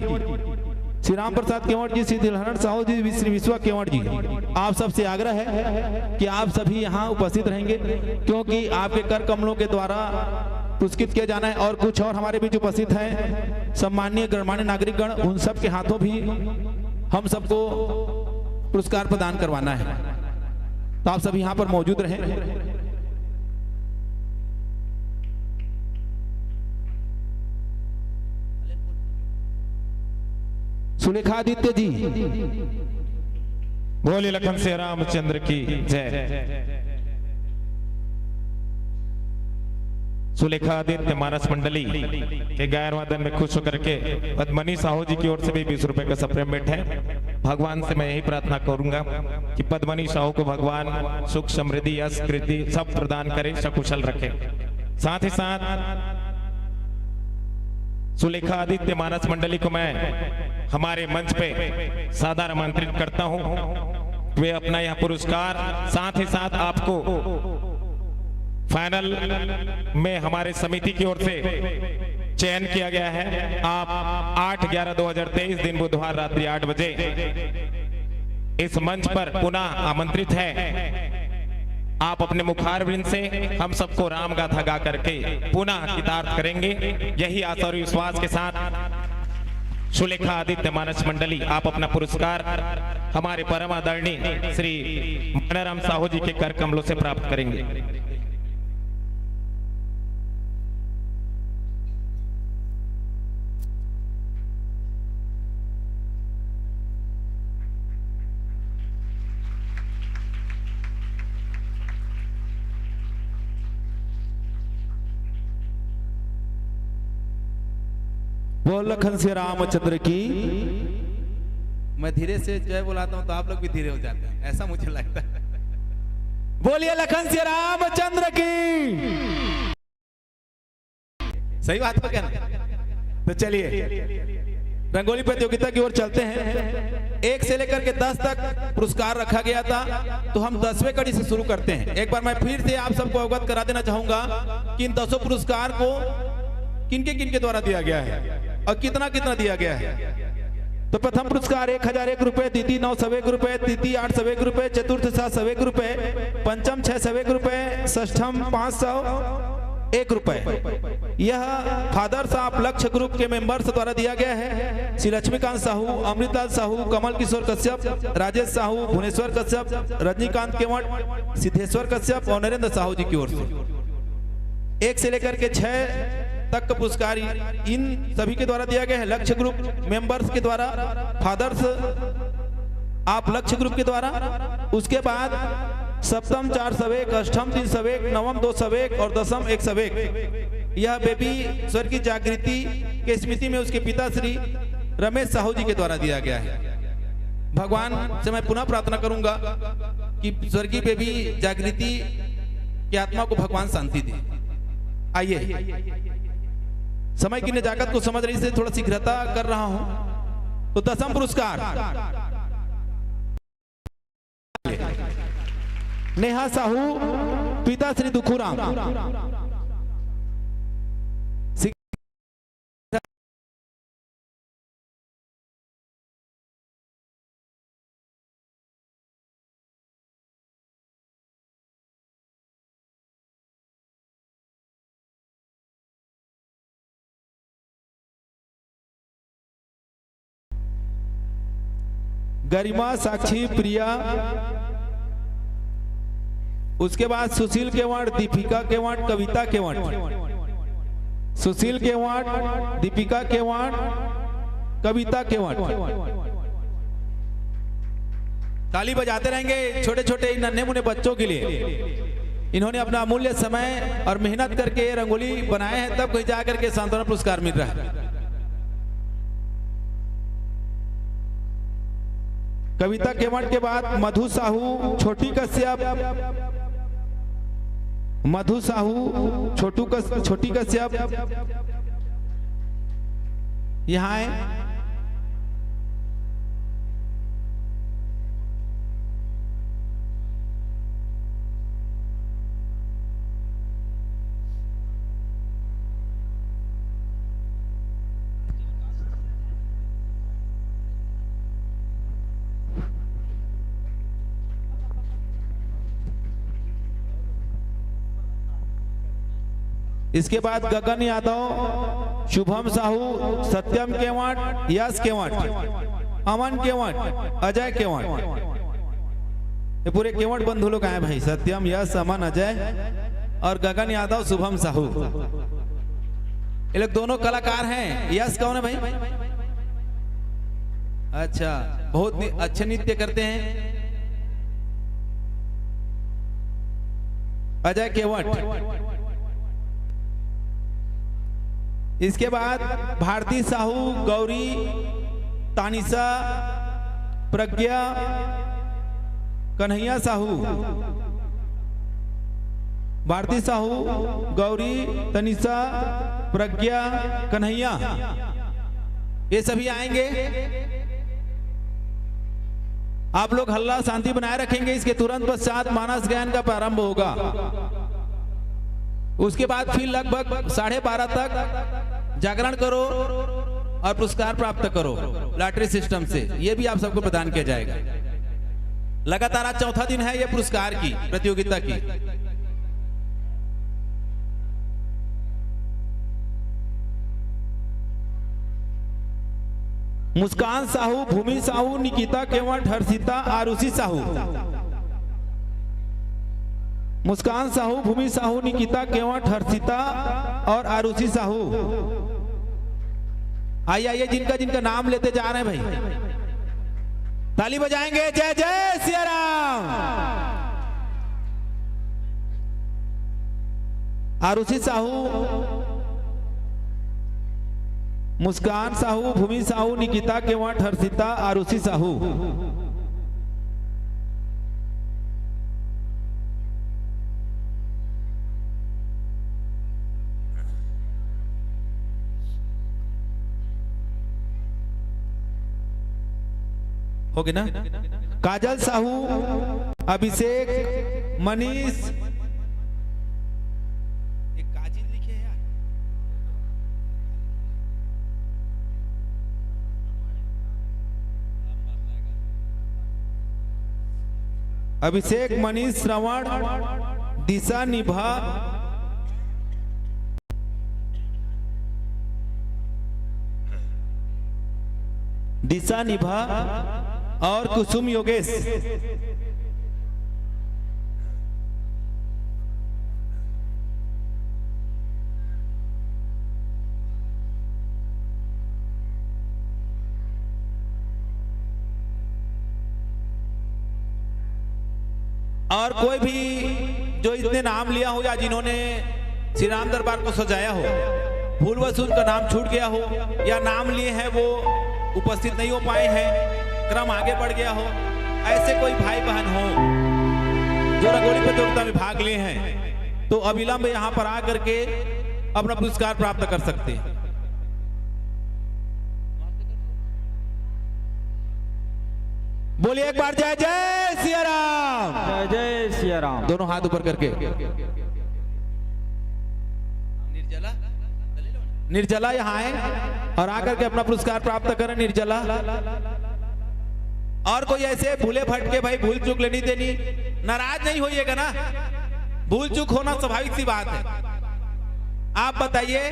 श्री राम प्रसाद केवट जी, श्री दिलहरण साहू जी, श्री विश्वा केवट जी, आप सबसे आग्रह है कि आप सभी यहाँ उपस्थित रहेंगे, क्योंकि आपके कर कमलों के द्वारा पुरस्कृत किया जाना है। और कुछ और हमारे बीच उपस्थित हैं सम्माननीय गणमान्य नागरिकगण, उन सब के हाथों भी हम सबको पुरस्कार प्रदान करवाना है। तो आप सभी यहाँ पर मौजूद रहें। सुलेखादित्य जी। बोले लखन सिया रामचंद्र की जय। सुलेखादित्य मानस मंडली के गायन वादन में खुश होकर के पद्मनी साहू जी की ओर से भी बीस रुपए का सप्रेम भेंट है। भगवान से मैं यही प्रार्थना करूंगा कि पद्मनी साहू को भगवान सुख, समृद्धि, यश, कृति सब प्रदान करें, सकुशल रखें। साथ ही साथ सुलेखादित्य मानस मंडली को मैं हमारे मंच पे सादर आमंत्रित करता हूं। वे अपना यह पुरस्कार, साथ ही साथ आपको फाइनल में हमारे समिति की ओर से चयन किया गया है। आप आठ ग्यारह दो हज़ार तेईस, दिन बुधवार, रात्रि आठ बजे इस मंच पर पुनः आमंत्रित है। आप अपने मुखारविंद से हम सबको राम गाथा गा करके पुनः कृतार्थ करेंगे। यही आशा और विश्वास के साथ सुलेखा आदित्य मानस मंडली, आप अपना पुरस्कार हमारे परम आदरणीय श्री मानाराम साहू जी के कर कमलों से प्राप्त करेंगे। बोल लखन सिया रामचंद्र की। मैं धीरे से जय बुलाता हूं तो आप लोग भी धीरे हो जाते हैं, ऐसा मुझे लगता है। बोलिए लखन सिया रामचंद्र की। सही बात हो क्या ना? तो चलिए, रंगोली प्रतियोगिता की ओर चलते हैं। एक से लेकर के दस तक पुरस्कार रखा गया था, तो हम दसवें कड़ी से शुरू करते हैं। एक बार मैं फिर से आप सबको अवगत करा देना चाहूंगा कि इन दसों पुरस्कार को किनके किनके द्वारा दिया गया है और कितना कितना दिया गया है। तो प्रथम पुरस्कार एक हजार एक रुपए, द्वितीय नौ सौ एक रुपए, तृतीय आठ सौ एक रुपए, चतुर्थ सात सौ एक रुपए, पंचम छह सौ एक रुपए, षष्ठम पाँच सौ एक रुपए। यह फादर्स ऑफ लक्ष्य ग्रुप के मेंबर्स द्वारा दिया गया है। श्री लक्ष्मीकांत साहू, अमृतलाल साहू, कमल किशोर कश्यप, राजेश साहू, भुवनेश्वर कश्यप, रजनीकांत केवट, सिद्धेश्वर कश्यप और नरेंद्र साहू जी की ओर से एक से लेकर के छह तक का पुरस्कार इन सभी के द्वारा दिया गया है। लक्ष्य ग्रुप मेंबर्स के द्वारा, फादर्स ऑफ लक्ष्य ग्रुप के द्वारा। उसके बाद सप्तम चार सौ एक, अष्टम तीन सौ एक, नवम दो सौ एक और दसम एक सौ एक। यह बेबी स्वर्गीय जागृति के स्मृति में उसके पिता श्री रमेश साहू जी के द्वारा दिया गया है। भगवान से मैं पुनः प्रार्थना करूंगा कि स्वर्गीय बेबी जागृति की आत्मा को भगवान शांति दे। आइए, समय की नजाकत को समझ रही से थोड़ा शीघ्रता कर रहा हूं। तो दसम पुरस्कार नेहा साहू, पिता श्री दुखूराम। गरिमा, साक्षी, प्रिया, उसके बाद सुशील केवट, दीपिका केवट, कविता केवट। सुशील केवट, दीपिका केवट, कविता केवट। ताली बजाते रहेंगे छोटे छोटे इन नन्हे मुन्ने बच्चों के लिए। इन्होंने अपना अमूल्य समय और मेहनत करके ये रंगोली बनाए हैं, तब कहीं जा करके सांत्वना पुरस्कार मिल रहा है। कविता केवट के बाद मधु साहू, छोटी कश्यप, मधु साहू, छोटू कस-, छोटी कश्यप, यहाँ आए। इसके बाद गगन यादव, शुभम साहू, सत्यम केवट, यश केवट, अमन केवट, अजय केवट। ये पूरे केवट बंधु लोग आए भाई, सत्यम, यश, अमन, अजय और गगन यादव, शुभम साहू। ये लोग दोनों कलाकार हैं। यश कौन है भाई? अच्छा, बहुत नि-, अच्छे नृत्य करते हैं। अजय केवट। इसके बाद भारती साहू, गौरी, तानिशा, प्रज्ञा, कन्हैया साहू। भारती साहू, गौरी, तनिषा, प्रज्ञा, कन्हैया, ये सभी आएंगे। आप लोग हल्ला शांति बनाए रखेंगे। इसके तुरंत पश्चात मानस गायन का प्रारंभ होगा। उसके बाद फिर लगभग साढ़े बारह तक जागरण करो और पुरस्कार प्राप्त करो लॉटरी सिस्टम से, ये भी आप सबको प्रदान किया जाएगा। लगातार आज चौथा दिन है ये पुरस्कार की, प्रतियोगिता की। मुस्कान साहू, भूमि साहू, निकिता केवट, हर्षिता, आरुषि साहू। मुस्कान साहू, भूमि साहू, निकिता केवट, हर्षिता और आरुषि साहू। आइए, आइए, जिनका जिनका नाम लेते जा रहे हैं भाई, ताली बजाएंगे। जय जय सिया राम। आरुषि साहू, मुस्कान साहू, भूमि साहू, निकिता केवट, हर्षिता, आरुषि साहू। हो गए ना? काजल साहू, अभिषेक, मनीष, एक काजिल लिखे हैं यार। अभिषेक, मनीष, श्रवण, दिशा, निभा, दिशा, निभा और कुसुम योगेश। और कोई भी जो इसने नाम लिया हो या जिन्होंने श्री राम दरबार को सजाया हो, भूलवश उनका नाम छूट गया हो या नाम लिए हैं वो उपस्थित नहीं हो पाए हैं, क्रम आगे बढ़ गया हो, ऐसे कोई भाई बहन हो जो रंगोली प्रतियोगिता में भाग लिए हैं, तो अविलंब यहाँ पर आ करके अपना पुरस्कार प्राप्त कर सकते हैं। बोलिए एक बार, जय जय सिया राम। जय जय सिया राम। दोनों हाथ ऊपर करके। निर्जला, निर्जला यहाँ आए और आकर के अपना पुरस्कार प्राप्त करें। निर्जला, और कोई ऐसे भूले भटके भाई, भूल चूक लेनी देनी, नाराज नहीं होइएगा ना, भूल चूक होना स्वाभाविक सी बात है। आप बताइए,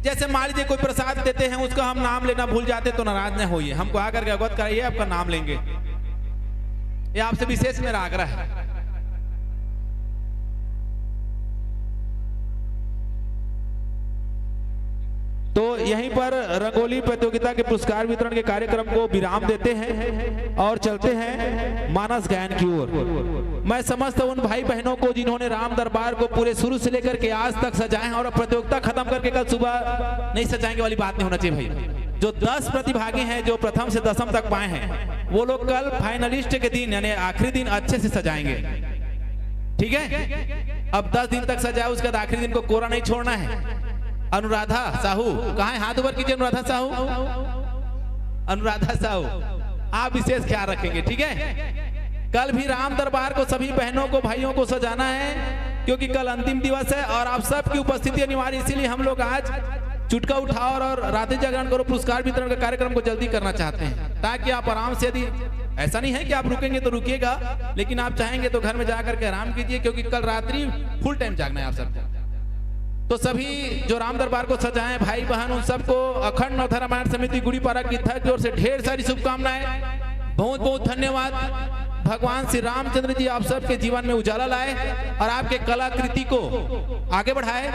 जैसे मान लीजिए कोई प्रसाद देते हैं, उसका हम नाम लेना भूल जाते तो नाराज न होइए, हमको आकर के अवगत कराइए, आपका नाम लेंगे। ये आपसे विशेष मेरा आग्रह है। तो यहीं पर रंगोली प्रतियोगिता के पुरस्कार वितरण के कार्यक्रम को विराम देते हैं और चलते हैं मानस गायन की ओर। मैं समस्त उन भाई बहनों को जिन्होंने राम दरबार को पूरे शुरू से लेकर के आज तक सजाए हैं और अब प्रतियोगिता खत्म करके कल सुबह नहीं सजाएंगे वाली बात नहीं होना चाहिए भाई। जो दस प्रतिभागी हैं, जो प्रथम से दसम तक पाए हैं, वो लोग कल फाइनलिस्ट के दिन यानी आखिरी दिन अच्छे से सजाएंगे। ठीक है, अब दस दिन तक सजाए, उसके बाद आखिरी दिन को कोरा नहीं छोड़ना है। अनुराधा साहू कहाँ है? हाथ ऊपर कीजिए अनुराधा साहू। अनुराधा साहू, आप विशेष ख्याल रखेंगे, ठीक है? कल भी राम दरबार को सभी बहनों को, भाइयों को सजाना है, क्योंकि कल अंतिम दिवस है और आप सबकी उपस्थिति अनिवार्य, इसीलिए हम लोग आज चुटका उठाओ और रात्रि जागरण करो, पुरस्कार वितरण का कार्यक्रम को जल्दी करना चाहते हैं, ताकि आप आराम से, यदि ऐसा नहीं है कि आप रुकेंगे तो रुकिएगा, लेकिन आप चाहेंगे तो घर में जाकर के आराम कीजिए, क्योंकि कल रात्रि फुल टाइम जागना है आप सबको। तो सभी जो राम दरबार को सजाए हैं, भाई बहन, उन सबको अखंड नवधा रामायण समिति गुड़ीपारा की थक की ओर से ढेर सारी शुभकामनाएं, बहुत बहुत धन्यवाद। भगवान श्री रामचंद्र जी आप सबके जीवन में उजाला लाए और आपके कलाकृति को आगे बढ़ाए,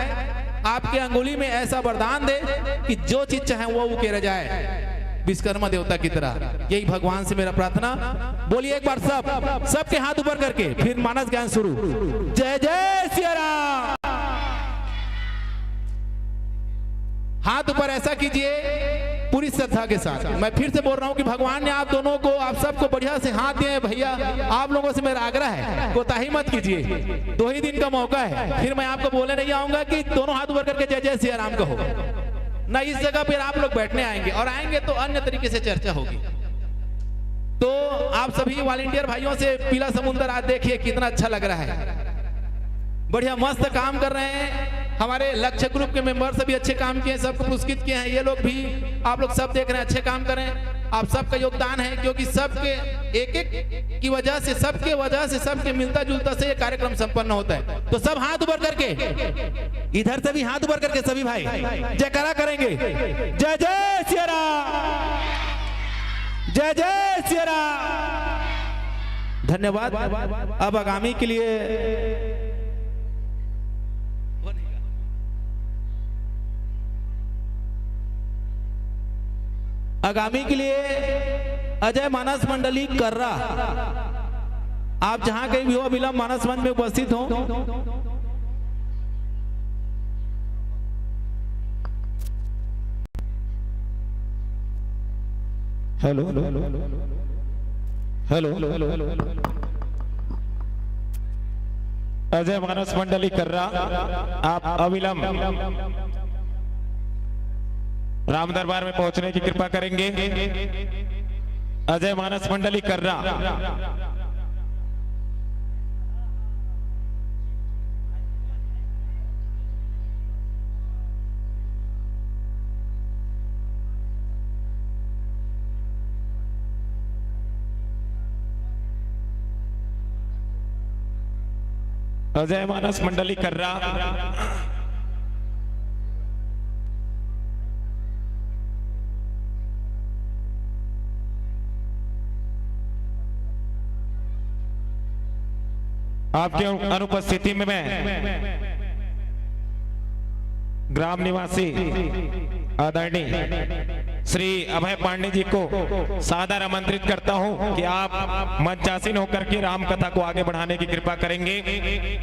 आपके अंगुली में ऐसा वरदान दे कि जो चीज चाहे वो उकेरा जाए विश्वकर्मा देवता की तरह। यही भगवान से मेरा प्रार्थना। बोलिए एक बार सब, सबके हाथ ऊपर करके फिर मानस गायन शुरू। जय जय सिया राम। हाथ ऊपर ऐसा कीजिए पूरी श्रद्धा के साथ। मैं फिर से बोल रहा हूं कि भगवान ने आप दोनों को, आप सबको बढ़िया से हाथ दिए हैं भैया। आप लोगों से मेरा आग्रह है, कोताही मत कीजिए, दो ही दिन का मौका है, फिर मैं आपको बोलने नहीं आऊंगा कि दोनों हाथ ऊपर करके जय जय सिया राम कहो ना। इस जगह पर आप लोग बैठने आएंगे और आएंगे तो अन्य तरीके से चर्चा होगी। तो आप सभी वॉलंटियर भाइयों से पीला समुंदर आज देखिए कितना अच्छा लग रहा है। बढ़िया, मस्त काम कर रहे हैं। हमारे लक्ष्य ग्रुप के मेंबर्स भी अच्छे काम किए हैं, सबको पुरस्कृत किए हैं। ये लोग भी, आप लोग सब देख रहे हैं, अच्छे काम कर रहे हैं। आप सबका योगदान है, क्योंकि सबके एक एक की वजह से, सबके वजह से, सबके मिलता जुलता से ये कार्यक्रम संपन्न होता है। तो सब हाथ ऊपर करके, इधर से भी हाथ ऊपर करके सभी भाई जयकारा करेंगे। जय जय सिया राम, जय जय सिया राम। धन्यवाद। अब आगामी के लिए आगामी के लिए अजय मानस मंडली कर्रा, आप जहां कहीं भी हो, अविलंब मानस मंच में उपस्थित हो। Hello, hello. अजय मानस मंडली कर्रा, आप अविलंब राम दरबार में पहुंचने की कृपा करेंगे। अजय मानस मंडली कर्रा। अजय मानस मंडली कर्रा। आपके अनुपस्थिति में मैं ग्राम निवासी आदरणीय श्री अभय पांडे जी को सादर आमंत्रित करता हूं कि आप मंचासीन होकर के राम कथा को आगे बढ़ाने की कृपा करेंगे।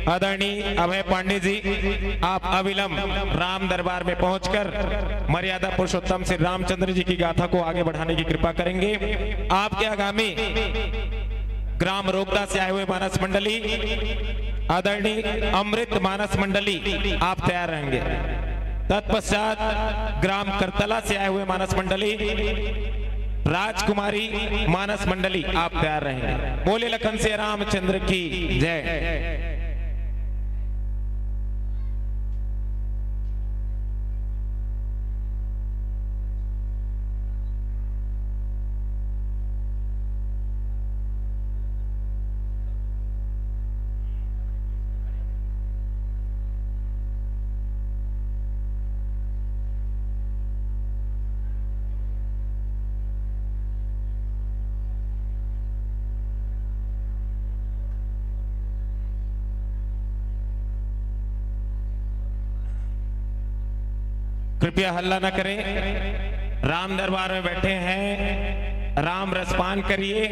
आदरणीय अभय पांडे जी, आप अविलंब राम दरबार में पहुंचकर मर्यादा पुरुषोत्तम श्री रामचंद्र जी की गाथा को आगे बढ़ाने की कृपा करेंगे। आपके आगामी ग्राम रोगदा से आए हुए मानस मंडली, आदरणीय अमृत मानस मंडली, आप तैयार रहेंगे। तत्पश्चात ग्राम करतला से आए हुए मानस मंडली, राजकुमारी मानस मंडली, आप तैयार रहेंगे। बोले लखन से रामचंद्र की जय। कृपया हल्ला न करें, राम दरबार में बैठे हैं, राम रसपान करिए।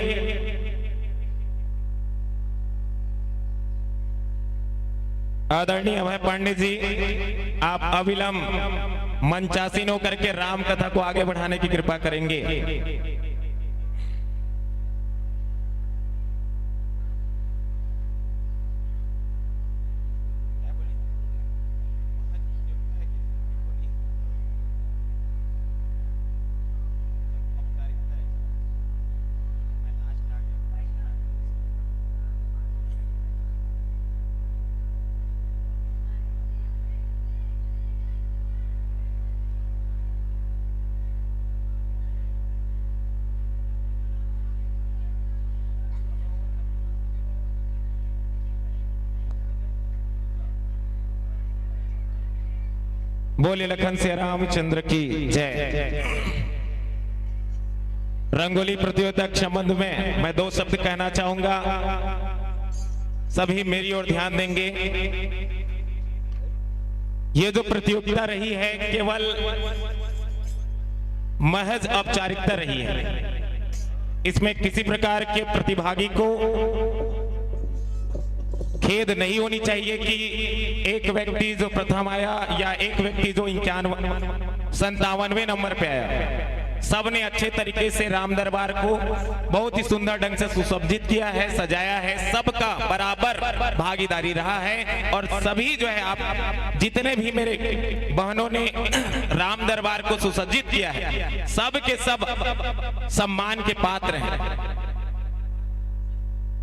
आदरणीय अभय पांडे जी, आप अविलंब मंचासीन होकर के राम कथा को आगे बढ़ाने की कृपा करेंगे। बोले लखन से रामचंद्र की जय। रंगोली प्रतियोगिता के संबंध में मैं दो शब्द कहना चाहूंगा, सभी मेरी ओर ध्यान देंगे। ये जो प्रतियोगिता रही है, केवल महज औपचारिकता रही है। इसमें किसी प्रकार के प्रतिभागी को खेद नहीं होनी चाहिए कि एक व्यक्ति जो प्रथम आया या एक व्यक्ति जो इक्यानवे, संतावनवें नंबर पे आया। सबने अच्छे तरीके से राम दरबार को बहुत ही सुंदर ढंग से सुसज्जित किया है, सजाया है। सबका बराबर भागीदारी रहा है और सभी जो है, आप जितने भी मेरे बहनों ने राम दरबार को सुसज्जित किया है, सब के सब सम्मान के पात्र हैं।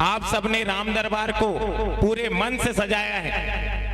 आप सबने राम दरबार को पूरे मन से सजाया है।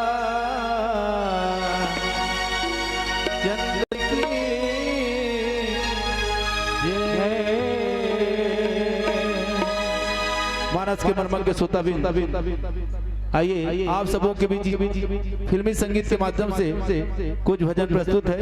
चंद्र की जय। मानस के मर्मज्ञ श्रोताबिंद, आइए, आप सबों के बीच फिल्मी संगीत के माध्यम से कुछ भजन प्रस्तुत है।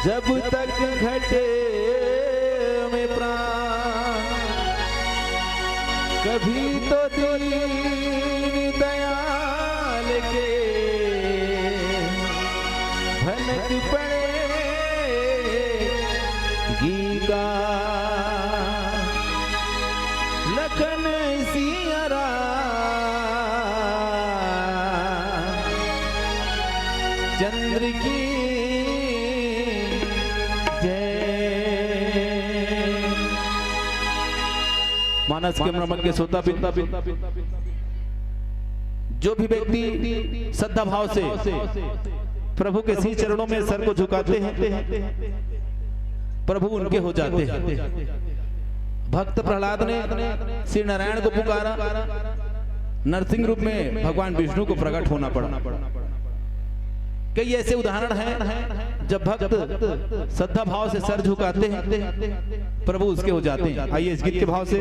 जब तक घटे में प्राण, कभी तो दीन दयाल के भनक पड़ेगी का। लखन सिया राम चंद्र की जय। मानस के मर्मज्ञ श्रोता बिंद, जो भी व्यक्ति श्रद्धा भाव से प्रभु के श्री चरणों में सर को झुकाते हैं, प्रभु उनके हो जाते हैं। भक्त प्रहलाद ने श्री नारायण को पुकारा, नरसिंह रूप में भगवान विष्णु को प्रकट होना पड़ा। कई ऐसे उदाहरण हैं, जब भक्त श्रद्धा भाव से सर झुकाते हैं, प्रभु उसके हो जाते हैं। आइए, इस गीत के भाव से।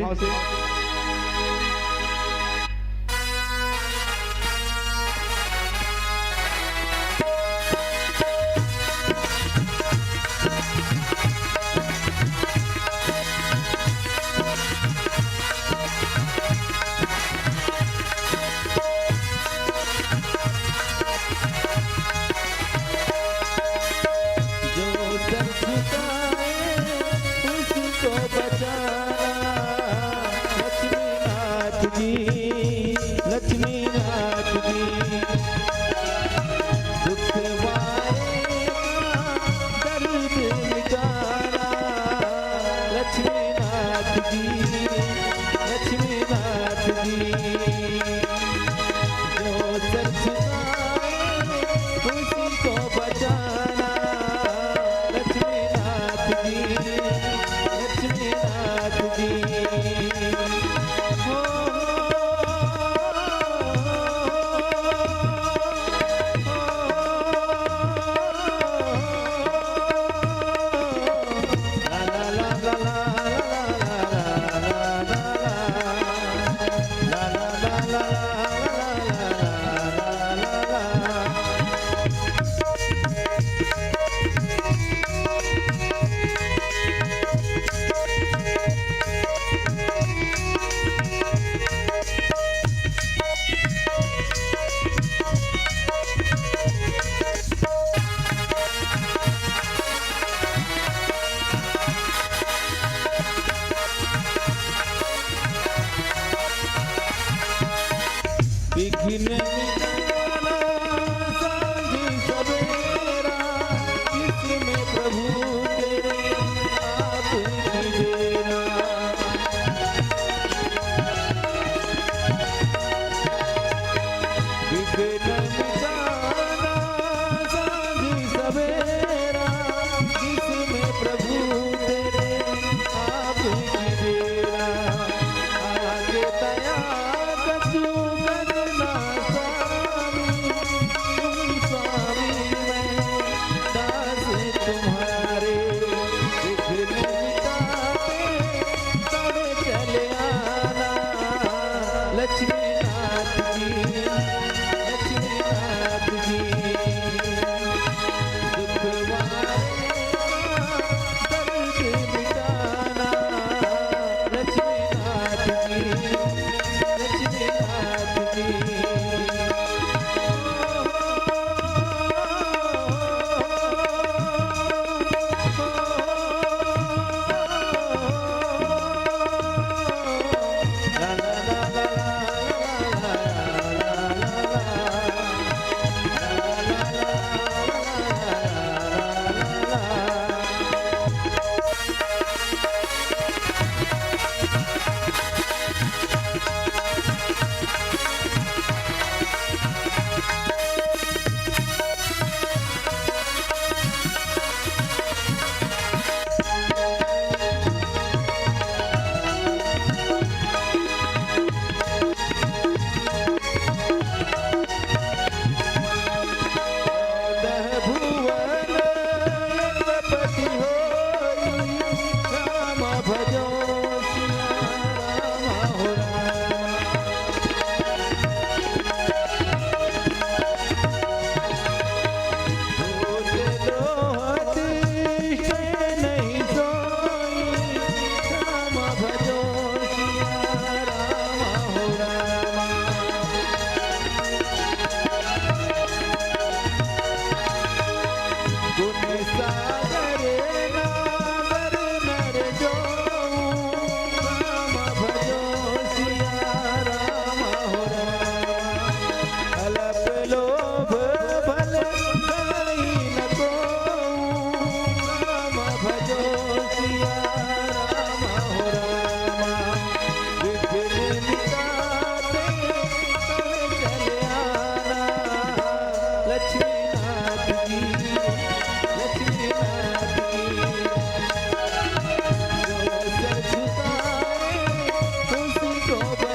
जो सर झुकाए, उसको बचाना, लक्ष्मीनाथ जी, लक्ष्मीनाथ जी। दुख वाले का दर्द मिटाना, लक्ष्मीनाथ जी, लक्ष्मीनाथ जी। जो सर झुकाए, उसको बचा